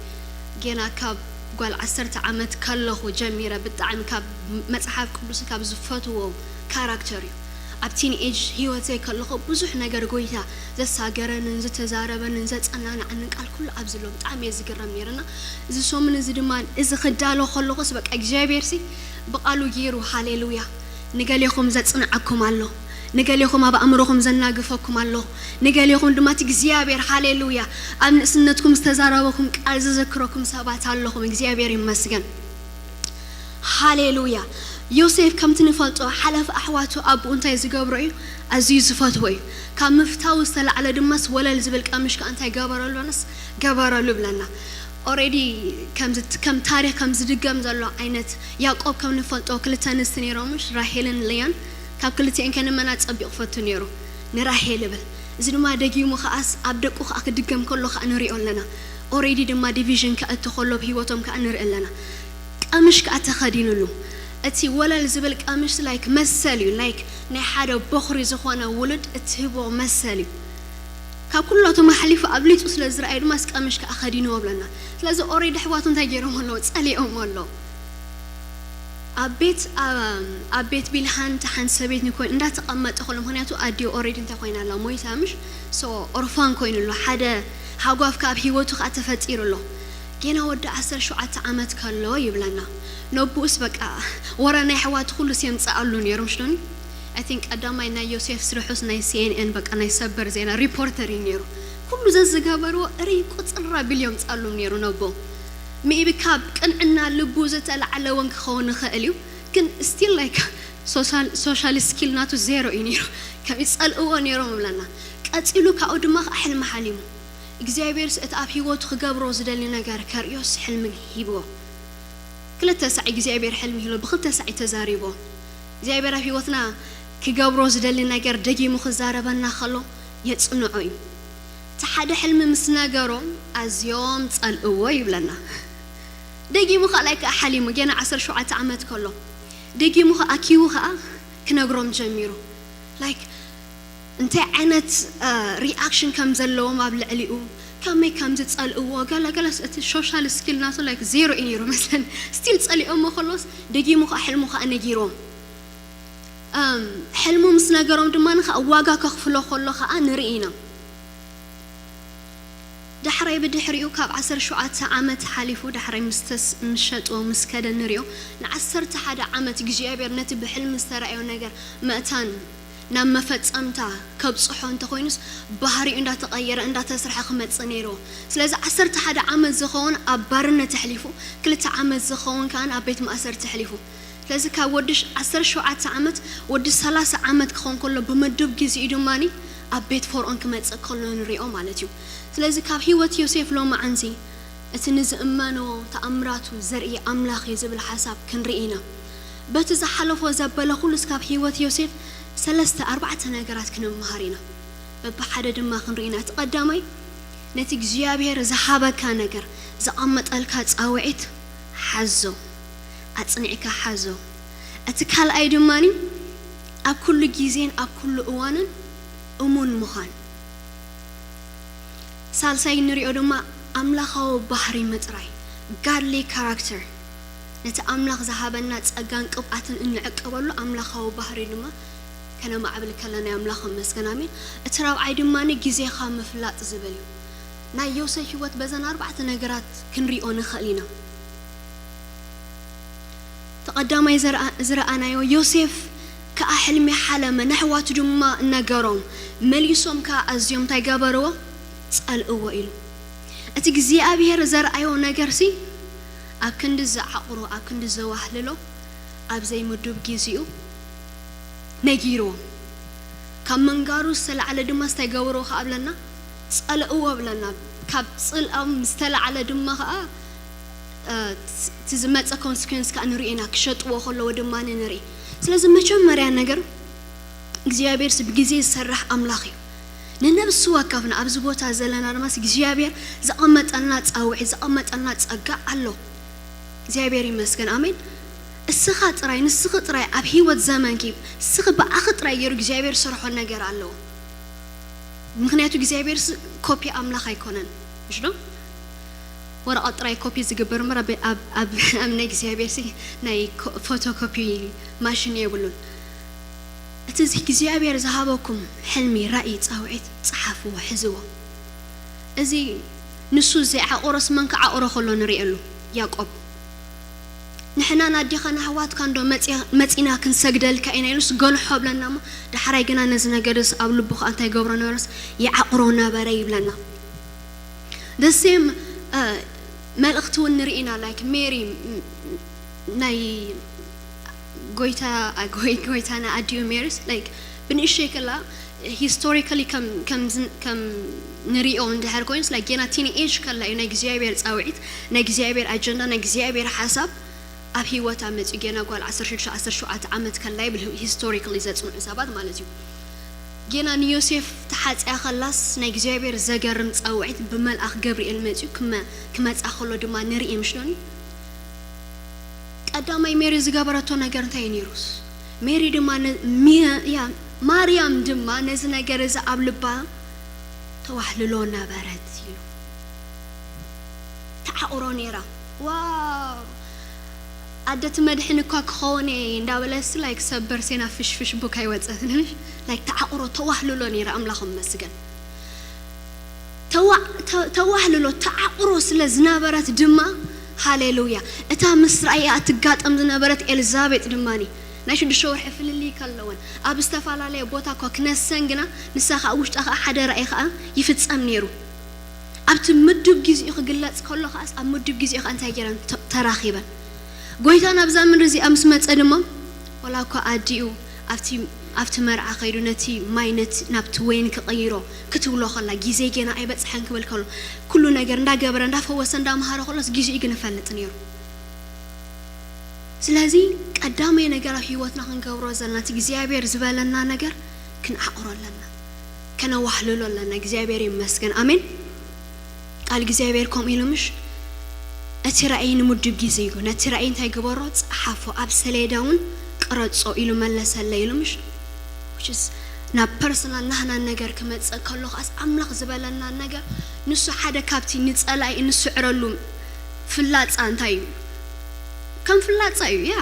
ጌና ካብ ጓል ዓሰርተ ዓመት ከለኹ ጀሚረ ብጣዕሚ ካብ መጽሓፍ ቅዱስ ካብ ዝፈትዎ ካራክተር እዩ። ኣብ ቲን ኤጅ ህይወተይ ከለኹ ብዙሕ ነገር ጎይታ ዘሳገረንን ዝተዛረበንን ዘጸናንዓንን ቃል ኩሉ ኣብዚ ኣሎ። ብጣዕሚ እየ ዝግረም ነይርና እዚ ሰሙን እዚ ድማ እዚ ክዳሎ ከለኹስ በቃ እግዚኣብሔር ሲ ብቃሉ ገይሩ ሃሌሉያ ንገሌኹም ዘጽንዓኩም ኣሎ፣ ንገሌኹም ኣብ ኣእምሮኹም ዘናግፈኩም ኣሎ፣ ንገሌኹም ድማ እቲ እግዚኣብሔር ሃሌሉያ ኣብ ንእስነትኩም ዝተዛረበኩም ቃል ዝዘክረኩም ሰባት ኣለኹም። እግዚኣብሔር ይመስገን። ሃሌሉያ። ዮሴፍ ከምቲ ንፈልጦ ሓለፍ ኣሕዋቱ ኣቦኡ እንታይ ዝገብሮ እዩ? ኣዝዩ ዝፈትዎ እዩ። ካብ ምፍታው ዝተላዕለ ድማስ ወለል ዝብል ቀምሽ ከኣ እንታይ ገበረሉ ነስ ገበረሉ ብለና። ኦሬዲ ከም ታሪክ ከም ዝድገም ዘሎ ዓይነት ያዕቆብ ከም ንፈልጦ ክልተ ኣንስቲ ነይሮምሽ ራሄልን ልያን። ካብ ክልቲኤን ከንመና ጸቢቑ ፈቱ ነይሩ ንራሄል እብል። እዚ ድማ ደጊሙ ከኣስ ኣብ ደቁ ከኣ ክድገም ከሎ ከኣ ንሪኦ ኣለና። ኦሬዲ ድማ ዲቪዥን ከእቲ ከሎ ኣብ ህይወቶም ከኣ ንርኢ ኣለና። ቀምሽ ከኣ ተኸዲንሉ። እቲ ወለል ዝብል ቀምሽ ላይክ መሰል እዩ። ላይክ ናይ ሓደ በኹሪ ዝኾነ ውሉድ እትህቦ መሰል እዩ። ካብ ኩላቶም ኣሕሊፉ ኣብሊጹ ስለ ዝረኣዩ ድማ ቀምሽ ከኣ ከዲንዎ ብለና። ስለዚ ኦሬዲ ኣሕዋቱ እንታይ ገይሮም ኣለዉ? ጸሊኦም ኣለዉ። ኣብ ቤት ኣብ ቤት ቢልሃን ሓንቲ ሰበይቲ ኮይን እንዳተቐመጠ ከሎ ምክንያቱ ኣዲኡ ኦሬዲ እንታይ ኮይና ኣላ ሞይታ ምሽ ሶ ኦርፋን ኮይኑ ኣሎ ሓደ ሃጓፍ ካብ ህይወቱ ከዓ ተፈጢሩ ኣሎ። ጌና ወዲ ዓሰርተ ሸውዓተ ዓመት ከሎ ይብለና። ነቡኡስ በቃ ወረ ናይ ኣሕዋቱ ኩሉ የምፅኣሉ ነይሩ ምሽ ዶኒ? I think ቀዳማይ ናይ ዮሴፍ ስርሑስ ናይ CNN በቃ ናይ ሰበር ዜና ሪፖርተር እዩ ነይሩ። ኩሉ ዘዝገበርዎ እሪ ቁፅር ኣቢሉ የምፅኣሉ ነይሩ ነቦ። maybe ካብ ቅንዕና ልቡ ዝተላዕለ እውን ክኸውን ይኽእል እዩ። ግን still like social skill ናቱ ዜሮ እዩ ነይሩ። ከም ይፀልእዎ ነይሮም ይብለና። ቀፂሉ ካብኡ ድማ ከዓ ሕልሚ ሓሊሙ። እግዚኣብሔር እቲ ኣብ ህይወቱ ክገብሮ ዝደሊ ነገር ከርእዮስ ሕልምን ሂብዎ። ክልተ ሳዕ እግዚኣብሔር ሕልሚ ሂሎ ብክልተ ሳዕ ተዛሪቦ። እግዚኣብሔር ኣብ ህይወትና ክገብሮ ዝደሊ ነገር ደጊሙ ክዛረበና ከሎ የፅንዖ እዩ። እቲ ሓደ ሕልሚ ምስ ነገሮም ኣዝዮም ጸልእዎ ይብለና። ደጊሙ ከዓ like ሓሊሙ ጌና ዓሰርተ ሸውዓተ ዓመት ከሎ ደጊሙ ከዓ ኣኪቡ ከዓ ክነግሮም ጀሚሩ። Like እንታይ ዓይነት reaction ከም ዘለዎም ኣብ ልዕሊኡ ከመይ ከም ዝጸልእዎ ገለ ገለስ እቲ social skill ናቱ like ዜሮ እዩ ነይሩ መስለኒ። Still ጸሊኦሞ ከሎስ ደጊሙ ከዓ ሕልሙ ከዓ ነጊርዎም። ሕልሙ ምስ ነገሮም ድማ ንኸዓ ዋጋ ከኽፍሎ ከሎ ኸዓ ንርኢ ኢና። ዳሕራይ ብድሕሪኡ ካብ ዓሰርተ ሸውዓተ ዓመት ሓሊፉ ዳሕራይ ምስ ተስ ምስ ሸጥዎ ምስ ከደ ንሪኦ። ንዓሰርተ ሓደ ዓመት እግዚኣብሔር ነቲ ብሕልሚ ዝተራእዮ ነገር መእታን ናብ መፈጸምታ ከብጽሖ እንተኾይኑስ ባህሪኡ እንዳተቐየረ እንዳተስርሐ ክመጽእ ነይርዎ። ስለዚ ዓሰርተ ሓደ ዓመት ዝኸውን ኣብ ባርነት ኣሕሊፉ፣ ክልተ ዓመት ዝኸውን ከኣ ኣብ ቤት ማእሰርቲ ኣሕሊፉ። ስለዚ ካብ ወዲ ዓሰርተ ሸውዓተ ዓመት ወዲ ሰላሳ ዓመት ክኸውን ከሎ ብምዱብ ግዜኡ ድማ ኣብ ቤት ፈርኦን ክመጽእ ከሎ ንሪኦ ማለት እዩ። ስለዚ ካብ ህይወት ዮሴፍ ሎማዓንቲ እቲ ንዝእመኖ ተኣምራቱ ዘርኢ ኣምላኽ እዩ ዝብል ሓሳብ ክንርኢ ኢና። በቲ ዝሓለፎ ዘበለ ኩሉስ ካብ ህይወት ዮሴፍ ሰለስተ ኣርባዕተ ነገራት ክንመሃር ኢና። በብሓደ ድማ ክንርኢ ኢና። እቲ ቀዳማይ ነቲ እግዚኣብሔር ዝሃበካ ነገር ዘቐመጠልካ ጻውዒት ሓዞ፣ ኣጽኒዕካ ሓዞ። እቲ ካልኣይ ድማ ኣብ ኩሉ ግዜን ኣብ ኩሉ እዋንን እሙን ምዃን። ሳልሳይ እንሪኦ ድማ ኣምላኻዊ ባህሪ ምጥራይ፣ godly character። ነቲ ኣምላኽ ዝሃበና ጸጋን ቅብኣትን እንዕቀበሉ ኣምላኻዊ ባህሪ ድማ ከነማዕብል ከለና ኣምላኽ ይመስገን። ኣሜን። እቲ ራብዓይ ድማ ግዜኻ ምፍላጥ ዝብል እዩ። ናይ ዮሴፍ ህይወት በዘን ኣርባዕተ ነገራት ክንሪኦ ንኽእል ኢና። እቲ ቀዳማይ ዝረኣናዮ ዮሴፍ ከኣ ሕልሚ ሓለመ፣ ነሕዋቱ ድማ ነገሮም። መሊሶም ከኣ ኣዝዮም እንታይ ገበርዎ? ጸልእዎ ኢሉ። እቲ እግዚኣብሔር ዘርኣዮ ነገርሲ ኣብ ክንዲ ዝዓቑሮ፣ ኣብ ክንዲ ዘዋህልሎ፣ ኣብ ዘይምዱብ ግዜኡ ነጊርዎም። ካብ ምንጋሩ ዝተላዕለ ድማ እንታይ ገበርዎ ከኣ ብለና? ጸልእዎ ብለና። ካብ ጽልኦም ዝተላዕለ ድማ ከኣ እቲ ዝመጸ ኮንስኩንስ ከኣ ንርኢ ኢና። ክሸጥዎ ከለዎ ድማ ንርኢ። ስለዚ መጀመርያ ነገር እግዚኣብሔር ብግዜ ዝሰርሕ ኣምላኽ እዩ። ንነብሲ ወከፍና ኣብዚ ቦታ ዘለና ድማ እግዚኣብሔር ዘቐመጠልና ጻውዒት ዘቐመጠልና ጸጋ ኣሎ። እግዚኣብሔር ይመስገን። ኣሜን። እስኻ ጥራይ ንስኺ ጥራይ ኣብ ህይወት ዘመንኪ እስኺ ብኣኺ ጥራይ ገይሩ እግዚኣብሔር ዝሰርሖ ነገር ኣለዎ። ምክንያቱ እግዚኣብሔር ኮፒ ኣምላኽ ኣይኮነን። ምሽ ዶ? ወረቐት ጥራይ ኮፒ ዝግበር እምበር ኣብ ኣብ ኣብ ኣብ ናይ እግዚኣብሔር ሲ ናይ ኮ ፎቶ ኮፒ ማሽን የብሉን። እቲ እዚ እግዚኣብሔር ዝሃበኩም ሕልሚ፣ ራእይ፣ ጻውዒት ጸሓፍዎ፣ ሕዝዎ። እዚ ንሱ ዘይዓቑሮስ መን ክዓቑሮ ከሎ ንርእየሉ። ያዕቆብ ንሕናን ኣዴኻን ኣሕዋትካ እንዶ መጺ- መጺና ክንሰግደልካ ኢና ኢሉስ ገንሖ ብለና እሞ፣ ዳሕራይ ግና ነዚ ነገር እዚ ኣብ ልቡ ከኣ እንታይ ገብሮ ነበረስ ይዓቑሮ ነበረ ይብለና። The same መልእኽቲ እውን ንርኢ ኢና። Like ሜሪ ናይ ጎይታ ጎይታና ኣዲኡ ሜሪስ like ብንእሽተይ ከላ historically ከም ከም ከም ንሪኦ እንድሕር ኮይኑስ like ጌና ቲን ኤጅ ከላ እዩ ናይ እግዚኣብሔር ፃውዒት፣ ናይ እግዚኣብሔር ኣጀንዳ፣ ናይ እግዚኣብሔር ሓሳብ ኣብ ህይወታ መፅኡ። ጌና ጓል ዓሰርተ ሽዱሽተ ዓሰርተ ሸውዓተ ዓመት ከላ ይብል historically ዘፅንዑ ሰባት ማለት እዩ። ጌና ንዮሴፍ ተሓፅያ ከላስ ናይ እግዚኣብሔር ዘገርም ፃውዒት ብመልኣኽ ገብርኤል መፅኡ ክመ- ክመፃ ከሎ ድማ ንርኢ ምሽ ዶኒ? ቀዳማይ ሜሪ ዝገበረቶ ነገር እንታይ እዩ ነይሩስ? ሜሪ ድማ ነ- ሚ- ያ ማርያም ድማ ነዚ ነገር እዚ ኣብ ልባ ተዋህልሎ ነበረት ኢሉ። ተዓቑሮ ነይራ። ዋው ኣደ እቲ መድሕን እኳ ክኸውን እየ እንዳበለስ like ሰበር ሴና ፍሽፍሽ ቡክ ኣይወፀትን። Like ተዓቑሮ ተዋህልሎ ነይራ። ኣምላኽ ይመስገን። ተዋ- ተ- ተዋህልሎ ተዓቑሮ ስለ ዝነበረት ድማ ሃሌሉያ እታ ምስ ራእያ እትጋጠም ዝነበረት ኤልዛቤጥ ድማኒ ናይ ሽዱሽተ ወርሒ ፍልልይ ከለወን ኣብ ዝተፈላለየ ቦታ እኳ ክነሰን ግና ንሳ ከዓ ውሽጣ ከዓ ሓደ ራእይ ከዓ ይፍጸም ነይሩ። ኣብቲ ምዱብ ግዜኡ ክግለጽ ከሎ ከዓስ ኣብ ምዱብ ግዜኡ ከዓ እንታይ ገይረን ተ- ተራኺበን። ጎይታ ናብዛ ምድሪ እዚኣ ምስ መጸ ድማ ዋላ እኳ ኣዲኡ ኣብቲ ኣብቲ መርዓ ከይዱ ነቲ ማይ ነቲ ናብቲ ወይን ክቕይሮ ክትብሎ ከላ ግዜ ጌና ኣይበጽሐን ክብል ከሎ ኩሉ ነገር እንዳገበረ እንዳፈወሰ እንዳመሃረ ከሎስ ግዜኡ ግን ይፈልጥ ነይሩ። ስለዚ ቀዳማይ ነገር ኣብ ህይወትና ክንገብሮ ዘለና እቲ እግዚኣብሔር ዝበለና ነገር ክንዓቕሮ ኣለና፣ ከነዋህልሎ ኣለና። እግዚኣብሔር ይመስገን። ኣሜን። ቃል እግዚኣብሔር ከምኡ ኢሉ ምሽ እቲ ራእይ ንምዱብ ግዜ እዩ። ነቲ ራእይ እንታይ ግበሮ? ጸሓፎ፣ ኣብ ሰሌዳ እውን ቅረጾ ኢሉ መለሰለ ኢሉ ምሽ which is ናብ ፐርሰናል ናህናን ነገር ክመጽእ ከሎ ከዓስ ኣምላኽ ዝበለናን ነገር ንሱ ሓደ ካብቲ ንጸላኢ እንስዕረሉ ፍላጻ እንታይ እዩ? ከም ፍላጻ እዩ። ያ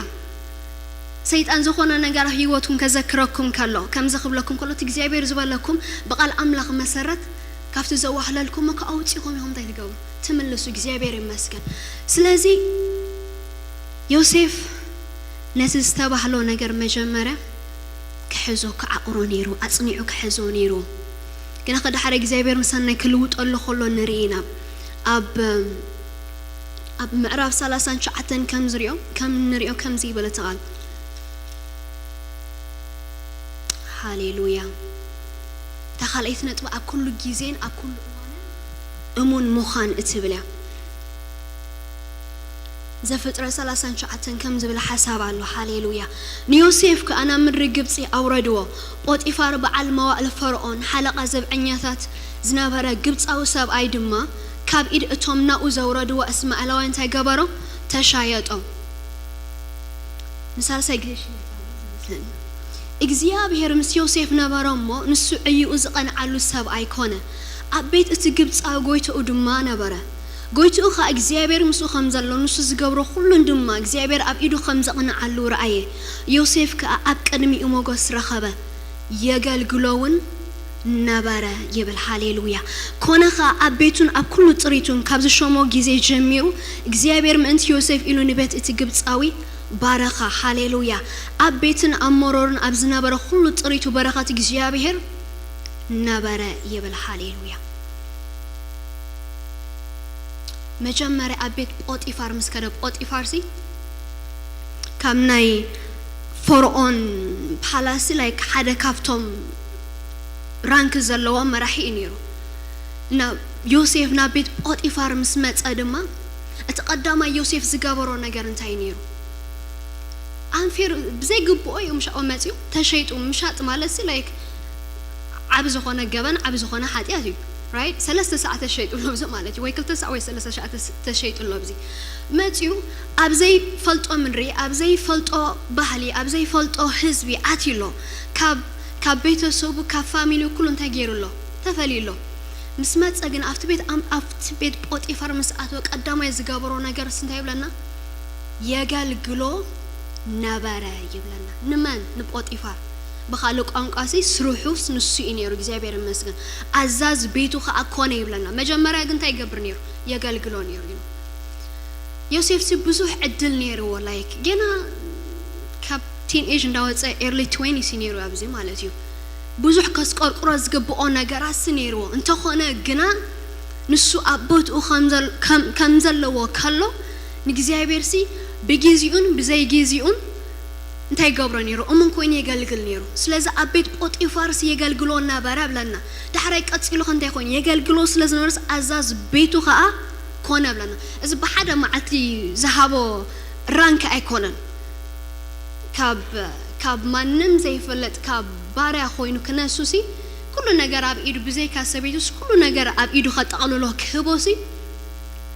ሰይጣን ዝኾነ ነገር ኣብ ህይወትኩም ከዘክረኩም ከሎ ከምዚ ክብለኩም ከሎ እቲ እግዚኣብሔር ዝበለኩም ብቓል ኣምላኽ መሰረት ካብቲ ዘዋህለልኩሞ ከኣውፂኹም ኢኹም እንታይ ትገብሩ ትምልሱ። እግዚኣብሔር ይመስገን። ስለዚ ዮሴፍ ነቲ ዝተባህሎ ነገር መጀመርያ ክሕዞ ክዓቑሮ ነይሩ፣ ኣፅኒዑ ክሕዞ ነይሩ። ግና ከዳሓደ እግዚኣብሔር ምሳናይ ክልውጠሉ ከሎ ንርኢ ኢና። ኣብ ኣብ ምዕራፍ ሰላሳን ትሽዓተን ከም ዝሪኦ ከም ንሪኦ ከምዚ ይበለ እቲ ቃል። ሃሌሉያ። እታ ካልኣይቲ ነጥቢ ኣብ ኩሉ ግዜን ኣብ ኩሉ እዋንን እሙን ምዃን እትብል እያ። ዘፍጥረት ሰላሳን ትሽዓተን ከም ዝብል ሓሳብ ኣሎ። ሃሌሉያ። ንዮሴፍ ከኣ ናብ ምድሪ ግብጺ ኣውረድዎ። ጶጢፋር በዓል መዋእል ፈርኦን ሓለቓ ዘብዐኛታት ዝነበረ ግብጻዊ ሰብኣይ ድማ ካብ ኢድ እቶም ናኡ ዘውረድዎ እስማኤላውያን እንታይ ገበሮ? ተሻየጦ። ንሳልሳይ ግዜ ሽየጥ። እግዚኣብሔር ምስ ዮሴፍ ነበረ እሞ ንሱ ዕዩኡ ዝቐንዓሉ ሰብኣይ ኮነ። ኣብ ቤት እቲ ግብጻዊ ጎይትኡ ድማ ነበረ። ጎይትኡ ኸኣ እግዚኣብሔር ምስኡ ከም ዘሎ ንሱ ዝገብሮ ኩሉን ድማ እግዚኣብሔር ኣብ ኢዱ ከም ዘቕንዓሉ ረኣየ። ዮሴፍ ከኣ ኣብ ቅድሚኡ ሞገስ ረኸበ። የገልግሎ እውን ነበረ ይብል። ሃሌሉያ። ኮነ ኸኣ ኣብ ቤቱን ኣብ ኩሉ ጥሪቱን ካብ ዝሾሞ ግዜ ጀሚሩ እግዚኣብሔር ምእንቲ ዮሴፍ ኢሉ ንቤት እቲ ግብጻዊ ባረኻ። ሃሌሉያ። ኣብ ቤትን ኣብ መሮርን ኣብ ዝነበረ ኩሉ ጥሪቱ በረኸት እግዚኣብሔር ነበረ ይብል። ሃሌሉያ። መጀመርያ ኣብ ቤት ጶጢፋር ምስ ከደ ጶጢፋር ሲ ካብ ናይ ፈርኦን ፓላሲ like ሓደ ካብቶም ራንክ ዘለዎ መራሒ እዩ ነይሩ። እና ዮሴፍ ናብ ቤት ጶጢፋር ምስ መጸ ድማ እቲ ቀዳማይ ዮሴፍ ዝገበሮ ነገር እንታይ ነይሩ? ኣንፌር ብዘይግብኦ እዩ ምሻኦ መጽዩ ተሸይጡ። ምሻጥ ማለት ሲ like ዓብ ዝኾነ ገበን ዓብ ዝኾነ ሓጢኣት እዩ። Right? ሰለስተ ሰዓት ተሸይጡ ኣሎ ብዚ ማለት እዩ ወይ ክልተ ሰዓት ወይ ሰለስተ ሰዓት ተሸይጡ ኣሎ ብዚ መጽዩ ኣብ ዘይፈልጦ ምድሪ ኣብ ዘይፈልጦ ባህሊ ኣብ ዘይፈልጦ ህዝቢ ኣትዩ ኣሎ። ካብ ካብ ቤተሰቡ ካብ ፋሚሊ ኩሉ እንታይ ገይሩ ኣሎ? ተፈልዩ ኣሎ። ምስ መጸ ግን ኣብቲ ቤት ኣም- ኣብቲ ቤት ጶጢፋር ምስ ኣተወ ቀዳማይ ዝገበሮ ነገርስ እንታይ ይብለና? የገልግሎ ነበረ ይብለና። ንመን? ንጶጢፋር። ብኻልእ ቋንቋ ሲ ስርሑስ ንሱ እዩ ነይሩ። እግዚኣብሔር ይመስገን። ኣዛዝ ቤቱ ኸኣ ኮነ ይብለና። መጀመርያ ግን እንታይ ይገብር ነይሩ? የገልግሎ ነይሩ እዩ። ዮሴፍ ሲ ብዙሕ ዕድል ነይርዎ። ላይክ ገና ካብ ቲን ኤጅ እንዳወፀ ኤርሊ ትዌንቲስ እዩ ነይሩ ኣብዚ ማለት እዩ። ብዙሕ ከስቆርቁሮ ዝግብኦ ነገራት ሲ ነይርዎ። እንተኾነ ግና ንሱ ኣብ ቦትኡ ከም ዘል- ከም- ከም ዘለዎ ከሎ ንእግዚኣብሔር ሲ ብግዜኡን ብዘይግዜኡን እንታይ ይገብሮ ነይሩ? እሙን ኮይኑ የገልግል ነይሩ። ስለዚ ኣብ ቤት ጶጢፋር ሲ የገልግሎ ነበረ ብለና። ዳሕራይ ቀጺሉ ከ እንታይ ኮይኑ? የገልግሎ ስለ ዝነበረስ ኣዛዝ ቤቱ ኸኣ ኮነ ብለና። እዚ ብሓደ መዓልቲ ዝሃቦ ራንክ ኣይኮነን። ካብ ካብ ማንም ዘይፍለጥ ካብ ባርያ ኮይኑ ክነሱ ሲ ኩሉ ነገር ኣብ ኢዱ ብዘይካ ሰበይቱስ ኩሉ ነገር ኣብ ኢዱ ከጠቕልሎ ክህቦ ሲ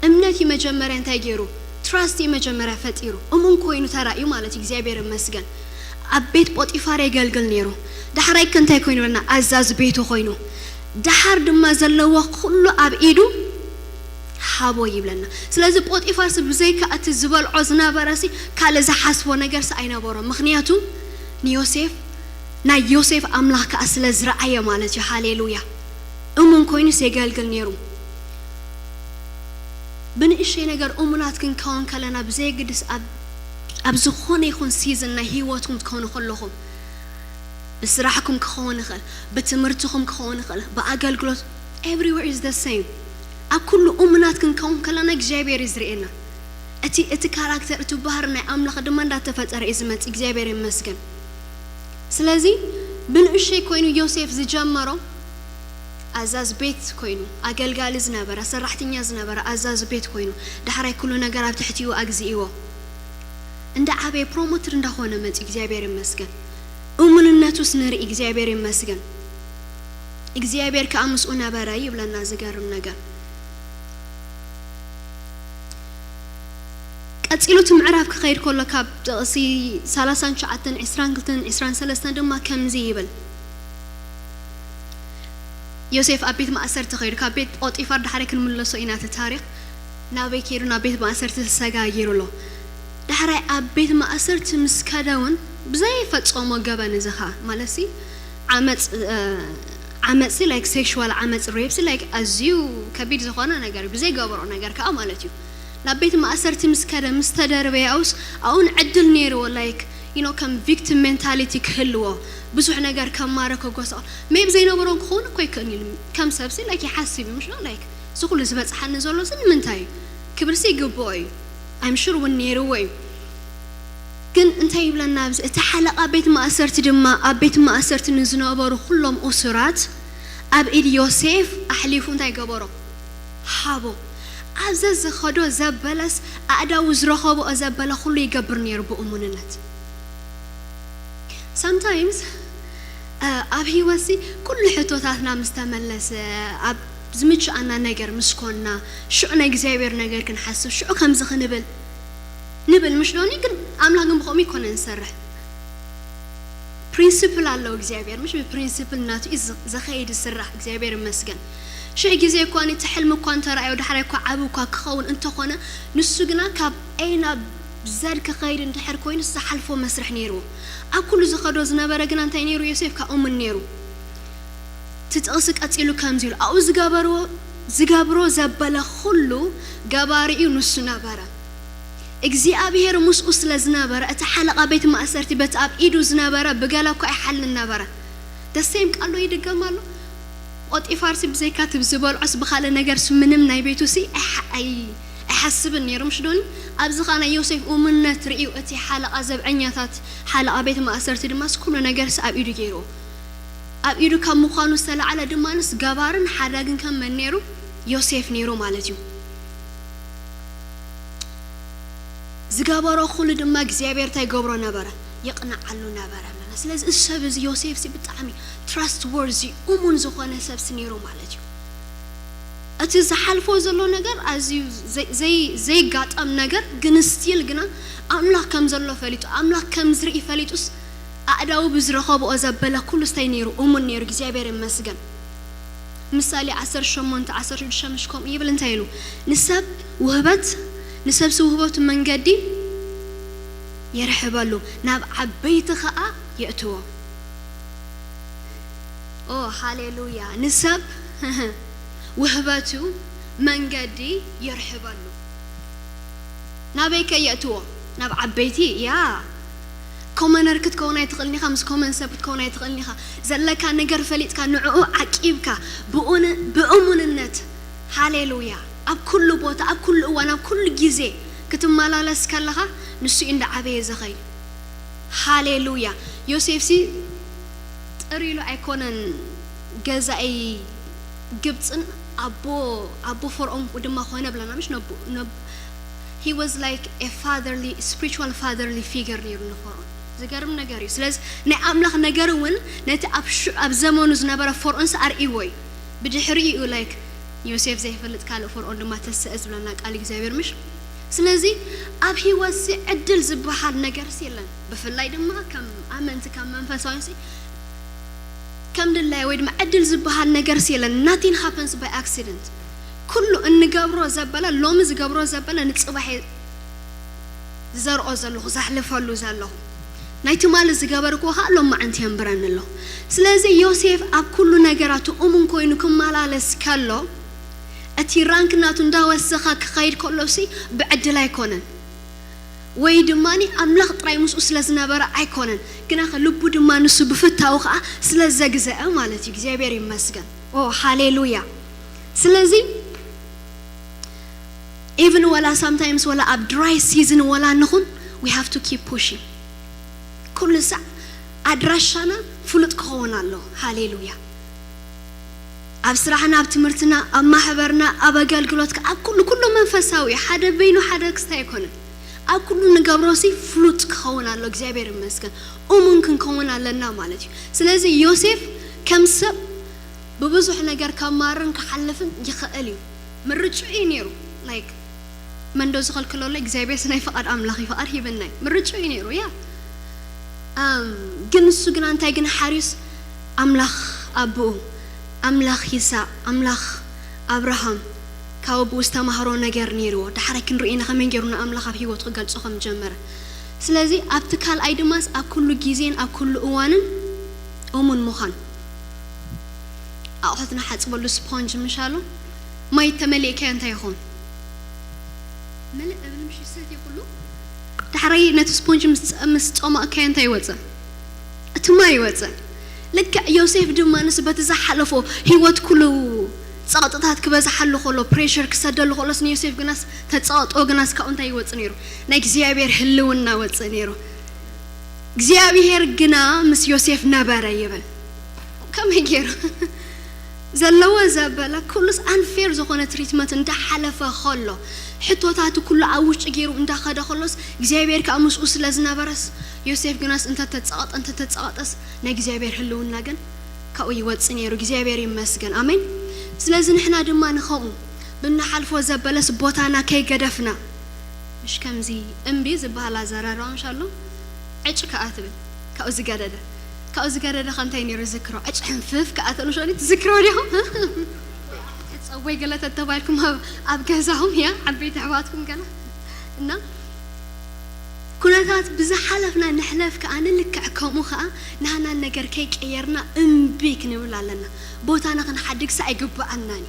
እምነት እዩ መጀመርያ እንታይ ገይሩ? ትራስት እዩ መጀመርያ ፈጢሩ። እሙን ኮይኑ ተራእዩ ማለት እዩ። እግዚኣብሔር ይመስገን። ኣብ ቤት ጶጢፋር የገልግል ነይሩ። ዳሕራይ ከ እንታይ ኮይኑ ብለና? ኣዛዚ ቤቱ ኮይኑ። ደሓር ድማ ዘለዎ ኩሉ ኣብ ኢዱ ሃቦ ይብለና። ስለዚ ጶጢፋር ሲ ብዘይካ እቲ ዝበልዖ ዝነበረ ሲ ካልእ ዝሓስቦ ነገር ሲ ኣይነበሮን። ምኽንያቱ ንዮሴፍ ናይ ዮሴፍ ኣምላኽ ከኣ ስለ ዝረኣየ ማለት እዩ። ሃሌሉያ። እሙን ኮይኑስ የገልግል ነይሩ። ብንእሽተይ ነገር እሙናት ክንከውን ከለና ብዘየግድስ ኣብ ኣብ ዝኾነ ይኹን ሲዝን ናይ ህይወትኩም ትኮኑ ከለኹም ብስራሕኩም ክኸውን ይኽእል፣ ብትምህርትኹም ክኸውን ይኽእል፣ ብኣገልግሎት everywhere is the same። ኣብ ኩሉ እሙናት ክንከውን ከለና እግዚኣብሔር እዩ ዝርእየና። እቲ እቲ ካራክተር እቲ ባህሪ ናይ ኣምላኽ ድማ እንዳተፈጠረ እዩ ዝመጽእ። እግዚኣብሔር ይመስገን። ስለዚ ብንእሽተይ ኮይኑ ዮሴፍ ዝጀመሮ ኣዛዝ ቤት ኮይኑ ኣገልጋሊ ዝነበረ ሰራሕተኛ ዝነበረ ኣዛዝ ቤት ኮይኑ ዳሕራይ ኩሉ ነገር ኣብ ትሕቲኡ ኣግዚእዎ እንዳ ዓበየ ፕሮሞትድ እንዳኾነ መፂ እግዚኣብሔር ይመስገን። እሙንነቱስ ንርኢ እግዚኣብሔር ይመስገን። እግዚኣብሔር ከዓ ምስኡ ነበረ ይብለና። ዝገርም ነገር ቀፂሉ እቲ ምዕራፍ ክኸይድ ከሎ ካብ ጥቕሲ ሰላሳን ትሽዓተን ዕስራን ክልተን ዕስራን ሰለስተን ድማ ከምዚ ይብል። ዮሴፍ ኣብ ቤት ማእሰርቲ ኸይዱ ካብ ቤት ጶጢፋር ዳሕራይ ክንምለሶ ኢና እቲ ታሪኽ ናበይ ከይዱ ናብ ቤት ማእሰርቲ ተሰጋጊሩ ኣሎ። ዳሕራይ ኣብ ቤት ማእሰርቲ ምስ ከደ እውን ብዘይፈጸሞ ገበን እዚ ኸዓ ማለት ሲ ዓመፅ ዓመፅሲ ላይክ ሴክሽዋል ዓመፅ ሬፕሲ ላይክ ኣዝዩ ከቢድ ዝኾነ ነገር ብዘይገበሮ ነገር ከዓ ማለት እዩ ናብ ቤት ማእሰርቲ ምስ ከደ ምስ ተደርበየ ኣውስ ኣውን ዕድል ነይርዎ ላይክ you know ከም ቪክቲም ሜንታሊቲ ክህልዎ ብዙሕ ነገር ከማረ ከጎስቆ ሜብ ዘይነበሮን ክኸውን እኮ ይክእል እዩ ከም ሰብሲ ላይክ ይሓስብ እዩ ምሽ ላይክ እዚ ኩሉ ዝበፅሓኒ ዘሎ እዚ ንምንታይ እዩ ክብርሲ ይግብኦ እዩ I'm sure እውን ነይርዎ እዩ ግን እንታይ ይብለና ኣብዚ እቲ ሓለቓ ቤት ማእሰርቲ ድማ ኣብ ቤት ማእሰርቲ ንዝነበሩ ኩሎም እሱራት ኣብ ኢድ ዮሴፍ ኣሕሊፉ እንታይ ገበሮ ሃቦ ኣብ ዘዝኸዶ ዘበለስ ኣእዳዉ ዝረኸብኦ ዘበለ ኩሉ ይገብር ነይሩ ብእሙንነት sometimes ኣብ ህይወትሲ ኩሉ ሕቶታትና ምስ ተመለሰ ኣብ ዝምችኣና ነገር ምስ ኮንና ሽዑ ናይ እግዚኣብሔር ነገር ክንሓስብ ሽዑ ከምዚ ክንብል ንብል ምሽ ዶኒ ግን ኣምላኽ ግን ብኸምኡ ይኮነ ንሰርሕ ፕሪንስፕል ኣለዉ እግዚኣብሔር ምሽ ብፕሪንስፕል ናቱ እዩ ዘኸይድ ዝስራሕ እግዚኣብሔር ይመስገን ሽሕ ግዜ እኳ እቲ ሕልሚ እኳ እንተረኣዮ ዳሕራይ እኳ ዓብ እኳ ክኸውን እንተኾነ ንሱ ግና ካብ ኤ ናብ ዘድ ክኸይድ እንድሕር ኮይኑ ዝሓልፎ መስርሕ ነይርዎ ኣብ ኩሉ ዝኸዶ ዝነበረ ግና እንታይ ነይሩ ዮሴፍ ካብኡምን ነይሩ እቲ ጥቕሲ ቀጺሉ ከምዚ ኢሉ ኣብኡ ዝገበርዎ ዝገብሮ ዘበለ ኩሉ ገባሪኡ ንሱ ነበረ እግዚኣብሔር ምስኡ ስለ ዝነበረ እቲ ሓለቓ ቤት ማእሰርቲ በቲ ኣብ ኢዱ ዝነበረ ብገለ እኳ ኣይሓልን ነበረ ደሴም ቃሎ ይድገም ኣሎ ጶጢፋር ሲ ብዘይካ እቲ ዝበልዖስ ብኻልእ ነገር ሲ ምንም ናይ ቤቱ ሲ ኣይሓስብን ነይሩ ምሽ ዶኒ ኣብዚ ኸዓ ናይ ዮሴፍ እሙንነት ርእዩ እቲ ሓለቓ ዘብዐኛታት ሓለቓ ቤት ማእሰርቲ ድማ ሲ ኩሉ ነገር ሲ ኣብ ኢዱ ገይርዎ ኣብ ኢዱ ካብ ምዃኑ ዝተላዕለ ድማ ንስ ገባርን ሓዳግን ከም መን ነይሩ ዮሴፍ ነይሩ ማለት እዩ ዝገበሮ ኩሉ ድማ እግዚኣብሔር እንታይ ገብሮ ነበረ ይቕንዓሉ ነበረ ብለና ስለዚ እዚ ሰብ እዚ ዮሴፍ ሲ ብጣዕሚ ትራስት ወርዚ እሙን ዝኾነ ሰብ ሲ ነይሩ ማለት እዩ እቲ ዝሓልፎ ዘሎ ነገር ኣዝዩ ዘይጋጠም ነገር ግን ስቲል ግና ኣምላኽ ከም ዘሎ ፈሊጡ ኣምላኽ ከም ዝርኢ ፈሊጡስ ኣእዳዉ ብዝረኸብኦ ዘበለ ኩሉ ስታይ ነይሩ እሙን ነይሩ እግዚኣብሔር ይመስገን ምሳሌ ዓሰርተ ሸሞንተ ዓሰርተ ሽዱሽተ ምሽ ከምኡ ይብል፣ እንታይ ኢሉ? ንሰብ ውህበት፣ ንሰብሲ ውህበቱ መንገዲ የርሕበሉ፣ ናብ ዓበይቲ ኸኣ የእትዎ። ኦ ሃሌሉያ! ንሰብ ውህበቱ መንገዲ የርሕበሉ። ናበይ ከ የእትዎ? ናብ ዓበይቲ። ያ ኮመነር ክትከውን ኣይትኽእልን ኢኻ፣ ምስ ኮመን ሰብ ክትከውን ኣይትኽእልን ኢኻ። ዘለካ ነገር ፈሊጥካ ንዕኡ ዓቂብካ ብኡን- ብእሙንነት ሃሌሉያ ኣብ ኩሉ ቦታ ኣብ ኩሉ እዋን ኣብ ኩሉ ግዜ ክትመላለስ ከለኻ ንሱ እዩ እንዳዓበየ ዝኸይድ። ሃሌሉያ። ዮሴፍሲ ጥር ኢሉ ኣይኮነን ገዛኢ ግብፅን ኣቦ ኣቦ ፈርኦን ድማ ኮነ ብለና ምሽ ነቡ ነቡ he was like a fatherly spiritual fatherly figure ነይሩ ንፈርኦን። ዝገርም ነገር እዩ። ስለዚ ናይ ኣምላኽ ነገር እውን ነቲ ኣብ ሽዑ ኣብ ዘመኑ ዝነበረ ፈርኦንስ ኣርእይዎ እዩ። ብድሕሪኡ እዩ like ዮሴፍ ዘይፈልጥ ካልእ ፈርኦን ድማ ተስአ ዝብለና ቃል እግዚኣብሔር ምሽ። ስለዚ ኣብ ህይወትሲ ዕድል ዝበሃል ነገርሲ የለን። ብፍላይ ድማ ከም ኣመንቲ ከም መንፈሳውያንሲ ከም ድላየ ወይ ድማ ዕድል ዝበሃል ነገርሲ የለን። Nothing happens by accident። ኩሉ እንገብሮ ዘበለ ሎሚ ዝገብሮ ዘበለ ንፅባሕ እየ ዝዘርኦ ዘለኹ ዘሕልፈሉ ዘለኹ ናይ ትማሊ ዝገበርክዎ ከዓ ሎም መዓንቲ የንብረኒ ኣለኹ። ስለዚ ዮሴፍ ኣብ ኩሉ ነገራቱ እሙን ኮይኑ ክመላለስ ከሎ እቲ ራንክ ናቱ እንዳወሰኸ ክኸይድ ከሎሲ ብዕድል ኣይኮነን ወይ ድማ ኣምላኽ ጥራይ ምስኡ ስለ ዝነበረ ኣይኮነን። ግናኸ ልቡ ድማ ንሱ ብፍታው ከዓ ስለ ዘግዘአ ማለት እዩ። እግዚኣብሔር ይመስገን። ኦ ሃሌሉያ። ስለዚ even ወላ sometimes ወላ ኣብ dry season ወላ ንኹን we have to keep pushing። ኩሉ ሳዕ ኣድራሻና ፍሉጥ ክኸውን ኣሎ። ሃሌሉያ። ኣብ ስራሕና ኣብ ትምህርትና ኣብ ማሕበርና ኣብ ኣገልግሎትካ ኣብ ኩሉ ኩሉ መንፈሳዊ ሓደ በይኑ ሓደ ክስታይ ኣይኮነን። ኣብ ኩሉ ንገብሮ ሲ ፍሉጥ ክኸውን ኣሎ። እግዚኣብሔር ይመስገን። እሙን ክንከውን ኣለና ማለት እዩ። ስለዚ ዮሴፍ ከም ሰብ ብብዙሕ ነገር ከማርን ክሓልፍን ይኽእል እዩ። ምርጭኡ እዩ ነይሩ። Like መንዶ ዝኸልክለሎ እግዚኣብሔር ስናይ ፍቓድ ኣምላኽ እዩ ፍቓድ ሂብናይ ምርጭኡ እዩ ነይሩ። ያ ግን እሱ ግና እንታይ ግን ሓሪስ ኣምላኽ ኣቦኡ ኣምላኽ ይስሐቅ ኣምላኽ ኣብርሃም ካብ ኣቦኡ ዝተማህሮ ነገር ነይርዎ። ዳሕራይ ክንርኢ ኢና ከመይ ገይሩ ንኣምላኽ ኣብ ህይወቱ ክገልጾ ከም ጀመረ። ስለዚ ኣብቲ ካልኣይ ድማስ ኣብ ኩሉ ግዜን ኣብ ኩሉ እዋንን እሙን ምዃን። ኣቑሑት ንሓጽበሉ ስፖንጅ ምሻሉ ማይ ተመሊእካዮ እንታይ ይኸውን? ምልእ እብል ምሽ ይሰትዮ ኩሉ። ዳሕራይ ነቲ ስፖንጅ ምስ ጸ- ምስ ጾማእካዮ እንታይ ይወጽእ? እቲ ማይ ይወጽእ። ልክዕ ዮሴፍ ድማ ንስ በቲ ዝሓለፎ ህይወት ኩሉ ጸቕጥታት ክበዝሓሉ ከሎ ፕሬሽር ክሰደሉ ከሎስ ንዮሴፍ ግናስ ተጸቕጦ ግናስ ካብኡ እንታይ ይወጽእ ነይሩ? ናይ እግዚኣብሔር ህልውና ወጽእ ነይሩ። እግዚኣብሔር ግና ምስ ዮሴፍ ነበረ ይብል። ከመይ ገይሩ ዘለዎ ዘበለ ኩሉስ ኣንፌር ዝኾነ ትሪትመንት እንዳሓለፈ ከሎ ሕቶታቱ ኩሉ ኣብ ውሽጢ ገይሩ እንዳኸደ ከሎስ እግዚኣብሔር ከዓ ምስኡ ስለ ዝነበረስ ዮሴፍ ግናስ እንተተፀቐጠ እንተተፀቐጠስ ናይ እግዚኣብሔር ህልውና ግን ካብኡ ይወፅእ ነይሩ። እግዚኣብሔር ይመስገን። ኣሜን። ስለዚ ንሕና ድማ ንኸምኡ ብንሓልፎ ዘበለስ ቦታና ከይገደፍና ምሽ ከምዚ እምቢ ዝበሃል ኣዘራርባ ምሽ ኣሎ ዕጭ ከኣ ትብል ካብኡ ዝገደደ ካብኡ ዝገደደ ከ እንታይ ነይሩ ዝክሮ ዕጭ ሕንፍፍ ከኣ ተሉ ሸኒ ትዝክሮ ዲኹም? ሕፀቦይ ገለ ተተባልኩም ኣብ- ኣብ ገዛኹም እያ ዓበይቲ ኣሕዋትኩም ገለ እና ኩነታት ብዝሓለፍና ንሕለፍ ከኣ ንልክዕ ከምኡ ከኣ ናህና ነገር ከይቀየርና እምቢ ክንብል ኣለና። ቦታና ክንሓድግሳ ኣይግብኣናን እዩ።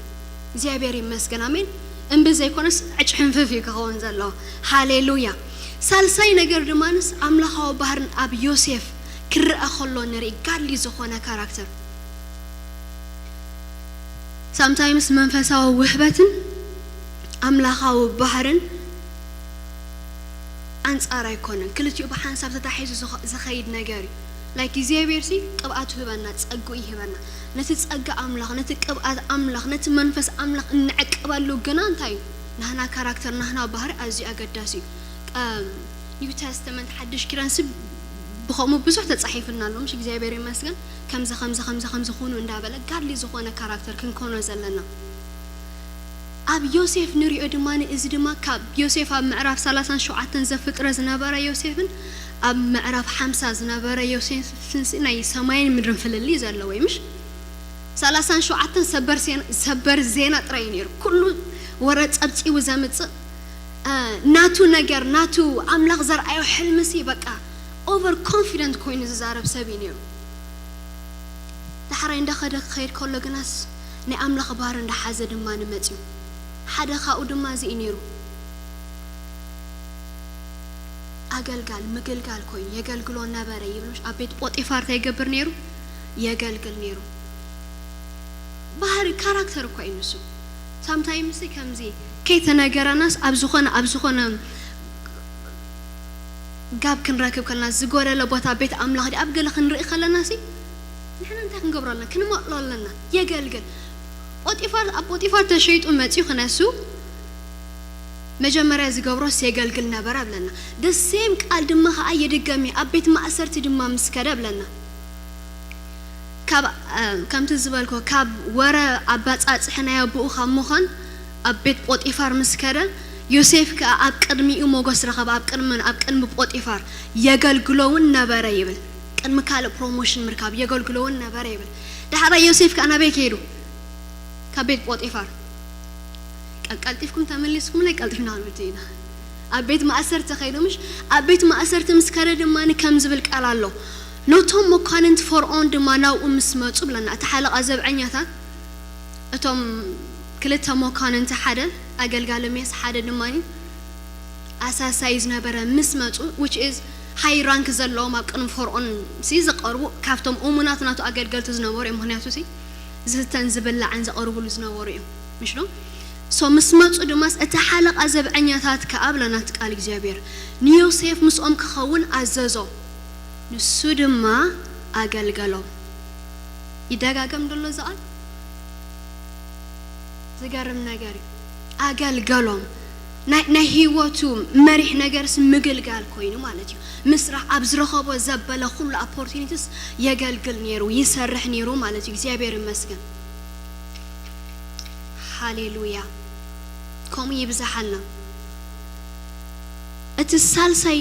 እግዚኣብሔር ይመስገን። ኣሜን። እምቢ ዘይኮነስ ዕጭ ሕንፍፍ እዩ ክኸውን ዘለዎ። ሃሌሉያ። ሳልሳይ ነገር ድማንስ ኣምላኻዊ ባህርን ኣብ ዮሴፍ ክረአ ከሎ ንርኢ ጋድሊ ዝኾነ ካራክተር ሳምታይምስ መንፈሳዊ ውህበትን ኣምላኻዊ ባህርን ኣንጻር ኣይኮነን። ክልቲኡ ብሓንሳብ ተታሒዙ ዝኸ- ዝኸይድ ነገር እዩ። ላይክ እግዚኣብሔር ሲ ቅብኣቱ ህበና ጸግኡ ይህበና። ነቲ ጸጋ ኣምላኽ ነቲ ቅብኣት ኣምላኽ ነቲ መንፈስ ኣምላኽ እንዕቅበሉ ግና እንታይ እዩ? ናህና ካራክተር ናህና ባህሪ ኣዝዩ ኣገዳሲ እዩ። ኒው ተስተመንት ሓድሽ ኪዳን ሲ ብኸምኡ ብዙሕ ተጻሒፍልና ኣሎ ምሽ እግዚኣብሔር ይመስገን። ከምዚ ከምዚ ከምዚ ከምዚ ኩኑ እንዳበለ ጋድሊ ዝኾነ ካራክተር ክንኮኖ ዘለና ኣብ ዮሴፍ ንሪኦ ድማ እዚ ድማ ካብ ዮሴፍ ኣብ ምዕራፍ ሰላሳን ሸውዓተን ዘፍጥረ ዝነበረ ዮሴፍን ኣብ ምዕራፍ ሓምሳ ዝነበረ ዮሴፍን ሲ ናይ ሰማይን ምድርን ፍልልይ ዘለዎ እዩ ምሽ ሰላሳን ሸውዓተን ሰበር ዜና ጥራይ እዩ ነይሩ። ኩሉ ወረ ጸብጺቡ ዘምጽእ ናቱ ነገር ናቱ ኣምላኽ ዘርኣዮ ሕልምሲ በቃ ኦቨር ኮንፊደንት ኮይኑ ዝዛረብ ሰብ እዩ ነይሩ። ዳሕራይ እንዳኸደ ክኸይድ ከሎ ግናስ ናይ ኣምላኽ ባህሪ እንዳሓዘ ድማ ንመጽዩ። ሓደ ካብኡ ድማ እዚ እዩ ነይሩ። ኣገልጋል ምግልጋል ኮይኑ የገልግሎ ነበረ ይብል። ኣብ ቤት ጶጢፋር እንታይ ይገብር ነይሩ? የገልግል ነይሩ። ባህሪ ካራክተር እኳ እዩ ንሱ። ሳምታይምስ ከምዚ ከይተነገረናስ ኣብ ዝኾነ ኣብ ዝኾነ ጋብ ክንረክብ ከለና ዝጎደለ ቦታ ቤት ኣምላኽ ድኣ ኣብ ገለ ክንርኢ ከለና ሲ ንሕና እንታይ ክንገብሮ ኣለና? ክንመቕሎ ኣለና። የገልግል። ጶጢፋር ኣብ ጶጢፋር ተሸይጡ መጺኡ ክነሱ መጀመርያ ዝገብሮስ የገልግል ነበረ ብለና። ደሴም ቃል ድማ ከዓ ይድገም እዩ። ኣብ ቤት ማእሰርቲ ድማ ምስ ከደ ብለና። ካብ ከምቲ ዝበልኮ ካብ ወረ ኣባፃፅሒ ናይ ኣቦኡ ካብ ምዃን ኣብ ቤት ጶጢፋር ምስ ከደ ዮሴፍ ከዓ ኣብ ቅድሚኡ ሞገስ ረኸበ። ኣብ ቅድሚ ኣብ ቅድሚ ጶጢፋር የገልግሎ እውን ነበረ ይብል። ቅድሚ ካልእ ፕሮሞሽን ምርካብ የገልግሎ እውን ነበረ ይብል። ዳሕራይ ዮሴፍ ከዓ ናበይ ከይዱ? ካብ ቤት ጶጢፋር ቀልቀልጢፍኩም ተመሊስኩም ናይ ቀልጢፍና ክንብል ኢና። ኣብ ቤት ማእሰርቲ ከይዱ ምሽ ኣብ ቤት ማእሰርቲ ምስ ከደ ድማ ከም ዝብል ቃል ኣሎ። ነቶም መኳንንቲ ፈርዖን ድማ ናብኡ ምስ መፁ ብለና። እቲ ሓለቓ ዘብዐኛታት እቶም ክልተ መኳንንቲ ሓደ ኣገልጋሊ ሜስ ሓደ ድማ ኣሳሳይ ዝነበረ ምስ መፁ which is high rank ዘለዎም ኣብ ቅድሚ ፈርዖን ሲ ዝቐርቡ ካብቶም እሙናት ናቱ ኣገልገልቲ ዝነበሩ እዮም። ምክንያቱ ሲ ዝስተን ዝብላዕን ዘቐርብሉ ዝነበሩ እዮም ምሽ ዶ ሶ ምስ መፁ ድማስ እቲ ሓለቓ ዘብዐኛታት ከኣ ብለና እቲ ቃል እግዚኣብሔር ንዮሴፍ ምስኦም ክኸውን ኣዘዞ። ንሱ ድማ ኣገልገሎም። ይደጋገም ደሎ እዚ ቃል ዝገርም ነገር እዩ። ኣገልገሎም ናይ ናይ ህይወቱ መሪሕ ነገርስ ምግልጋል ኮይኑ ማለት እዩ። ምስራሕ ኣብ ዝረኸቦ ዘበለ ኩሉ ኣፖርቱኒቲስ የገልግል ነይሩ ይሰርሕ ነይሩ ማለት እዩ። እግዚኣብሔር ይመስገን። ሃሌሉያ። ከምኡ ይብዝሓልና። እቲ ሳልሳይ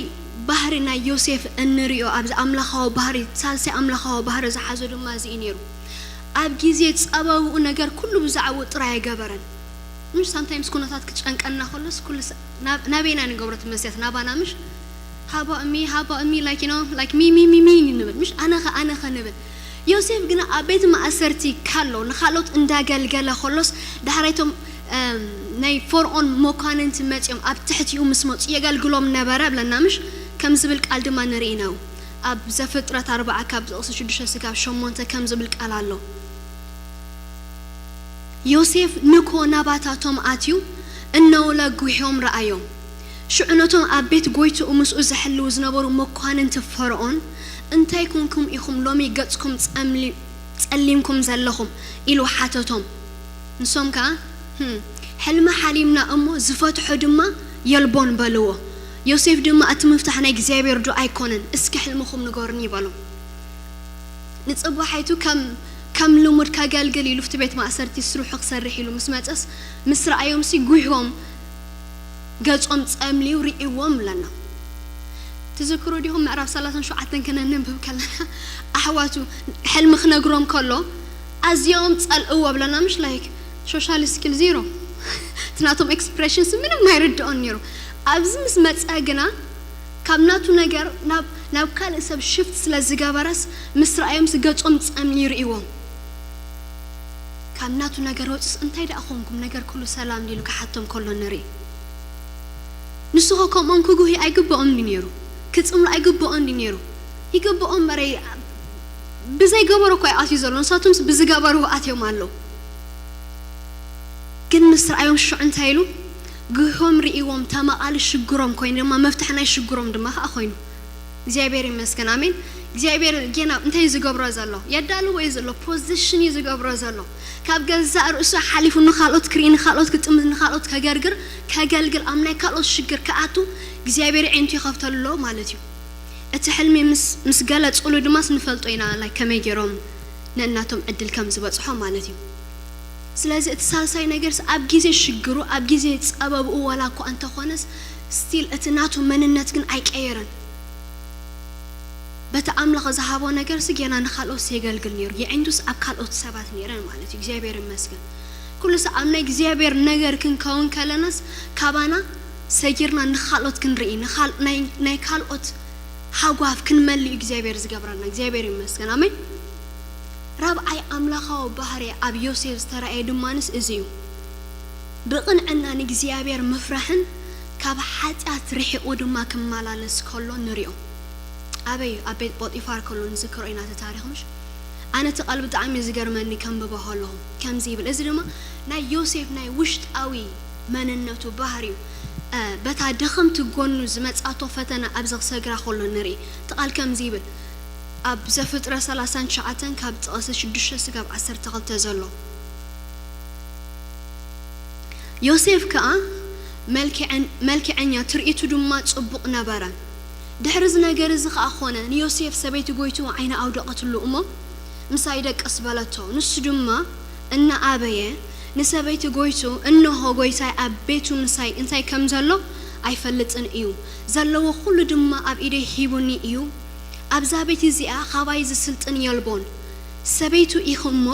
ባህሪ ናይ ዮሴፍ እንሪኦ ኣብዚ ኣምላኻዊ ባህሪ ሳልሳይ ኣምላኻዊ ባህሪ ዝሓዞ ድማ እዚ እዩ ነይሩ። ኣብ ግዜ ጸበብኡ ነገር ኩሉ ብዛዕባኡ ጥራይ ኣይገበረን። ምሽ ሳምታይምስ ኩነታት ክጨንቀና ከሎስ ኩሉ ናበይና ንገብሮ ትመስያት ናባና ምሽ ሃባእሚ ሃባእሚ ላይክ ኖ ላይክ ሚ ሚ ሚ ሚ ንብል ምሽ ኣነኸ ኣነኸ ንብል። ዮሴፍ ግና ኣብ ቤት ማእሰርቲ ካሎ ንኻልኦት እንዳገልገለ ከሎስ ዳሕራይቶም ናይ ፈርዖን መኳንንቲ መጺኦም ኣብ ትሕቲኡ ምስ መጹ የገልግሎም ነበረ ብለና ምሽ ከም ዝብል ቃል ድማ ንርኢ ነው። ኣብ ዘፍጥረት ኣርባዓ ካብ ዝቕሲ ሽዱሽተ ስጋብ ሸሞንተ ከም ዝብል ቃል ኣሎ። ዮሴፍ ንኮ ናባታቶም ኣትዩ እነውለ ጉሕዮም ረኣዮም። ሽዑ ነቶም ኣብ ቤት ጎይትኡ ምስኡ ዝሕልዉ ዝነበሩ መኳንንቲ ፈርዖን እንታይ ኮንኩም ኢኹም ሎሚ ገጽኩም ጸሊምኩም ዘለኹም? ኢሉ ሓተቶም። ንሶም ከኣ ህም፣ ሕልሚ ሓሊምና እሞ ዝፈትሖ ድማ የልቦን በልዎ። ዮሴፍ ድማ እቲ ምፍታሕ ናይ እግዚኣብሔር ዶ ኣይኮነን? እስኪ ሕልምኹም ንገሩኒ በሎም። ንጽባሒቱ ከም ከም ልሙድ ከገልግል ኢሉ ፍቲ ቤት ማእሰርቲ ስርሑ ክሰርሕ ኢሉ ምስ መጸስ ምስ ረኣዮም ሲ ጉህዎም ገጾም ጸምልዩ ርእይዎም ኣለና። ትዝክሩ ዲኹም ምዕራፍ ሰላሳን ሸውዓተን ከነንብብ ከለና ኣሕዋቱ ሕልሚ ክነግሮም ከሎ ኣዝዮም ጸልእዎ ብለና ምሽ ላይክ ሶሻል ስኪል ዜሮ ትናቶም ኤክስፕሬሽንስ ምንም ኣይርድኦን ነይሩ። ኣብዚ ምስ መጸ ግና ካብ ናቱ ነገር ናብ ናብ ካልእ ሰብ ሽፍት ስለ ዝገበረስ ምስ ረኣዮም ገጾም ጸምልዩ ርእይዎም። ካብ ናቱ ነገር ወፅስ እንታይ ደኣ ኾንኩም ነገር ኩሉ ሰላም ዲሉ ክሓቶም ከሎ ንርኢ። ንስኸ ከምኦም ክጉህዩ ኣይግብኦም ዲ ነይሩ? ክፅምሉ ኣይግብኦም ዲ ነይሩ? ይግብኦም መረይ ብዘይገበሩ እኮ ይኣትዩ ዘሎ ንሳቶምስ ብዝገበሩ ኣትዮም ኣለዉ። ግን ምስ ረኣዮም ሽዑ እንታይ ኢሉ? ግሆም ርእዎም ተመቓሊ ሽግሮም ኮይኑ ድማ መፍትሒ ናይ ሽግሮም ድማ ከዓ ኮይኑ እግዚኣብሔር ይመስገን ኣሜን። እግዚኣብሔር ጌና እንታይ እዩ ዝገብሮ ዘሎ? የዳልዎ እዩ ዘሎ። ፖዚሽን እዩ ዝገብሮ ዘሎ። ካብ ገዛእ ርእሱ ሓሊፉ ንኻልኦት ክርኢ ንኻልኦት ክጥምት ንኻልኦት ከገርግር ከገልግል ኣብ ናይ ካልኦት ሽግር ክኣቱ እግዚኣብሔር ዒንቱ ይኸፍተሉ ኣሎ ማለት እዩ። እቲ ሕልሚ ምስ ምስ ገለጹሉ ድማስ ንፈልጦ ኢና like ከመይ ገይሮም ነእናቶም ዕድል ከም ዝበጽሖ ማለት እዩ። ስለዚ እቲ ሳልሳይ ነገርስ ኣብ ግዜ ሽግሩ ኣብ ግዜ ጸበብኡ ዋላ እኳ እንተኾነስ ስቲል እቲ ናቱ መንነት ግን ኣይቀየረን። በቲ ኣምላኽ ዝሃቦ ነገርሲ ጌና ንኻልኦት የገልግል ነይሩ። የዒንቱስ ኣብ ካልኦት ሰባት ነይረን ማለት እዩ። እግዚኣብሔር ይመስገን። ኩሉ ሰብ ኣብ ናይ እግዚኣብሔር ነገር ክንከውን ከለናስ ካባና ሰጊርና ንኻልኦት ክንርኢ፣ ንኻል-፣ ናይ፣ ናይ ካልኦት ሃጓፍ ክንመልእ እዩ እግዚኣብሔር ዝገብረና። እግዚኣብሔር ይመስገን። ኣሜን። ራብዓይ ኣምላኻዊ ባህሪ ኣብ ዮሴፍ ዝተራእየ ድማንስ እዚ እዩ። ብቕንዕና ንእግዚኣብሔር ምፍራሕን ካብ ሓጢኣት ርሒቑ ድማ ክመላለስ ከሎ ንሪኦ። ኣበይ? ኣብ ቤት ጶጢፋር ከሎ ንዝክሮ ኢና እቲ ታሪኽ፣ ምሽ? ኣነ እቲ ቃል ብጣዕሚ እዩ ዝገርመኒ ከንብቦ ከለኹ። ከምዚ ይብል፣ እዚ ድማ ናይ ዮሴፍ ናይ ውሽጣዊ መንነቱ፣ ባህሪኡ፣ እ፣ በታ ድኽምቲ ጎኑ ዝመጻቶ ፈተና ኣብዚ ክሰግራ ከሎ ንርኢ። እቲ ቃል ከምዚ ይብል፣ ኣብ ዘፍጥረት ሰላሳን ትሽዓተን ካብ ጥቕሲ ሽዱሽተ ስጋብ ዓሰርተ ክልተ ዘሎ። ዮሴፍ ከኣ መልክዐን-፣ መልክዐኛ፣ ትርኢቱ ድማ ጽቡቕ ነበረ። ድሕሪ እዚ ነገር እዚ ኸኣ ኾነ፣ ንዮሴፍ ሰበይቲ ጎይትኡ ዓይና ኣውደቐትሉ እሞ፣ "ምሳይ ደቅስ" በለቶ። ንሱ ድማ እናኣበየ ንሰበይቲ ጎይትኡ፣ "እንሆ፣ ጎይታይ ኣብ ቤቱ ምሳይ እንታይ ከም ዘሎ ኣይፈልጥን እዩ። ዘለዎ ኹሉ ድማ ኣብ ኢደይ ሂቡኒ እዩ። ኣብዛ ቤት እዚኣ ኻባይ ዝስልጥን የልቦን። ሰበይቱ ኢኺ እሞ፣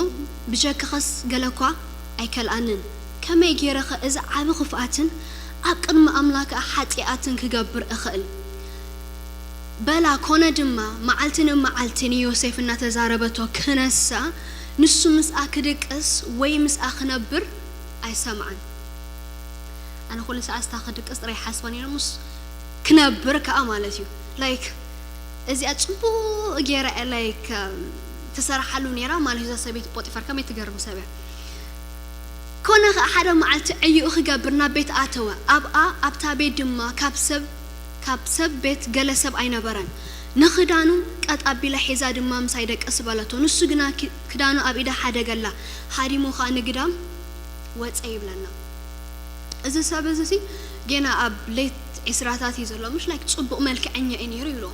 ብጀካኸስ ገለ እኳ ኣይከልኣንን። ከመይ ገይረ ኸ እዚ ዓቢ ኽፍኣትን ኣብ ቅድሚ ኣምላኽ ከኣ ሓጢኣትን ክገብር እኽእል?" በላ። ኮነ ድማ፣ መዓልቲ ንመዓልቲ ንዮሴፍ እናተዛረበቶ ክነሳ፣ ንሱ ምስኣ ክድቅስ ወይ ምስኣ ክነብር ኣይሰምዓን። ኣነ ኩሉ ሰዓት ስታ ክድቅስ ጥራይ ሓስባ ነይረ፣ ምስ ክነብር ከኣ ማለት እዩ። ላይክ፣ እዚኣ ጽቡቕ ገይራ እያ፣ ላይክ፣ እም፣ ትሰርሓሉ ነይራ ማለት እዩ። እዛ ሰበይቲ ጶጢፋር ከመይ ትገርም ሰብ እያ። ኮነ ኸኣ ሓደ መዓልቲ ዕዩኡ ክገብር ናብ ቤት ኣተወ። ኣብኣ፣ ኣብታ ቤት ድማ ካብ ሰብ፣ ካብ ሰብ ቤት ገለ ሰብ ኣይነበረን። ንኽዳኑ ቀጥ ኣቢላ ሒዛ ድማ፣ "ምሳይ ደቅስ" በለቶ። ንሱ ግና ኪ-፣ ክዳኑ ኣብ ኢዳ ሓደገላ፣ ሃዲሙ ኸኣ ንግዳም ወጸ ይብለና። እዚ ሰብ እዚ ሲ ጌና ኣብ ሌት ዒስራታት እዩ ዘሎ፣ ምሽ ላይክ ጽቡቕ መልክዐኛ እዩ ነይሩ ይብሎ።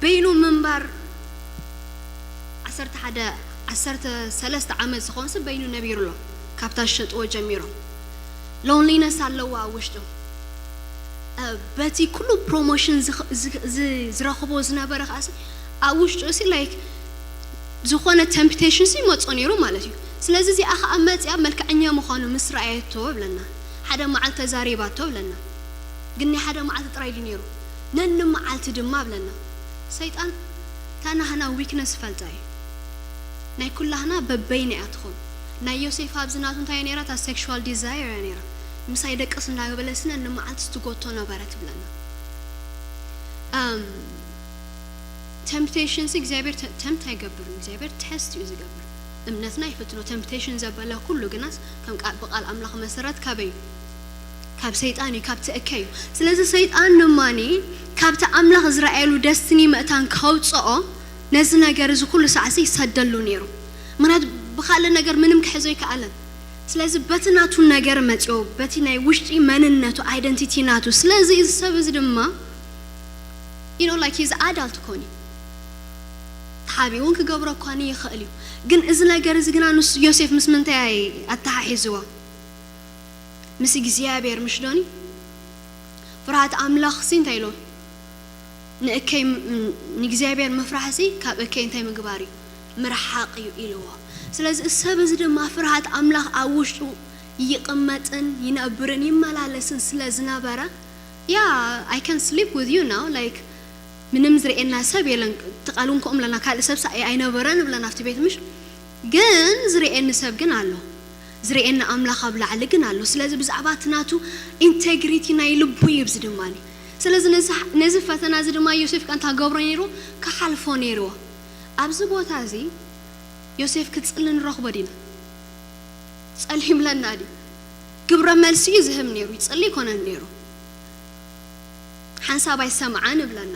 በይኑ ምንባር ዓሰርተ ሓደ፣ ዓሰርተ ሰለስተ ዓመት ዝኾን ሰብ በይኑ ነቢሩ ኣሎ፣ ካብታ ዝሸጥዎ ጀሚሮም። ሎንሊነስ ኣለዎ ኣብ ውሽጡ። እ፣ በቲ ኩሉ ፕሮሞሽን ዝኽ-፣ ዝ-፣ ዝ-፣ ዝረኽቦ ዝነበረ ከኣ ሲ ኣብ ውሽጡ ሲ ላይክ ዝኾነ ተምፕቴሽን ሲ ይመጾ ነይሩ ማለት እዩ። ስለዚ እዚኣ ከኣ መጺኣ መልክዐኛ ምዃኑ ምስ ረኣየቶ ይብለና፣ ሓደ መዓልቲ ተዛሪባቶ ይብለና። ግን ናይ ሓደ መዓልቲ ጥራይ ድዩ ነይሩ? ነኒ መዓልቲ ድማ ይብለና። ሰይጣን እታ ናህና ዊክነስ ይፈልጣ እዩ። ናይ ኩላህና በበይና እያ ትኾን። ናይ ዮሴፍ ኣብዚ ናቱ እንታይ እያ ነይራ? እታ ሴክሹዋል ዲዛየር እያ ነይራ። "ምሳይ ደቅስ" እናበለሲ ነኒ መዓልቲ ትጎቶ ነበረ ትብለና። ኣም፣ ተምፕቴሽንስ እግዚኣብሔር ተ-፣ ተምፕት ኣይገብርን። እግዚኣብሔር ቴስት እዩ ዝገብር። እምነትና ይፍትኖ። ተምፕቴሽን ዘበለ ኩሉ ግናስ ከም ቃል፣ ብቃል ኣምላኽ መሰረት ካበይ እዩ? ካብ ሰይጣን እዩ፣ ካብቲ እከይ እዩ። ስለዚ ሰይጣን ድማኒ ካብቲ ኣምላኽ ዝረኣየሉ ደስትኒ መእታን ከውፅኦ ነዚ ነገር እዚ ኩሉ ሳዕሲ ይሰደሉ ነይሩ። ምክንያቱ ብኻልእ ነገር ምንም ክሕዞ ይከኣለን። ስለዚ በቲ ናቱ ነገር መፅዮ፣ በቲ ናይ ውሽጢ መንነቱ፣ ኣይደንቲቲ ናቱ። ስለዚ እዚ ሰብ እዚ ድማ you know, like, he's adult ኮኒ ተሓቢኡ እውን ክገብሮ እኳ ይኽእል እዩ። ግን እዚ ነገር እዚ ግና ንሱ ዮሴፍ ምስ ምንታይ ኣተሓሒዝዎ? ምስ እግዚኣብሔር ምሽ ዶኒ? ፍርሃት ኣምላኽ ሲ እንታይ ኢሎ? ንእከይ ም-፣ ንእግዚኣብሔር ምፍራሕ ሲ ካብ እከይ እንታይ ምግባር እዩ? ምርሓቕ እዩ ኢልዎ። ስለዚ እዚ ሰብ እዚ ድማ ፍርሃት ኣምላኽ ኣብ ውሽጡ ይቕመጥን ይነብርን ይመላለስን ስለ ዝነበረ፣ yeah, I can sleep with you now, like፣ ምንም ዝርእየና ሰብ የለን። እቲ ቃል እውን ከምኡ ኣለና፣ ካልእ ሰብ ሳእ ኣይነበረን ብለና ኣብቲ ቤት ምሽ። ግን ዝርእየኒ ሰብ ግን ኣሎ፣ ዝርእየኒ ኣምላኽ ኣብ ላዕሊ ግን ኣሎ። ስለዚ ብዛዕባ እቲ ናቱ ኢንቴግሪቲ ናይ ልቡ እዩ። እዚ ድማ፣ ስለዚ ነዚ፣ ነዚ ፈተና እዚ ድማ ዮሴፍ ከ እንታይ ገብሮ ነይሩ? ክሓልፎ ነይርዎ። ኣብዚ ቦታ እዚ ዮሴፍ ክጽሊ ንረኽቦ ዲና? ጸሊም ለና ድዩ? ግብረ መልሲ እዩ ዝህብ ነይሩ፣ ይጽሊ ኣይኮነን ነይሩ። ሓንሳብ ኣይሰምዓን እብለና።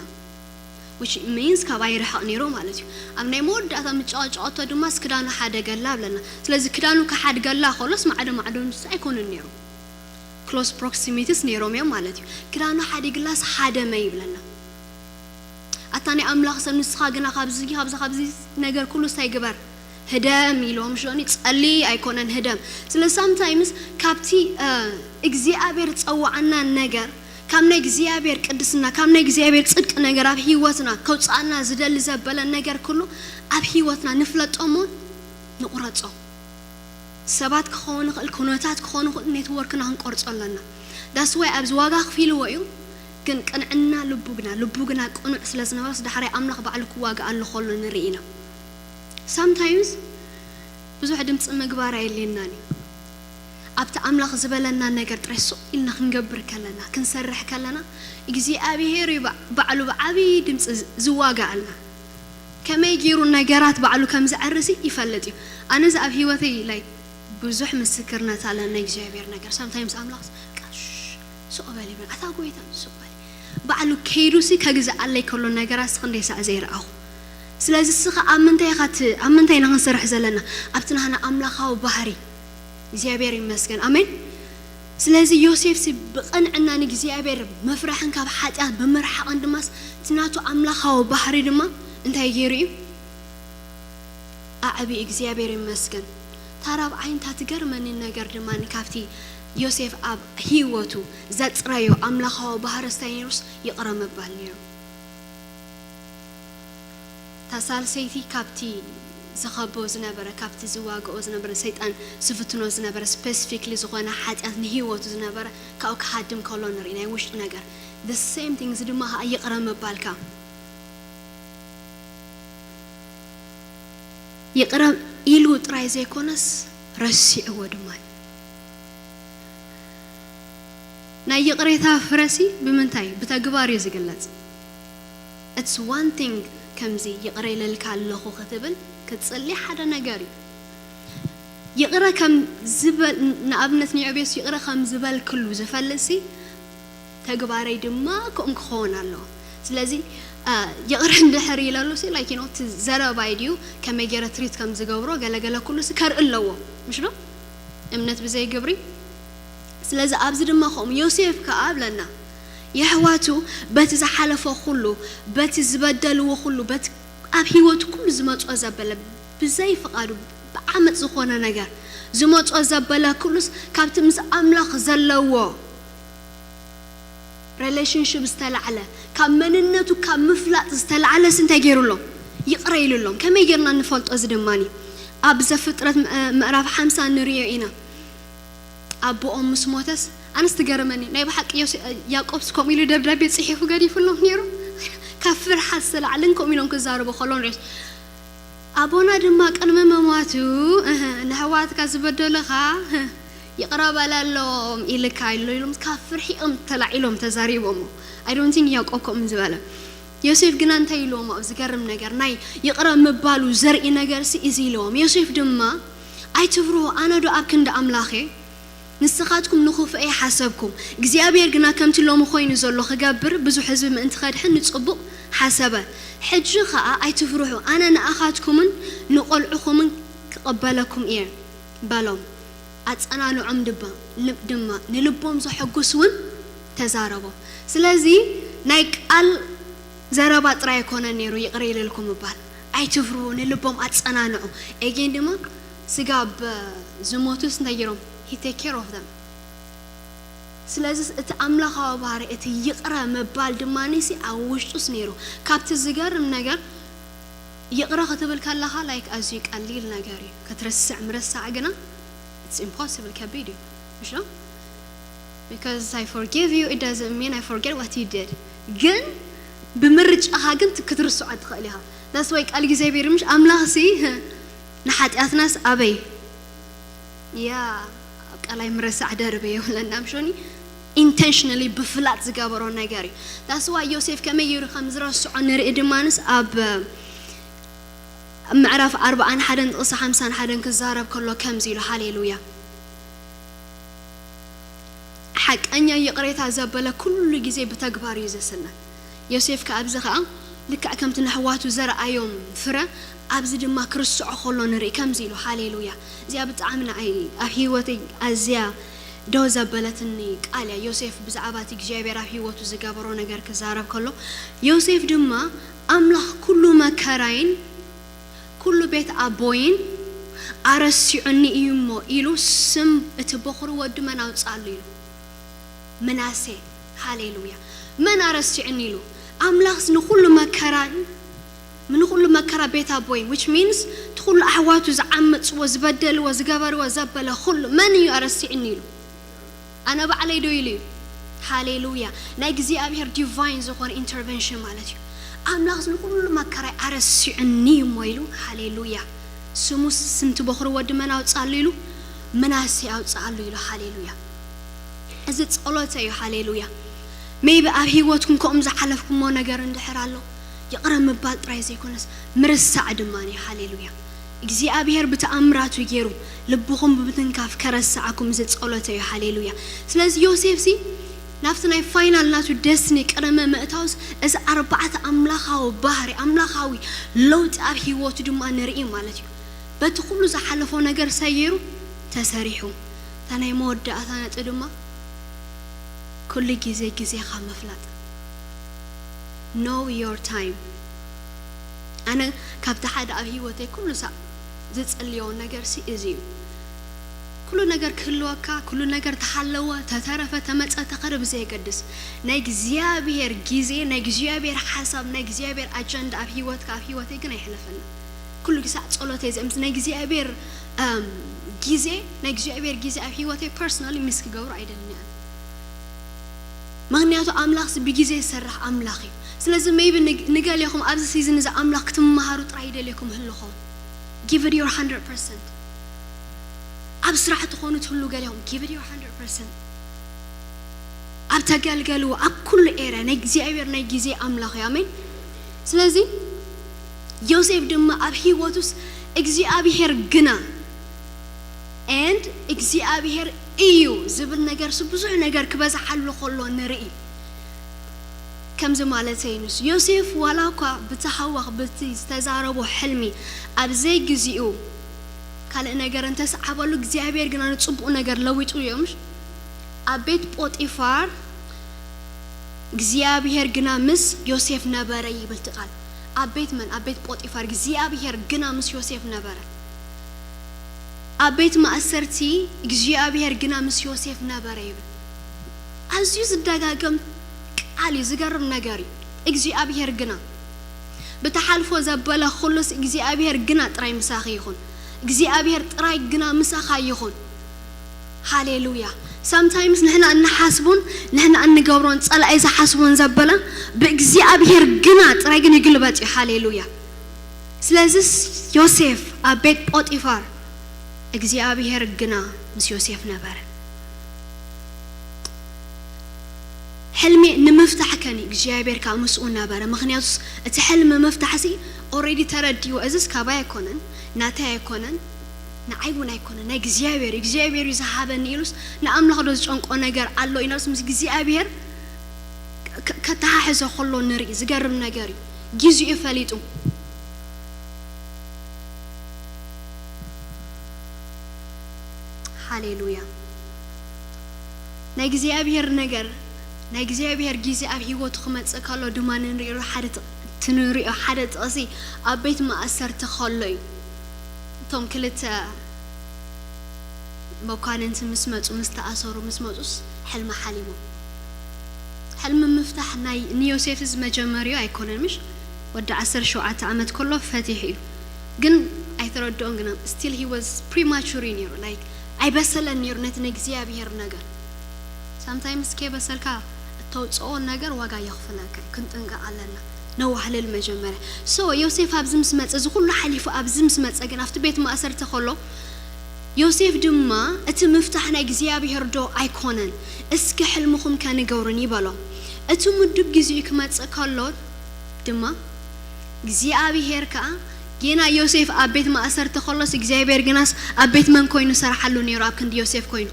Which means ካብ ኣይርሕቕ ነይሩ ማለት እዩ። ኣብ ናይ መወዳእታ ምጨቐጨቐቶ ድማ ክዳኑ ሓደገላ እብለና። ስለዚ ክዳኑ ክሓድገላ ከሎስ ማዕዶ ማዕዶ ንሱ ኣይኮነን ነይሩ። ክሎስ ፕሮክሲሚቲስ ነይሮም እዮም ማለት እዩ። ክዳኑ ሓዲግላስ ሃደመ ይብለና። ኣታ ናይ ኣምላኽ ሰብ፣ ንስኻ ግና ካብዚ፣ ካብዚ፣ ካብዚ ነገር ኩሉ እንታይ ግበር? ህደም ኢልዎም፣ ሽኒ ጸሊ ኣይኮነን፣ ህደም። ስለ ሳምታይምስ ካብቲ፣ እ፣ እግዚኣብሔር ዝጸዋዓና ነገር ካብ ናይ እግዚኣብሔር ቅድስና፣ ካብ ናይ እግዚኣብሔር ጽድቂ ነገር ኣብ ህይወትና ከውፅኣና ዝደሊ ዘበለ ነገር ኩሉ ኣብ ህይወትና ንፍለጦ እሞ ንቑረጾ። ሰባት ክኸውን ይኽእል፣ ኩነታት ክኸውን ይኽእል፣ ኔትወርክና ክንቆርጾ ኣለና። ዳስ ዋይ ኣብዚ ዋጋ ክፊልዎ እዩ። ግን ቅንዕና ልቡ ግና፣ ልቡ ግና ቅኑዕ ስለ ዝነበረስ ዳሕራይ ኣምላኽ ባዕሉ ክዋጋኣሉ ከሎ ንርኢ ኢና። ሳምታይምስ ብዙሕ ድምፂ ምግባር ኣየድልየናን እዩ። ኣብቲ ኣምላኽ ዝበለና ነገር ጥራይ ስቕ ኢልና ክንገብር ከለና፣ ክንሰርሕ ከለና እግዚኣብሔር እዩ ባዕ- ባዕሉ ብዓብዪ ድምፂ ዝ- ዝዋጋኣልና። ከመይ ገይሩ ነገራት ባዕሉ ከም ዘዕርሲ ይፈልጥ እዩ። ኣነዚ ኣብ ህይወተይ ላይ ብዙሕ ምስክርነት ኣለና እግዚኣብሔር ነገር። ሳምታይምስ ኣምላኽ ቃሽ ስቕ በል ይብል፣ ኣታ ጎይታ ስቕ በል ባዕሉ ከይዱሲ ከግዝኣለይ ከሎ ነገራት ክንደይ ሳዕ ዘይረኣኹ። ስለዚ እስኻ ኣብ ምንታይ ኢኻ ት- ኣብ ምንታይ ኢና ክንሰርሕ ዘለና? ኣብቲ ናህና ኣምላኻዊ ባህሪ እግዚኣብሔር ይመስገን። ኣሜን። ስለዚ ዮሴፍ ሲ ብቐንዕና ንእግዚኣብሔር ምፍራሕን ካብ ሓጢኣት ብምርሓቕን ድማስ እቲ ናቱ ኣምላኻዊ ባህሪ ድማ እንታይ ገይሩ እዩ? ኣዕቢ እግዚኣብሔር ይመስገን። ታራብ ዓይንታ ትገርመኒ ነገር ድማ ካብቲ ዮሴፍ ኣብ ህይወቱ ዘጽረዮ ኣምላኻዊ ባህሪ ስታይ ነይሩስ ይቕረ ምባል ነይሩ። እታ ሳልሰይቲ ካብቲ ዝኸቦ ዝነበረ፣ ካብቲ ዝዋግኦ ዝነበረ፣ ሰይጣን ዝፍትኖ ዝነበረ ስፔሲፊክሊ ዝኾነ ሓጢኣት ንህይወቱ ዝነበረ ካብኡ ክሃድም ከሎ ንርኢ፣ ናይ ውሽጢ ነገር። The same thing እዚ ድማ ከዓ ይቕረ ምባልካ። ይቕረ ኢሉ ጥራይ ዘይኮነስ ረሲዕዎ ድማ። ናይ ይቕሬታ ፍረሲ ብምንታይ? ብተግባር እዩ ዝግለጽ። It's one thing ከምዚ ይቕረ ኢለልካ ኣለኹ ክትብል ክትጽሊ ሓደ ነገር እዩ። ይቕረ ከም ዝበል ንኣብነት ንዮቤስ ይቕረ ከም ዝበልክሉ ዝፈልጥሲ ተግባረይ ድማ ከምኡ ክኸውን ኣለዎ። ስለዚ ይቕረ እንድሕር ኢለሉ ሲ ላይክ ዩ ኖ እቲ ዘረባይ ድዩ ከመይ ገይረ ትሪት ከም ዝገብሮ ገለገለ ኩሉ ሲ ከርኢ ኣለዎ ምሽ ዶ? እምነት ብዘይ ግብሪ። ስለዚ ኣብዚ ድማ ከምኡ ዮሴፍ ከኣ ኣብለና የሕዋቱ በቲ ዝሓለፎ ኩሉ በቲ ዝበደልዎ ኩሉ በቲ ኣብ ህይወቱ ኩሉ ዝመጾ ዘበለ ብዘይ ፍቓዱ ብዓመጽ ዝኾነ ነገር ዝመጾ ዘበለ ኩሉስ ካብቲ ምስ ኣምላኽ ዘለዎ ሬሌሽንሽፕ ዝተላዕለ ካብ መንነቱ ካብ ምፍላጥ ዝተላዕለስ እንታይ ገይሩሎም? ይቕረ ኢሉሎም። ከመይ ጌርና ንፈልጦ? እዚ ድማኒ ኣብ ዘፍጥረት ምዕራፍ ሓምሳ ንርእዮ ኢና። ኣቦኦም ምስ ሞተስ ኣነስ ትገርመኒ ናይ ብሓቂ ያዕቆብስ ከምኡ ኢሉ ደብዳቤ ጽሒፉ ገዲፉሎም ነይሩ። ካብ ፍርሓት ዝተላዕልን ከምኡ ኢሎም ክዛረቡ ከሎ ንሪኦስ ኣቦና ድማ ቅድሚ ምሟቱ ንሕዋትካ ዝበደሉኻ ይቕረ በለሎም ኢልካ ኢሎ ኢሎም ካብ ፍርሒኦም ተላዒሎም ተዛሪቦሞ። I don't think ያዕቆብ ከምኡ ዝበለ። ዮሴፍ ግና እንታይ ኢልዎም? ኣብ ዝገርም ነገር ናይ ይቕረ ምባሉ ዘርኢ ነገርሲ እዚ ኢልዎም። ዮሴፍ ድማ ኣይትፍርሁ፣ ኣነ ዶ ኣብ ክንዲ ኣምላኽ እየ? ንስኻትኩም ንኽፉእ ኣይሓሰብኩም፣ እግዚኣብሔር ግና ከምቲ ሎሚ ኾይኑ ዘሎ ክገብር ብዙሕ ህዝቢ ምእንቲ ከድሕን ንጽቡቕ ሓሰበ። ሕጂ ኸኣ ኣይትፍርሑ፣ ኣነ ንኣኻትኩምን ንቖልዑኹምን ክቕበለኩም እየ በሎም። ኣጸናንዖም ድማ ንልቦም ዘሐጉስ እውን ተዛረቦም። ስለዚ ናይ ቃል ዘረባ ጥራይ ኣይኮነን ነይሩ ይቕረ ኢለልኩም ምባል። ኣይትፍርሁ፣ ንልቦም ኣጸናንዑ። ኤጌን ድማ ስጋብ ዝሞቱስ እንታይ ገይሮም? He take care of them። ስለዚ እቲ ኣምላኻዊ ባህሪ እቲ ይቕረ ምባል ድማ ሲ ኣብ ውሽጡስ ነይሩ። ካብቲ ዝገርም ነገር ይቕረ ክትብል ከለኻ ላይክ ኣዝዩ ቀሊል ነገር እዩ። ክትርስዕ ምርሳዕ ግና it's impossible፣ ከቢድ እዩ። ምሽ ዶ? Because I forgive you, it doesn't mean I forget what you did። ግን ብምርጫኻ ግን ክትርስዖ ትኽእል ኢኻ። That's why ቃል እግዚኣብሔር ምሽ ኣምላኽ ሲ ንሓጢኣትናስ ኣበይ ያ ኣብ ቃላይ ምረሳዕ ደርበ የብለና ምሾኒ ኢንቴንሽናሊ ብፍላጥ ዝገበሮ ነገር እዩ። That's why ዮሴፍ ከመይ ገይሩ ከም ዝረስዖ ንርኢ ድማንስ ኣብ ምዕራፍ ኣርባዓን ሓደን ጥቕሲ ሓምሳን ሓደን ክዛረብ ከሎ ከምዚ ኢሉ ሃሌሉያ ሓቀኛ ይቕሬታ ዘበለ ኩሉ ግዜ ብተግባር እዩ ዘስነ። ዮሴፍ ከኣ ኣብዚ ኸኣ ልክዕ ከምቲ ነሕዋቱ ዘርኣዮም ፍረ ኣብዚ ድማ ክርስዖ ከሎ ንርኢ ከምዚ ኢሉ ሃሌሉያ። እዚኣ ብጣዕሚ ንኣይ ኣብ ህይወተይ ኣዝያ ደው ዘበለትኒ ቃል እያ። ዮሴፍ ብዛዕባ እቲ እግዚኣብሔር ኣብ ህይወቱ ዝገበሮ ነገር ክዛረብ ከሎ ዮሴፍ ድማ ኣምላኽ ኩሉ መከራይን ኩሉ ቤት ኣቦይን ኣረሲዑኒ እዩ እሞ ኢሉ ስም እቲ በኹሪ ወዲ መን ኣውፅኣሉ ኢሉ ምናሴ ሃሌሉያ። መን ኣረሲዕኒ ኢሉ? ኣምላኽስ ንኹሉ መከራ፣ ንኹሉ መከራ ቤት ኣቦይ፣ which means እቲ ኩሉ ኣሕዋቱ ዝዓመፅዎ፣ ዝበደልዎ፣ ዝገበርዎ፣ ዘበለ ኩሉ መን እዩ ኣረሲዕኒ ኢሉ? ኣነ ባዕለይ ዶ ኢሉ እዩ? ሃሌሉያ። ናይ እግዚኣብሔር ዲቫይን ዝኾነ ኢንተርቨንሽን ማለት እዩ። ኣምላኽስ ንኹሉ መከራይ ኣረሲዕኒ እሞ ኢሉ። ሃሌሉያ። ስሙስ ስምቲ በኹሪ ወዲ መን ኣውፅኣሉ ኢሉ? ምናሴ ኣውፅኣሉ ኢሉ። ሃሌሉያ። እዚ ጸሎተ እዩ። ሃሌሉያ። ሜይቢ ኣብ ህይወትኩም ከምኡ ዝሓለፍኩሞ ነገር እንድሕር ኣሎ፣ ይቕረ ምባል ጥራይ ዘይኮነስ ምርሳዕ ድማ እዩ። ሃሌሉያ። እግዚኣብሔር ብተኣምራቱ ገይሩ ልብኹም ብምትንካፍ ከረስዓኩም እዚ ጸሎተ እዩ። ሃሌሉያ። ስለዚ ዮሴፍሲ ናብቲ ናይ ፋይናል ናቱ ደስኒ ቅድመ ምእታውስ እዚ ኣርባዕተ ኣምላኻዊ ባህሪ፣ ኣምላኻዊ ለውጢ ኣብ ህይወቱ ድማ ንርኢ ማለት እዩ። በቲ ኩሉ ዝሓለፎ ነገር ሰጊሩ ተሰሪሑ። እታ ናይ መወዳእታ ነጥቢ ድማ ኩሉ ግዜ ግዜኻ ምፍላጥ። Know your time። ኣነ ካብቲ ሓደ ኣብ ህይወተይ ኩሉ ሳዕ ዝጽልዮ ነገር ሲ እዚ እዩ። ኩሉ ነገር ክህልወካ፣ ኩሉ ነገር ተሃለወ፣ ተተረፈ፣ ተመጸ፣ ተኸደ ብዘየገድስ፣ ናይ እግዚኣብሔር ግዜ፣ ናይ እግዚኣብሔር ሓሳብ፣ ናይ እግዚኣብሔር ኣጀንዳ ኣብ ህይወትካ፣ ኣብ ህይወተይ ግን ኣይሕለፈና። ኩሉ ግሳዕ ጸሎተይ ዘምስ ናይ እግዚኣብሔር፣ እም፣ ግዜ፣ ናይ እግዚኣብሔር ግዜ ኣብ ህይወተይ ፐርሰናሊ ምስ ክገብሩ ኣይደልን እየ። ምኽንያቱ ኣምላኽሲ ብግዜ ዝሰርሕ ኣምላኽ እዩ። ስለዚ ሜይቢ ንግ-፣ ንገሌኹም ኣብዚ ሲዝን እዚ ኣምላኽ ክትመሃሩ ጥራይ ይደልየኩም ህልኹም። Give it your hundred percent። ኣብ ስራሕ ትኾኑ ትህሉ ገሌኹም፣ give it your hundred percent። ኣብ ተገልገልዎ፣ ኣብ ኩሉ ኤርያ ናይ እግዚኣብሔር ናይ ግዜ ኣምላኽ እዩ። ኣሜን። ስለዚ ዮሴፍ ድማ ኣብ ህይወቱስ እግዚኣብሔር ግና and እግዚኣብሔር እዩ ዝብል ነገር ሱ ብዙሕ ነገር ክበዝሓሉ ከሎ ንርኢ። ከምዚ ማለተይ ንሱ ዮሴፍ ዋላ እኳ ብቲ ሃዋኽ በቲ ዝተዛረቦ ሕልሚ ኣብ ዘይግዚኡ ካልእ ነገር እንተሰዓበሉ እግዚኣብሔር ግና ንጽቡቕ ነገር ለዊጡ እዮም። ኣብ ቤት ጶጢፋር እግዚኣብሔር ግና ምስ ዮሴፍ ነበረ ይብል እቲ ቃል። ኣብ ቤት መን? ኣብ ቤት ጶጢፋር እግዚኣብሔር ግና ምስ ዮሴፍ ነበረ። ኣብ ቤት ማእሰርቲ እግዚኣብሔር ግና ምስ ዮሴፍ ነበረ ይብል። ኣዝዩ ዝደጋገም ቃል እዩ፣ ዝገርም ነገር እዩ። እግዚኣብሔር ግና ብትሓልፎ ዘበለ ኩሉስ እግዚኣብሔር ግና ጥራይ ምሳኺ ይኹን። እግዚኣብሔር ጥራይ ግና ምሳኻ ይኹን። ሃሌሉያ። ሳምታይምስ ንሕና እንሓስቡን ንሕና እንገብሮን ጸላኢ ዝሓስቦን ዘበለ ብእግዚኣብሔር ግና ጥራይ ግን ይግልበጥ እዩ። ሃሌሉያ። ስለዚስ ዮሴፍ ኣብ ቤት ጶጢፋር እግዚኣብሔር ግና ምስ ዮሴፍ ነበረ። ሕልሚ ንምፍታሕ ከኒ እግዚኣብሔር ከዓ ምስኡ ነበረ። ምኽንያቱስ እቲ ሕልሚ ምፍታሕሲ ኦሬዲ ተረዲዎ፣ እዚስ ካባይ ኣይኮነን፣ ናተይ ኣይኮነን፣ ንዓይ እውን ኣይኮነን፣ ናይ እግዚኣብሔር እዩ፣ እግዚኣብሔር እዩ ዝሃበኒ ኢሉስ ንኣምላኽ ዶ ዝጨንቆ ነገር ኣሎ ኢናስ ምስ እግዚኣብሔር ከ-፣ ከተሓሕዞ ከሎ ንርኢ። ዝገርም ነገር እዩ። ግዚኡ ፈሊጡ። ሃሌሉያ። ናይ እግዚኣብሔር ነገር፣ ናይ እግዚኣብሔር ግዜ ኣብ ህይወቱ ክመጽእ ከሎ ድማ ንሪኦ ሓደ ጥ-፣ እቲ ንሪኦ ሓደ ጥቕሲ ኣብ ቤት ማእሰርቲ ከሎ እዩ። እቶም ክልተ መኳንንቲ ምስ መጹ፣ ምስ ተኣሰሩ ምስ መጹስ ሕልሚ ሓሊሞም። ሕልሚ ምፍታሕ ናይ ንዮሴፍስ መጀመሪያው ኣይኮነን፣ ምሽ? ወዲ ዓሰርተ ሸውዓተ ዓመት ከሎ ፈቲሑ እዩ። ግን ኣይተረድኦን ግና still he was premature ነይሩ፣ like ኣይበሰለን ነይሩ ነቲ ናይ እግዚኣብሔር ነገር። ሳምታይምስ ከይበሰልካ እተውፅኦ ነገር ዋጋ የኽፍለካ እዩ። ክንጥንቀቕ ኣለና። ነዋህልል መጀመርያ። So ዮሴፍ ኣብዚ ምስ መጸ፣ እዚ ኩሉ ሓሊፉ ኣብዚ ምስ መጸ ግን ኣብቲ ቤት ማእሰርቲ ከሎ ዮሴፍ ድማ እቲ ምፍታሕ ናይ እግዚኣብሔር ዶ ኣይኮነን? እስኪ ሕልምኹም ከ ንገሩኒ በሎ። እቲ ምዱብ ግዜኡ ክመጽእ ከሎ ድማ እግዚኣብሔር ከኣ ጌና ዮሴፍ ኣብ ቤት ማእሰርቲ ከሎስ እግዚኣብሔር ግናስ ኣብ ቤት መን ኮይኑ ሰርሓሉ ነይሩ? ኣብ ክንዲ ዮሴፍ ኮይኑ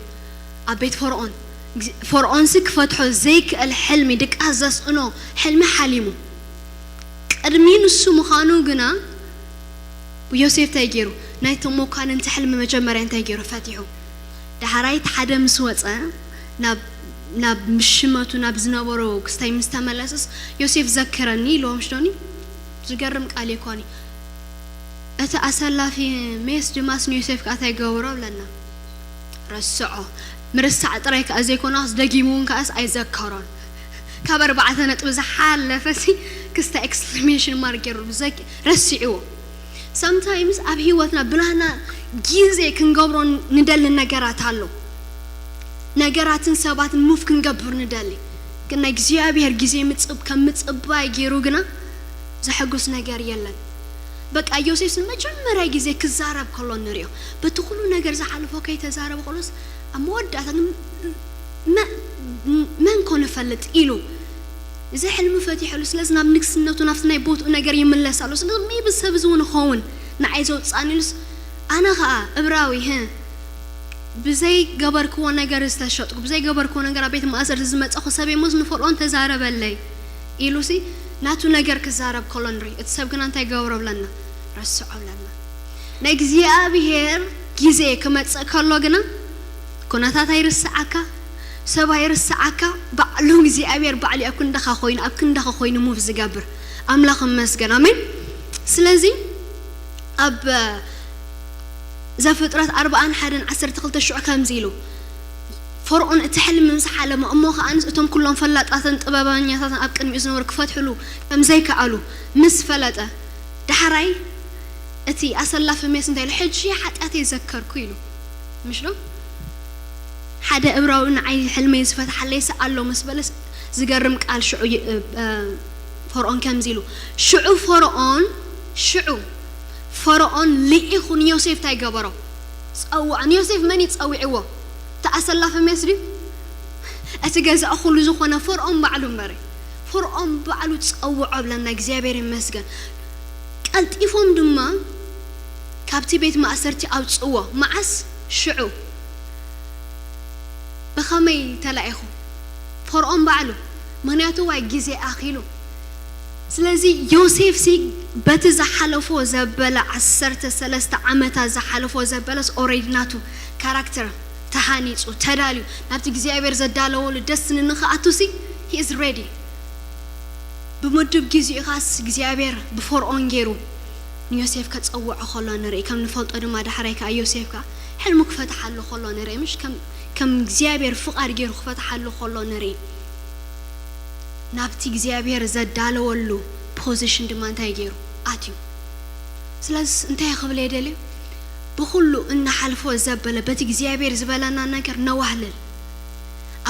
ኣብ ቤት ፈርዖን። ግዝ-፣ ፈርዖንሲ ክፈትሖ ዘይክእል ሕልሚ፣ ድቃስ ዘስእኖ ሕልሚ ሓሊሙ። ቅድሚ ንሱ ምዃኑ ግና ዮሴፍ እንታይ ገይሩ? ናይቶም መኳንንቲ ሕልሚ መጀመርያ እንታይ ገይሩ? ፈቲሑ። ዳሕራይት ሓደ ምስ ወጸ፣ ናብ፣ ናብ ምሽመቱ፣ ናብ ዝነበሮ ክስታይ ምስ ተመለሰስ፣ "ዮሴፍ ዘክረኒ" ኢልዎም ሽዶኒ? ዝገርም ቃል ይኮኒ። እቲ ኣሰላፊ ሜስ ድማስ ንዮሴፍ ከኣ እንታይ ገበሮ ብለና? ረስዖ። ምርሳዕ ጥራይ ከኣ ዘይኮነ፣ ደጊሙ እውን ከኣስ ኣይዘከሮን። ካብ ኣርባዕተ ነጥቢ ዝሓለፈ ሲ ክስታ ኤክስክላሜሽን ማርክ ገይሩ ዘግ ረሲዕዎ። Sometimes ኣብ ህይወትና ብናህና ግዜ ክንገብሮ ንደሊ ነገራት ኣሎ። ነገራትን ሰባትን ሙቭ ክንገብር ንደሊ፣ ግን ናይ እግዚኣብሔር ግዜ ምጽብ ከም ምጽባይ ገይሩ ግና ዘሐጉስ ነገር የለን። በቃ ዮሴፍስ ንመጀመርያ ግዜ ክዛረብ ከሎ ንሪኦ። በቲ ኩሉ ነገር ዝሓለፎ ከይተዛረበ ከሎስ ኣብ መወዳእታ ግን መ- መን ኮን እፈልጥ ኢሉ እዚ ሕልሚ ፈቲሐሉ። ስለዚ ናብ ንግስነቱ ናብቲ ናይ ቦትኡ ነገር ይምለስ ኣሎ። ስለዚ ሜቢ ሰብ እዚ እውን ይኸውን ንዓይ ዘውፅኣኒ ኢሉስ ኣነ ኸዓ እብራዊ ህ ብዘይ ገበርክዎ ነገር ዝተሸጥኩ ብዘይ ገበርክዎ ነገር ኣብ ቤት ማእሰርቲ ዝመፀኹ ሰብ እየ እሞስ ንፈርኦን ተዛረበለይ ኢሉሲ ናቱ ነገር ክዛረብ ከሎ ንርኢ። እቲ ሰብ ግና እንታይ ገብሮ ብለና? ረስዖ ብለና። ናይ እግዚኣብሔር ግዜ ክመፅእ ከሎ ግና ኩነታት ኣይርስዓካ፣ ሰብ ኣይርስዓካ፣ ባዕሉ እግዚኣብሔር ባዕሉ ኣብ ክንዳኻ ኮይኑ ኣብ ክንዳኻ ኮይኑ ሙቭ ዝገብር ኣምላኽ ይመስገን። ኣሜን። ስለዚ ኣብ ዘፍጥረት ኣርባዓን ሓደን ዓሰርተ ክልተ ሽዑ ከምዚ ኢሉ ፈርኦን እቲ ሕልሚ ምስ ሓለመ እሞ ከኣንስ እቶም ኩሎም ፈላጣትን ጥበበኛታትን ኣብ ቅድሚኡ ዝነበሩ ክፈትሕሉ ከም ዘይከኣሉ ምስ ፈለጠ ዳሕራይ እቲ ኣሰላፊ ሜስ እንታይ ኢሉ? ሕጂ ሓጢኣተይ ዘከርኩ ኢሉ። ምሽ ዶ? ሓደ እብራዊ ንዓይ ሕልመይ ዝፈትሓለይ ሰ ኣሎ ምስ በለስ ዝገርም ቃል ሽዑ ይ- እ- እ- ፈርኦን ከምዚ ኢሉ ሽዑ ፈርኦን ሽዑ ፈርኦን ልኢኹ ንዮሴፍ እንታይ ገበሮ? ጸውዖ። ንዮሴፍ መን ይጸውዕዎ? እቲ ኣሰላፊ ሜስ ድዩ? እቲ ገዛእ ኩሉ ዝኾነ ፈርኦን ባዕሉ እምበረ ፈርኦን ባዕሉ ጸውዖ ብለና እግዚኣብሔር ይመስገን። ቀልጢፎም ድማ ካብቲ ቤት ማእሰርቲ ኣውፅዎ። መዓስ? ሽዑ። ብኸመይ ተላኢኹ? ፈርኦን ባዕሉ። ምክንያቱ ዋይ ግዜ ኣኺሉ። ስለዚ ዮሴፍ ሲ በቲ ዝሓለፎ ዘበለ ዓሰርተ ሰለስተ ዓመታት ዝሓለፎ ዘበለስ ኦሬዲ ናቱ ካራክተር ተሃኒፁ ተዳልዩ ናብቲ እግዚኣብሔር ዘዳለወሉ ደስትኒ ንክኣቱ ሲ he is ready። ብምድብ ጊዜኡ ኻስ እግዚኣብሔር ብፈርኦን ገይሩ ንዮሴፍ ከጸውዖ ከሎ ንርኢ። ከም ንፈልጦ ድማ ዳሕራይ ከኣ ዮሴፍ ከኣ ሕልሙ ክፈትሓሉ ከሎ ንርኢ። ምሽ ከም ከም እግዚኣብሔር ፍቓድ ገይሩ ክፈትሓሉ ከሎ ንርኢ። ናብቲ እግዚኣብሔር ዘዳለወሉ ፖዚሽን ድማ እንታይ ገይሩ ኣትዩ። ስለዚ እንታይ ክብል እየ ደልዩ? ብኹሉ እንሓልፎ ዘበለ በቲ እግዚኣብሔር ዝበለና ነገር ነዋህልል።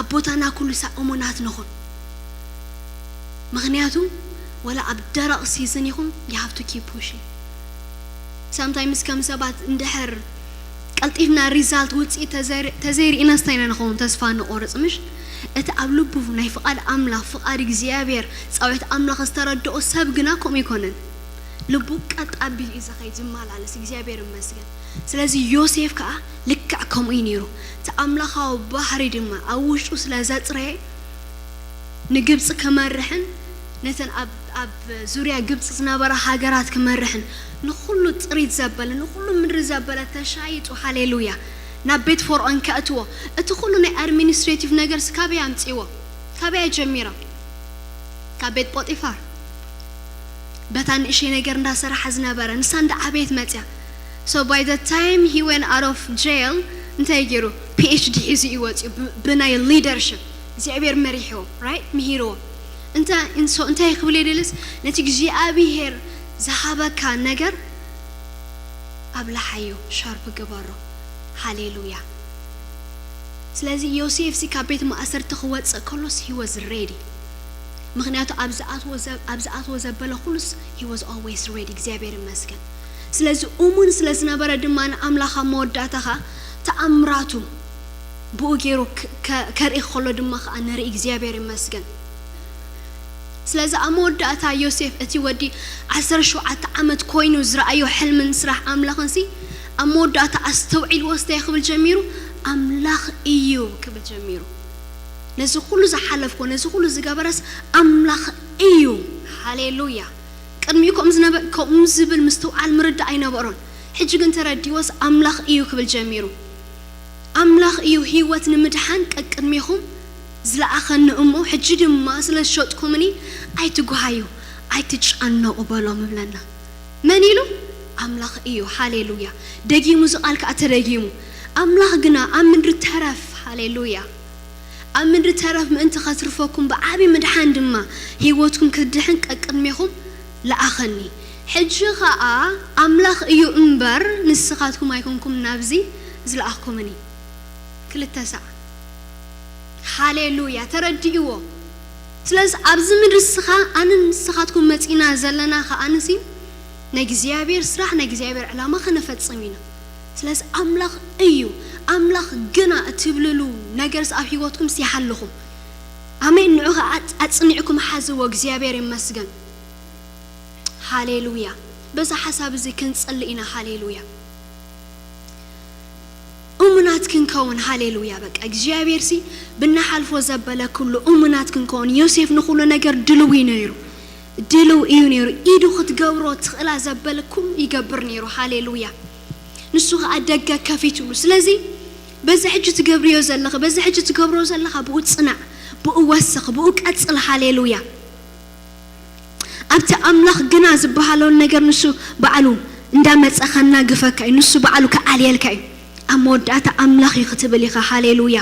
ኣብ ቦታና ኩሉ ሳዕ እሙናት ንኹን። ምኽንያቱ ወላ ኣብ ደረቕ ሲዝን ይኹን you have to keep pushing። Sometimes ከም ሰባት እንድሕር ቀልጢፍና ሪዛልት ውፅኢት ተዘይር- ተዘይርኢና ስታይ ኢና ንኸውን ተስፋ ንቆርፅ ምሽ? እቲ ኣብ ልቡ ናይ ፍቓድ ኣምላኽ ፍቓድ እግዚኣብሔር ፃውዒት ኣምላኽ ዝተረድኦ ሰብ ግና ከምኡ ይኮነን። ልቡ ቀጥ ኣቢሉ እዩ ዝኸይድ ዝመላለስ እግዚኣብሔር ይመስገን። ስለዚ ዮሴፍ ከዓ ልክዕ ከምኡ እዩ ነይሩ። እቲ ኣምላኻዊ ባህሪ ድማ ኣብ ውሽጡ ስለ ዘፅረየ ንግብፂ ክመርሕን ነተን ኣብ ኣብ ዙርያ ግብፂ ዝነበራ ሃገራት ክመርሕን ንኩሉ ጥሪት ዘበለ ንኩሉ ምድሪ ዘበለ ተሻይጡ ሃሌሉያ ናብ ቤት ፈርዖን ከእትዎ እቲ ኩሉ ናይ ኣድሚኒስትሬቲቭ ነገርስ ካበይ ኣምፅዎ? ካበይ ጀሚሮም? ካብ ቤት ጶጢፋር በታ ንእሽተይ ነገር እንዳሰራሓ ዝነበረ ንሳ እንዳ ዓበየት መፅያ። So by the time he went out of jail እንታይ ገይሩ? ፒኤችዲ ሒዙ እዩ ወፅዩ ብ- ብናይ ሊደርሽፕ እግዚኣብሔር መሪሕዎ right ምሂርዎ። እንተ እንሶ እንታይ ክብል የደልስ ነቲ እግዚኣብሔር ዝሃበካ ነገር ኣብልሓዮ ሻርፕ ግበሮ። ሃሌሉያ። ስለዚ ዮሴፍ ሲ ካብ ቤት ማእሰርቲ ክወፅእ ከሎስ he was ready። ምክንያቱ ኣብ ዝኣትዎ ዘ- ኣብ ዝኣትዎ ዘበለ ኩሉስ he was always ready እግዚኣብሔር ይመስገን። ስለዚ እሙን ስለ ዝነበረ ድማ ንኣምላኽ ኣብ መወዳእታ ኸዓ ተኣምራቱ ብኡ ገይሩ ከ- ከ- ከርኢ ከሎ ድማ ኸዓ ንርኢ እግዚኣብሔር ይመስገን። ስለዚ ኣብ መወዳእታ ዮሴፍ እቲ ወዲ ዓሰርተ ሸውዓተ ዓመት ኮይኑ ዝረኣዮ ሕልምን ስራሕ ኣምላኽን ሲ ኣብ መወዳእታ ኣስተውዒልዎ ስታይ ክብል ጀሚሩ ኣምላኽ እዩ ክብል ጀሚሩ። ነዚ ኩሉ ዝሓለፍኮ ነዚ ኩሉ ዝገበረስ ኣምላኽ እዩ። ሃሌሉያ። ቅድሚኡ ከምኡ ዝነበ- ከምኡ ዝብል ምስትውዓል ምርዳእ ኣይነበሮን። ሕጂ ግን ተረዲዎስ ኣምላኽ እዩ ክብል ጀሚሩ። ኣምላኽ እዩ ህይወት ንምድሓን ቀቅድሜኹም ዝለኣኸኒ እሞ ሕጂ ድማ ስለ ዝሸጥኩምኒ ኣይትጓሃዩ ኣይትጨነቑ በሎም እብለና። መን ኢሉ? ኣምላኽ እዩ። ሃሌሉያ። ደጊሙ እዚ ቃል ከዓ ተደጊሙ ኣምላኽ ግና ኣብ ምድሪ ተረፍ። ሃሌሉያ። ኣብ ምድሪ ተረፍ ምእንቲ ኸትርፈኩም፣ ብዓቢ ምድሓን ድማ ህይወትኩም ክትድሕን ቀቅድሜኹም ለኣኸኒ። ሕጂ ኸኣ ኣምላኽ እዩ እምበር፣ ንስኻትኩም ኣይኮንኩም ናብዚ ዝለኣኽኩምኒ። ክልተ ሳዕ። ሃሌሉያ! ተረድእዎ። ስለዚ ኣብዚ ምድሪ ንስኻ፣ ኣነ፣ ንስኻትኩም መጺና ዘለና ከኣ ንሲ ናይ እግዚኣብሔር ስራሕ፣ ናይ እግዚኣብሔር ዕላማ ኸነፈጽም ኢና። ስለዚ ኣምላኽ እዩ፣ ኣምላኽ ግና እትብልሉ ነገርስ ኣብ ህይወትኩምስ ይሃልኹም። ኣሜን። ንዑ ኸኣ ኣጽ-፣ ኣጽኒዕኩም ሓዝዎ። እግዚኣብሔር ይመስገን። ሃሌሉያ። በዛ ሓሳብ እዚ ክንጽሊ ኢና። ሃሌሉያ። እሙናት ክንከውን። ሃሌሉያ። በቃ እግዚኣብሔርሲ ብናሓልፎ ዘበለ ኩሉ እሙናት ክንከውን። ዮሴፍ ንኹሉ ነገር ድልው እዩ ነይሩ። ድልው እዩ ነይሩ። ኢዱ ክትገብሮ ትኽእላ ዘበለ ኩሉ ይገብር ነይሩ። ሃሌሉያ። ንሱ ኸኣ ደገ ከፊትሉ። ስለዚ በዚ ሕጂ ትገብርዮ ዘለኺ፣ በዚ ሕጂ ትገብሮ ዘለኻ ብኡ ጽናዕ፣ ብኡ ወስኽ፣ ብኡ ቀጽል። ሃሌሉያ። ኣብቲ ኣምላኽ ግና ዝበሃሎ ነገር ንሱ ባዕሉ እንዳመጸ ከናግፈካ እዩ። ንሱ ባዕሉ ክኣልየልካ እዩ። ኣብ መወዳእታ ኣምላኽ እዩ ክትብል ኢኻ። ሃሌሉያ።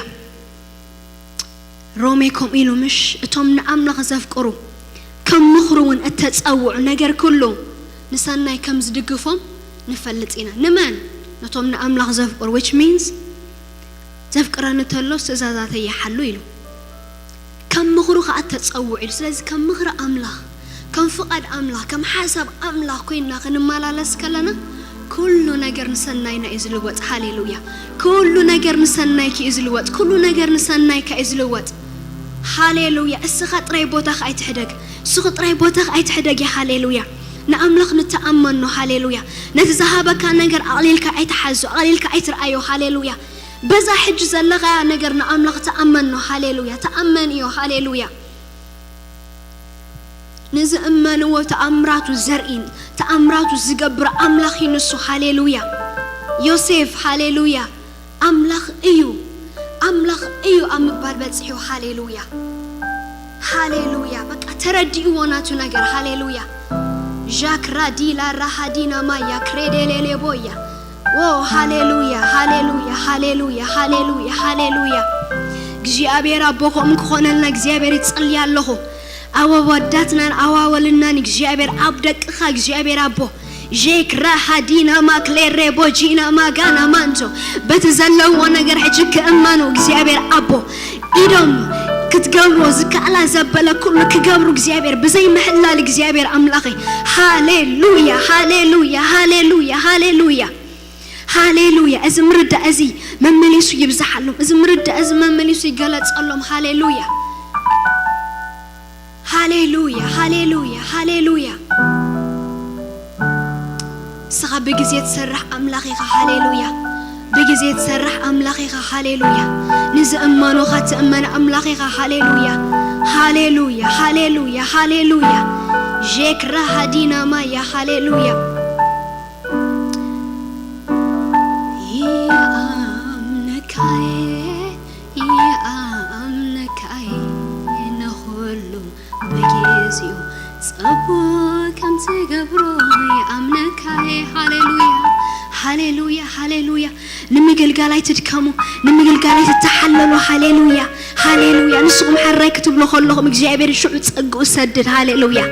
ሮሜ ከምኡ ኢሉ ምሽ፣ እቶም ንኣምላኽ ዘፍቅሩ ከም ምኽሩ እውን እተጸውዑ ነገር ኩሉ ንሰናይ ከም ዝድግፎም ንፈልጥ ኢና። ንመን? ነቶም ንኣምላኽ ዘፍቅሩ፣ which means ዘፍቅረኒ ተሎ ትእዛዛተይ ይሓሉ ኢሉ። ከም ምኽሩ ኸኣ ተጸውዑ ኢሉ። ስለዚ ከም ምኽሪ ኣምላኽ፣ ከም ፍቓድ ኣምላኽ፣ ከም ሓሳብ ኣምላኽ ኮይንና ክንመላለስ ከለና ኩሉ ነገር ንሰናይና እዩ ዝልወጥ። ሃሌሉያ። ኩሉ ነገር ንሰናይኪ እዩ ዝልወጥ። ኩሉ ነገር ንሰናይካ እዩ ዝልወጥ። ሃሌሉያ። እስኻ ጥራይ ቦታኻ ኣይትሕደግ። እስኺ ጥራይ ቦታኻ ኣይትሕደጊ። ሃሌሉያ። ንኣምላኽ ንተኣመኖ። ሃሌሉያ። ነቲ ዝሃበካ ነገር ኣቕሊልካ ኣይትሓዞ፣ ኣቕሊልካ ኣይትርኣዮ። ሃሌሉያ። በዛ ሕጂ ዘለኻያ ነገር ንኣምላኽ ተኣመኖ። ሃሌሉያ። ተኣመንዮ። ሃሌሉያ። ንዝእመንዎ ተኣምራቱ ዘርኢን ተኣምራቱ ዝገብር ኣምላኽ እዩ ንሱ። ሃሌሉያ። ዮሴፍ፣ ሃሌሉያ፣ ኣምላኽ እዩ፣ ኣምላኽ እዩ ኣብ ምባል በጺሑ። ሃሌሉያ፣ ሃሌሉያ። በቃ ተረዲእዎ ናቱ ነገር። ሃሌሉያ። ዣክራ ዲላ ራሃዲና ማያ ክሬዴሌሌ ቦያ። ዎ፣ ሃሌሉያ፣ ሃሌሉያ፣ ሃሌሉያ፣ ሃሌሉያ፣ ሃሌሉያ። እግዚኣብሔር ኣቦ፣ ከምኡ ክኾነልና እግዚኣብሔር ይጸሊ ኣለኹ። ኣብ ኣወዳትናን ኣዋወልናን እግዚኣብሔር ኣብ ደቅኻ እግዚኣብሔር ኣቦ። ዤክራ ሃዲና ማክሌሬ ቦጂና ማጋና ማንቶ። በቲ ዘለዎ ነገር ሕጂ ክእመኑ እግዚኣብሔር ኣቦ። ኢዶም ክትገብሮ ዝከኣላ ዘበለ ኩሉ ክገብሩ እግዚኣብሔር ብዘይ ምሕላል እግዚኣብሔር ኣምላኸይ። ሃሌሉያ፣ ሃሌሉያ፣ ሃሌሉያ፣ ሃሌሉያ። ሃሌሉያ። እዚ ምርዳእ እዚ መመሊሱ ይብዝሓሎም። እዚ ምርዳእ እዚ መመሊሱ ይገለጸሎም። ሃሌሉያ። ሃሌሉያ፣ ሃሌሉያ፣ ሃሌሉያ። ንስኻ ብግዜ ትሰርሕ ኣምላኽ ኢኻ። ሃሌሉያ። ብግዜ ትሰርሕ ኣምላኽ ኢኻ። ሃሌሉያ። ንዝእመኑኻ ትእመን ኣምላኽ ኢኻ። ሃሌሉያ፣ ሃሌሉያ፣ ሃሌሉያ፣ ሃሌሉያ። ዤክራ ሃዲና ማያ። ሃሌሉያ። ይኣምነካየ፣ ይኣምነካየ፣ ንኹሉ ብግዜኡ ጽቡቕ ከም ትገብሮ ይኣምነካየ። ሃሌሉያ፣ ሃሌሉያ፣ ሃሌሉያ። ንምግልጋል ኣይትድከሙ፣ ንምግልጋል ኣይትተሓለሉ። ሃሌሉያ፣ ሃሌሉያ። ንስኹም ሕራይ ክትብሉ ከለኹም እግዚኣብሔር ሽዑ ጸግኡ ሰድድ። ሃሌሉያ።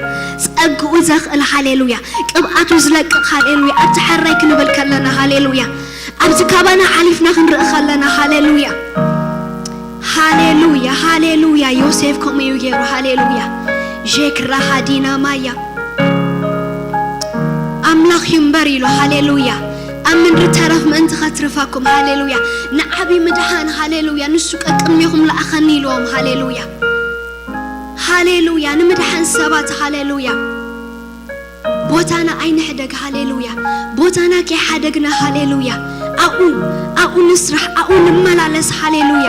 ጸግኡ ዘኽእል። ሃሌሉያ። ቅብኣቱ ዝለቅቕ። ሃሌሉያ። ኣብቲ ሕራይ ክንብል ከለና። ሃሌሉያ። ኣብዚ ካባና ሓሊፍና ክንርኢ ከለና። ሃሌሉያ፣ ሃሌሉያ፣ ሃሌሉያ። ዮሴፍ ከምኡ እዩ ገይሩ። ሃሌሉያ። ዤክራ ሃዲና ማያ። ኣምላኽ እዩ እምበር ኢሉ። ሃሌሉያ። ኣብ ምድሪ ተረፍ ምእንቲ ኸትርፈኩም። ሃሌሉያ። ንዓቢ ምድሓን። ሃሌሉያ። ንሱ ቀቅድሜኹም ለኣኸኒ ኢልዎም። ሃሌሉያ፣ ሃሌሉያ። ንምድሓን ሰባት። ሃሌሉያ። ቦታና ኣይንሕደግ። ሃሌሉያ። ቦታና ከይሓደግና። ሃሌሉያ። ኣብኡ፣ ኣብኡ ንስራሕ፣ ኣብኡ ንመላለስ። ሃሌሉያ።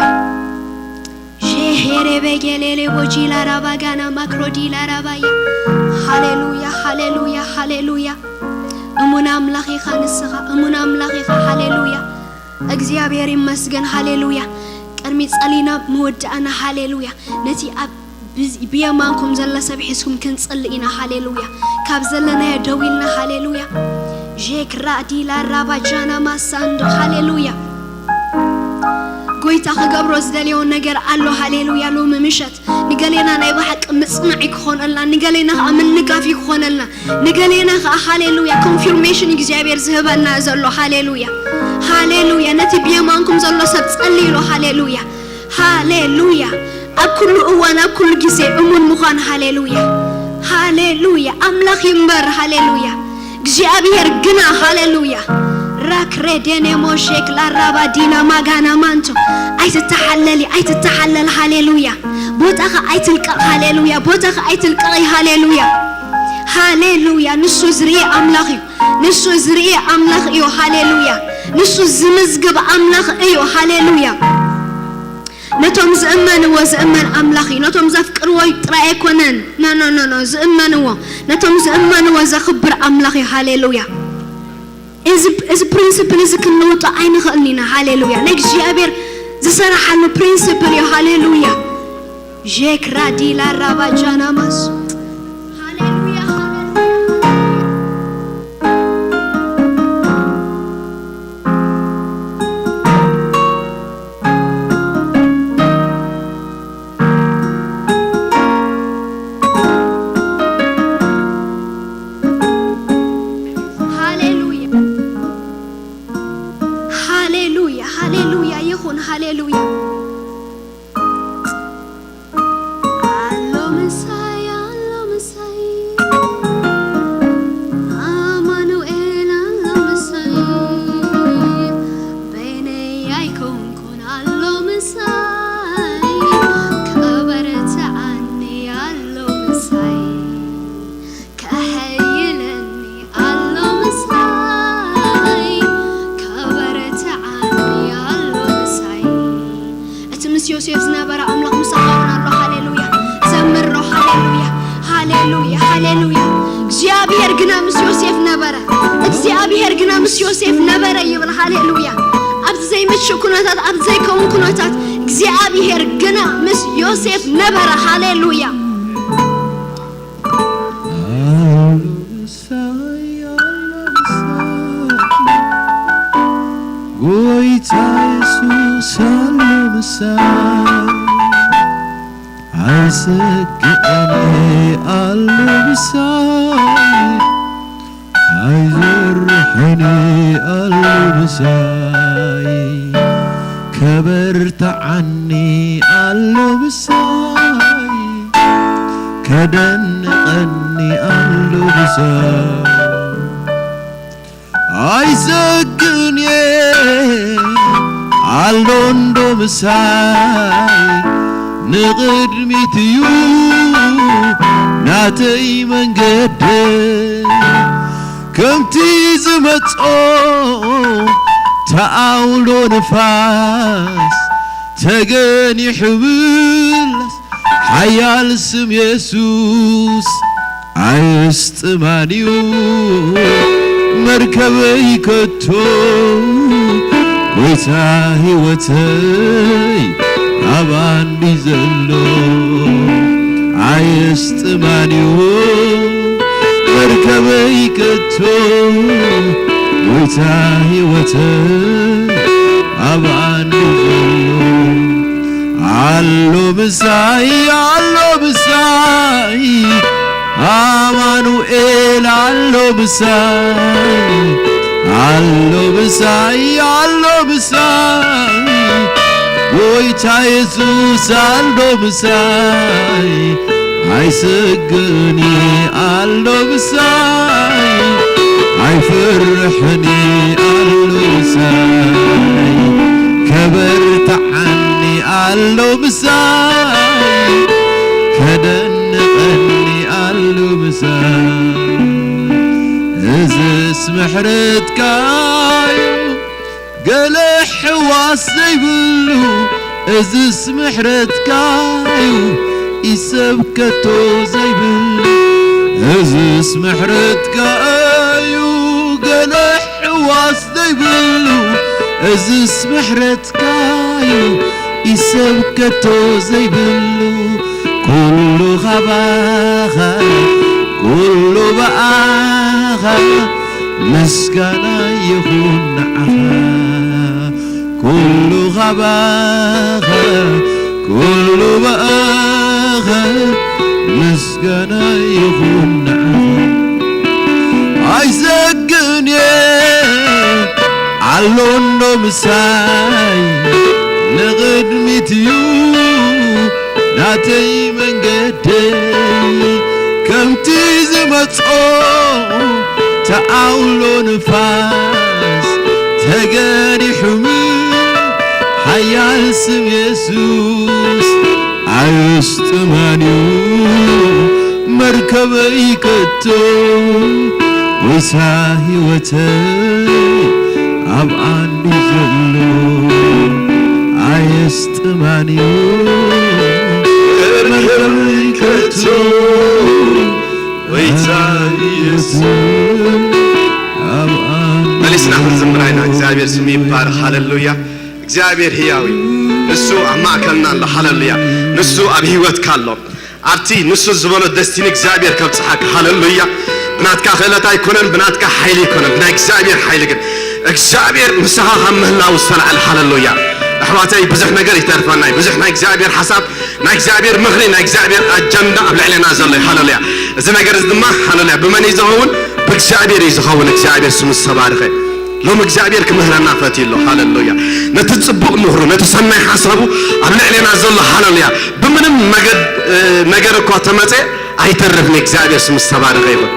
ሼሄሬ በጌሌሌ ቦጂላ ራባጋና ማክሮዲላ ራባያ። ሃሌሉያ፣ ሃሌሉያ፣ ሃሌሉያ። እሙን ኣምላኽ ኢኻ ንስኻ፣ እሙን ኣምላኽ ኢኻ። ሃሌሉያ። እግዚኣብሔር ይመስገን። ሃሌሉያ። ቅድሚ ጸሊና ምውዳእና። ሃሌሉያ። ነቲ ኣብ ብዝ-፣ ብየማንኩም ዘሎ ሰብ ሒዝኩም ክንጽሊ ኢና። ሃሌሉያ። ካብ ዘለናዮ ደው ኢልና። ሃሌሉያ። ዤክራ ዲላ ራባጃና ማሳንዶ። ሃሌሉያ። ጎይታ ክገብሮ ዝደልዮ ነገር ኣሎ። ሃሌሉያ። ሎሚ ምሸት ንገሌና ናይ ብሓቂ ምጽናዕ እዩ ክኾነልና፣ ንገሌና ከዓ ምንጋፍ እዩ ክኾነልና፣ ንገሌና ከዓ ሃሌሉያ ኮንፊርሜሽን እግዚኣብሔር ዝህበና ዘሎ። ሃሌሉያ፣ ሃሌሉያ። ነቲ ብየማንኩም ዘሎ ሰብ ጸልይሎ። ሃሌሉያ፣ ሃሌሉያ። ኣብ ኩሉ እዋን፣ ኣብ ኩሉ ግዜ እሙን ምዃን። ሃሌሉያ፣ ሃሌሉያ። ኣምላኽ ይንበር። ሃሌሉያ። እግዚኣብሔር ግና፣ ሃሌሉያ፣ ራክሬዴኔ ሞሼክ ላራባ ዲና ማጋና ማንቶ። ኣይትተሓለሊ፣ ኣይትተሓለል። ሃሌሉያ። ቦታኻ ኣይትልቀቕ። ሃሌሉያ። ቦታኻ ኣይትልቀቕ። ሃሌሉያ፣ ሃሌሉያ። ንሱ ዝርኢ ኣምላኽ እዩ። ንሱ ዝርኢ ኣምላኽ እዩ። ሃሌሉያ። ንሱ ዝምዝግብ ኣምላኽ እዩ። ሃሌሉያ። ነቶም ዝእመንዎ ዝእመን ኣምላኽ እዩ። ነቶም ዘፍቅርዎ ጥራይ ኣይኮነን። ኖ፣ ኖ፣ ኖ፣ ኖ። ዝእመንዎ፣ ነቶም ዝእመንዎ ዘኽብር ኣምላኽ እዩ። ሃሌሉያ። እዚ፣ እዚ ፕሪንስፕል እዚ ክንልውጦ ኣይንኽእልን ኢና። ሃሌሉያ። ንእግዚኣብሔር ዝሰራሓሉ ፕሪንስፕል እዩ። ሃሌሉያ። ዤክራዲላ ራባጃናማስ። ሃሌሉያ፣ ሃሌሉያ። ሃሌሉያ፣ ሃሌሉያ፣ ሃሌሉያ ይኹን። ሃሌሉያ። ኣሎ ምሳይ፣ ኣሎ ምሳይ፣ ኣማኑኤል ኣሎ ምሳይ፣ በይነይ ኣይኮንኩን ኣሎ ምሳይ፣ ከበርትዓኒ ኣሎ ምሳይ፣ ከሐይለኒ ኣሎ ምሳይ፣ ከበርትዓኒ ኣሎ ምሳይ። እቲ ምስ ዮሴፍ ዝነበረ ኣምላኽ ምሳኻ እውን ኣሎ። ሃሌሉያ። ዘምሮ። ሃሌሉያ፣ ሃሌሉያ፣ ሃሌሉያ። እግዚኣብሔር ግና ምስ ዮሴፍ ነበረ። እግዚኣብሔር ግና ምስ ዮሴፍ ነበረ ይብል። ሃሌሉያ። ኣብዚ ዘይምችእ ኩነታት፣ ኣብዚ ዘይከውን ኩነታት እግዚኣብሔር ግና ምስ ዮሴፍ ነበረ። ሃሌሉያ። ኣሎ ምሳይ፣ ኣሎ ምሳይ፣ ጎይታ የሱስ ኣሎ ምሳይ፣ ኣይሰግእን እየ ኣሎ ምሳይ፣ ኣይዘርሕን እየ ኣሎ ምሳይ፣ ከበርትዓኒ ኣሎ ምሳይ፣ ከደንቐኒ ኣሎ ምሳይ። ኣይሰግእን እየ ኣሎ እንዶ ምሳይ፣ ንቕድሚት እዩ ናተይ መንገደይ። ከምቲ ዝመጾ ተኣውሎ ንፋስ ተገኒሑ ምላስ ሓያል ስም የሱስ ኣየስጥማን እዩ መርከበይ ከቶ። ጎይታ ህይወተይ ኣባንዲ ዘሎ ኣየስጥማን እዩ መርከበይ ከቶ። ጎይታ ህይወተይ ኣባንዲ ዘሎ ኣሎ ምሳይ፣ ኣሎ ምሳይ፣ ኣማኑኤል ኣሎ ምሳይ፣ ኣሎ ምሳይ፣ ኣሎ ምሳይ፣ ጎይታ የሱስ ኣሎ ምሳይ፣ ኣይሰግእን እየ ኣሎ ምሳይ፣ ኣይፈርሕን እየ ኣሎ ምሳይ፣ ከበርትዓኒ ኣሎ ምሳይ፣ ከደንቐኒ ኣሎ ምሳይ። እዝስ ምሕረትካ እዩ ገለ ሕዋስ ዘይብሉ፣ እዝስ ምሕረትካ እዩ ኢሰብ ከቶ ዘይብሉ። እዝስ ምሕረትካ እዩ ገለ ሕዋስ ዘይብሉ፣ እዝስ ምሕረትካ እዩ ኢሰብ ከቶ ዘይብሉ። ኩሉ ካባኻ፣ ኩሉ ብኣኻ፣ ምስጋና ይኹን ንዓኻ። ኩሉ ኻባኻ፣ ኩሉ ብኣኻ፣ ምስጋና ይኹን ንዓኻ። ኣይሰግእን እየ፣ ኣሎ እንዶ ምሳይ፣ ንቕድሚት እዩ ናተይ መንገደይ። ከምቲ ዝመጾ ተኣውሎ ንፋስ ተገዲሑም፣ ሓያል ስም የሱስ ኣየስጥማን እዩ መርከበይ ከቶ። ጎይታ ህይወተይ ኣብ ኣንዲ ዘሎ ኣየስጥማን እዩ መርከበይ ከቶ። ጎይታ ኢየሱስ ኣብ ኣንዲ መሊስና ክንዝምር ኢና። እግዚኣብሔር ስሙ ይባረክ። ሃሌሉያ። እግዚኣብሔር ህያው እዩ። ንሱ ኣብ ማእከልና ኣሎ። ሃሌሉያ። ንሱ ኣብ ህይወትካ ኣሎ። ኣብቲ ንሱ ዝበሎ ደስቲኒ እግዚኣብሔር ከብጽሓካ። ሃሌሉያ። ብናትካ ክእለት ኣይኮነን፣ ብናትካ ሓይሊ ኣይኮነን፣ ብናይ እግዚኣብሔር ሓይሊ ግን። እግዚኣብሔር ምሳኻ ካብ ምህላው ዝተላዕለ። ሃሌሉያ። ኣሕዋተይ፣ ብዙሕ ነገር ይተርፈና እዩ። ብዙሕ ናይ እግዚኣብሔር ሓሳብ፣ ናይ እግዚኣብሔር ምኽሪ፣ ናይ እግዚኣብሔር ኣጀንዳ ኣብ ልዕሌና ዘሎ እዩ። ሃሌሉያ። እዚ ነገር እዚ ድማ፣ ሃሌሉያ፣ ብመን እዩ ዝኸውን? ብእግዚኣብሔር እዩ ዝኸውን። እግዚኣብሔር ስሙ ዝተባረኸ። ሎም እግዚኣብሔር ክምህረና ፈትዩ ኣሎ። ሃሌሉያ። ነቲ ጽቡቕ ምኽሩ፣ ነቲ ሰናይ ሓሳቡ ኣብ ልዕሌና ዘሎ፣ ሃሌሉያ፣ ብምንም መገድ፣ እ፣ ነገር እኳ ተመጸ ኣይተርፍን። እግዚኣብሔር ስሙ ዝተባረኸ ይኹን።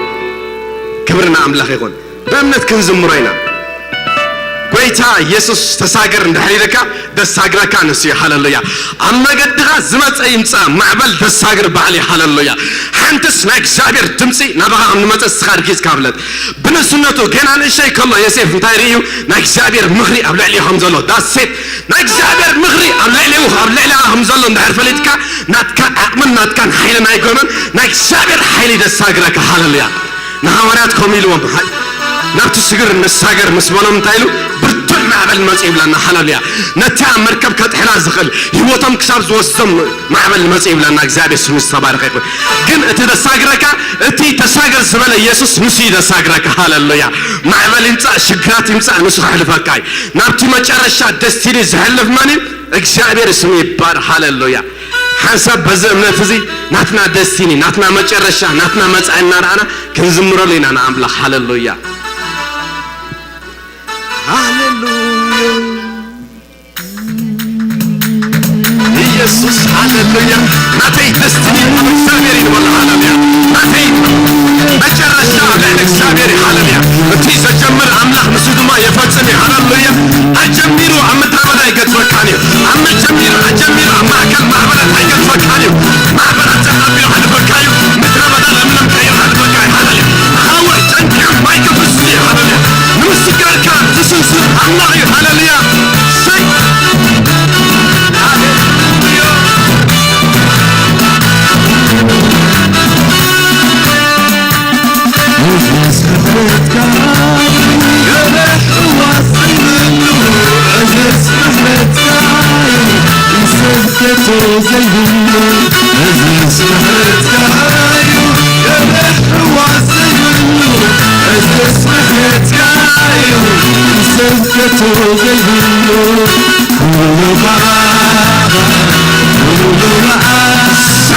ክብሪ ንኣምላኽ ይኹን። ብእምነት ክንዝምሮ ኢና። ጎይታ የሱስ ተሳገር እንድሕር ኢልካ፣ ደሳግረካ ንሱ እዩ። ሃሌሉያ። ኣብ መገድኻ ዝመጸ ይምጻእ፣ ማዕበል ደሳግር ባዕሉ እዩ። ሃሌሉያ። ሓንትስ ናይ እግዚኣብሔር ድምጺ ናባኻ ከም ዝመጸ ንስኻ ርጊጽካ ፍለጥ። ብንእስነቱ ገና ንእሽተይ ከሎ ዮሴፍ እንታይ ርእዩ? ናይ እግዚኣብሔር ምኽሪ ኣብ ልዕሊኡ ከም ዘሎ። ዳሴት ናይ እግዚኣብሔር ምኽሪ ኣብ ልዕሊኡ፣ ኣብ ልዕሊኣ ከም ዘሎ እንድሕር ፈሊጥካ፣ ናትካ ዓቕምን ናትካን ሓይልን ኣይኮነን፣ ናይ እግዚኣብሔር ሓይሊ ደሳግረካ። ሃሌሉያ። ንሃዋርያት ከምኡ ኢልዎም፣ ሓ-፣ ናብቲ ስግር ንሳገር ምስ በሎም እንታይ ኢሉ? ብርቱዕ ማዕበል መጽእ ይብለና። ሃሌሉያ። ነታ መርከብ ከጥሕላ ዝኽእል ህይወቶም ክሳብ ዝወስዶም ማዕበል መጽእ ይብለና። እግዚኣብሔር ስሙ ዝተባረኸ ይኹን። ግን እቲ ዘሳግረካ፣ እቲ ተሳገር ዝበለ የሱስ ንሱ እዩ ዘሳግረካ። ሃሌሉያ። ማዕበል ይምጻእ፣ ሽግራት ይምጻእ፣ ንሱ ከሕልፈካ እዩ። ናብቲ መጨረሻ ደስቲኒ ዝሕልፍ መን እዩ? እግዚኣብሔር ስሙ ይባረክ። ሃሌሉያ። ሓንሳብ በዚ እምነት እዚ ናትና ደስቲኒ፣ ናትና መጨረሻ፣ ናትና መጻኢ እናረኣና ክንዝምረሉ ኢና ንኣምላኽ። ሃሌሉያ። ሃሌሉያ። ኢየሱስ፣ ሃሌሉያ። ናተይ ደስቲኒ ኣብ እግዚኣብሔር እዩ ንበሎ። ሃሌሉያ። ናተይ መጨረሻ ኣብ ልዕሊ እግዚኣብሔር እዩ። ሃሌሉያ። እቲ ዘጀምር ኣምላኽ ንሱ ድማ የፈጽም እዩ። ሃሌሉያ። ኣጀሚሩ ኣብ ምድረ በዳ ኣይገድፈካን እዩ። ኣብ መጀሚሩ ኣጀሚሩ ኣብ ማእከል ማዕበላት ኣይገድፈካን እዩ። ማዕበላት ተቐቢሉ ከሕልፈካ እዩ። ምድረ በዳ ለምለም ቀይሩ ከሕልፈካ እዩ። ሃሌሉያ። ኣኻውሕ ጨንቂሩ ማይ ክፍስስ እዩ። ሃሌሉያ። ንምስጋድካ ዝስንስር ኣምላኽ እዩ። ሃሌሉያ። ሰይ። ሃሌሉያ። እዚ ስሕረትካ ገለ ሕዋስ ዘይብሉ፣ እዚ ስሕረትካ እዩ፣ ይሰልከቶ ዘይብሉ፣ እዚ ስሕረትካ እዩ፣ ገለ ሕዋስ ዘይብሉ፣ እዚ ስሕረትካ እዩ፣ ይሰልከቶ ዘይብሉ። ኩሉ ባኻ፣ ኩሉ መዓልቲ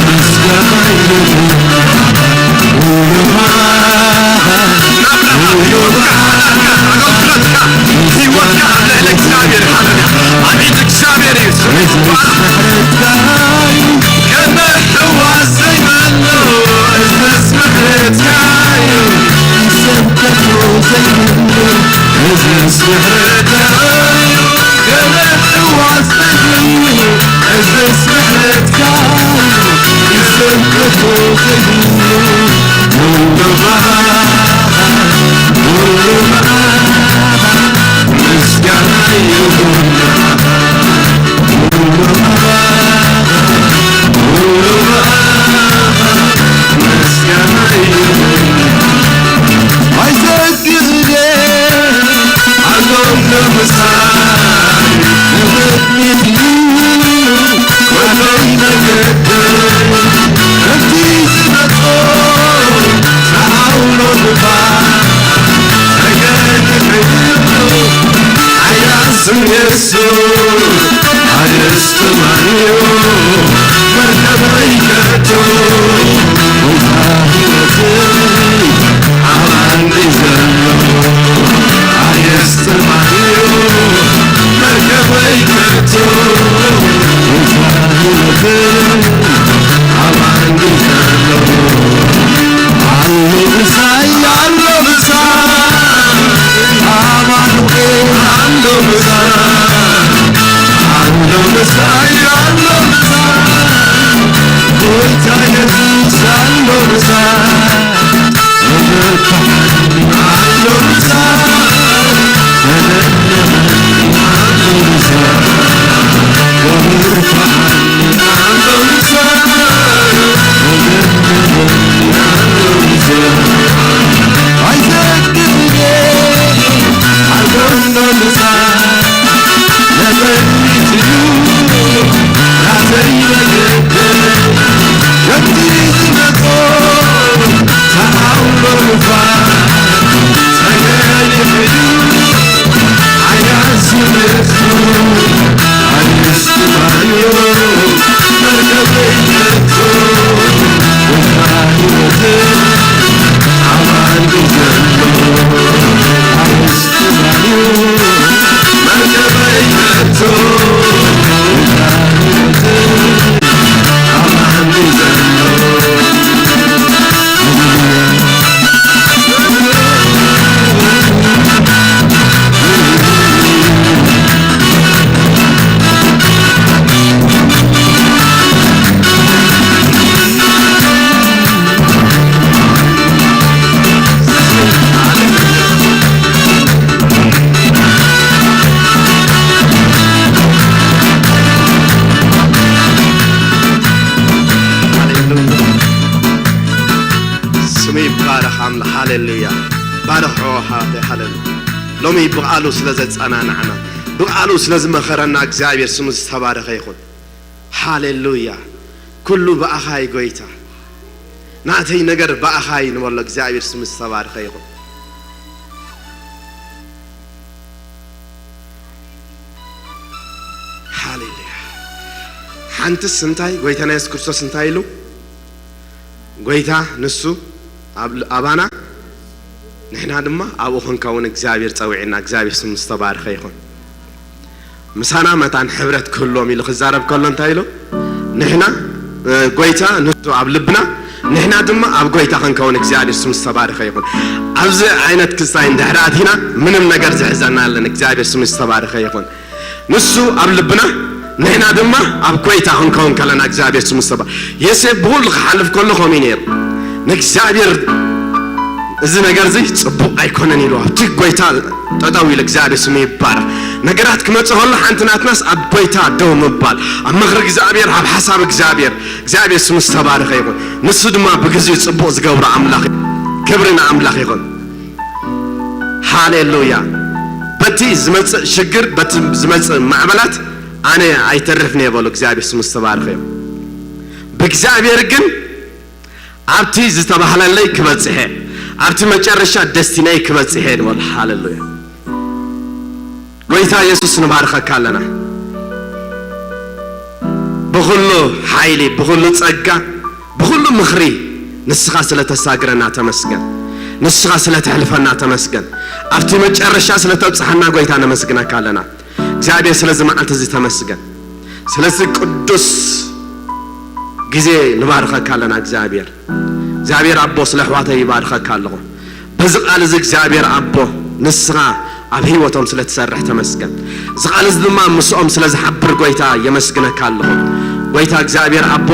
ምስጋና ይኹን። ኩሉ ባኻ፣ ናብራኻ፣ ህይወትካ፣ ሓዳርካ፣ ኣገልግሎትካ፣ ህይወትካ ኣብ ልዕሊ እግዚኣብሔር። ሃሌሉያ። ኣብ ኢድ እግዚኣብሔር እዩ። እዚ ስሕረትካ እዩ፣ ገለ ሕዋስ ዘይብሉ፣ እዚ ስሕረትካ እዩ፣ ይሰልከቶ ዘይብሉ። እዚ ስሕረትካ እዩ፣ ገለ ሕዋስ ዘይብሉ፣ እዚ ስሕረትካ እዩ፣ ይሰልከቶ ዘይብሉ። ኩሉ ባኻ፣ ኩሉ ባኻ፣ ምስጋና ይኹን ንዓኻ። ኩሉ ባኻ፣ ኩሉ ባኻ፣ ምስጋና ይኹን። ኣይሰግድን እየ፣ ኣዞም ሃተ ሃለሉ ሎሚ ብቓሉ ስለ ዘጸናናዕና፣ ብቓሉ ስለ ዝመኸረና እግዚኣብሔር ስሙ ዝተባረኸ ይኹን። ሃሌሉያ። ኩሉ ብኣኻ እዩ ጎይታ። ናተይ ነገር ብኣኻ እዩ ንበሎ። እግዚኣብሔር ስሙ ዝተባረኸ ይኹን። ሃሌሉያ። ሓንትስ እንታይ ጎይታና የሱስ ክርስቶስ እንታይ ኢሉ? ጎይታ ንሱ ኣብ-፣ ኣባና፣ ንሕና ድማ ኣብኡ ክንከውን እግዚኣብሔር ጸዊዕና። እግዚኣብሔር ስሙ ዝተባረኸ ይኹን። ምሳና መታን ሕብረት ክህልዎም ኢሉ ክዛረብ ከሎ እንታይ ኢሉ? ንሕና፣ እ፣ ጎይታ ንሱ ኣብ ልብና፣ ንሕና ድማ ኣብ ጎይታ ክንከውን እግዚኣብሔር ስሙ ዝተባረኸ ይኹን። ኣብዚ ዓይነት ክስታይ እንድሕር ኣቲና ምንም ነገር ዝሕዘና ኣለን። እግዚኣብሔር ስሙ ዝተባረኸ ይኹን። ንሱ ኣብ ልብና፣ ንሕና ድማ ኣብ ጎይታ ክንከውን ከለና እግዚኣብሔር ስሙ ዝተባ-፣ ዮሴፍ ብኹሉ ክሓልፍ ከሎ ከምኡ እዩ ነይሩ። ንእግዚኣብሔር እዚ ነገር እዚ ጽቡቕ ኣይኮነን ኢሉ ኣብቲ ጎይታ ጠጠው ኢሉ እግዚኣብሔር ስሙ ይባረኽ። ነገራት ክመጽእ ከሎ ሓንቲ ናትናስ ኣብ ጎይታ ደው ምባል፣ ኣብ ምኽሪ እግዚኣብሔር፣ ኣብ ሓሳብ እግዚኣብሔር፣ እግዚኣብሔር ስሙ ዝተባረኸ ይኹን። ንሱ ድማ ብግዚኡ ጽቡቕ ዝገብሮ ኣምላኽ እዩ። ክብሪ ንኣምላኽ ይኹን። ሃሌሉያ። በቲ ዝመጽእ ሽግር፣ በቲ ዝመጽእ ማዕበላት ኣነ ኣይተርፍን እየ በሉ። እግዚኣብሔር ስሙ ዝተባረኸ እዩ። ብእግዚኣብሔር ግን ኣብቲ ዝተባህለለይ ክበጽሕ እየ፣ ኣብቲ መጨረሻ ደስቲናይ ክበጽሕ እየ ንበሉ። ሃሌሉያ። ጎይታ የሱስ ንባርኸካ ኣለና። ብኹሉ ሓይሊ፣ ብኹሉ ጸጋ፣ ብኹሉ ምኽሪ ንስኻ ስለ ተሳግረና ተመስገን። ንስኻ ስለ ተሕልፈና ተመስገን። ኣብቲ መጨረሻ ስለ ተብጽሓና ጎይታ ነመስግነካ ኣለና። እግዚኣብሔር ስለዚ መዓልቲ እዚ ተመስገን። ስለዚ ቅዱስ ግዜ ንባርኸካ ኣለና እግዚኣብሔር። እግዚኣብሔር ኣቦ ስለ ኣሕዋተይ ይባርኸካ ኣለኹ። በዚ ቃል እዚ እግዚኣብሔር ኣቦ ንስኻ ኣብ ህይወቶም ስለ ትሰርሕ ተመስገን። እዚ ቃል እዚ ድማ ምስኦም ስለ ዝሓብር ጎይታ የመስግነካ ኣለኹ። ጎይታ እግዚኣብሔር ኣቦ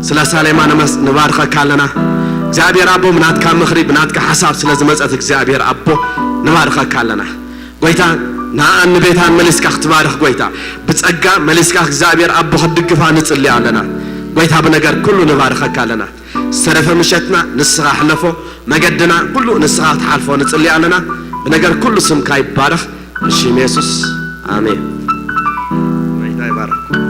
ስለ ሳሌማ ንመስ-፣ ንባርኸካ ኣለና። እግዚኣብሔር ኣቦ ብናትካ ምኽሪ ብናትካ ሓሳብ ስለ ዝመጸት እግዚኣብሔር ኣቦ ንባርኸካ ኣለና። ጎይታ ንኣን ንቤታን መሊስካ ክትባርኽ ጎይታ ብጸጋ መሊስካ እግዚኣብሔር ኣቦ ክትድግፋ ንጽሊ ኣለና። ጎይታ ብነገር ኩሉ ንባርኸካ ኣለና። ዝተረፈ ምሸትና ንስኻ ሕለፎ፣ መገድና ኩሉ ንስኻ ክትሓልፎ ንጽሊ ኣለና። ብነገር ኩሉ ስምካ ይባረኽ። ብሽም የሱስ ኣሜን። ጎይታ ይባርኽ።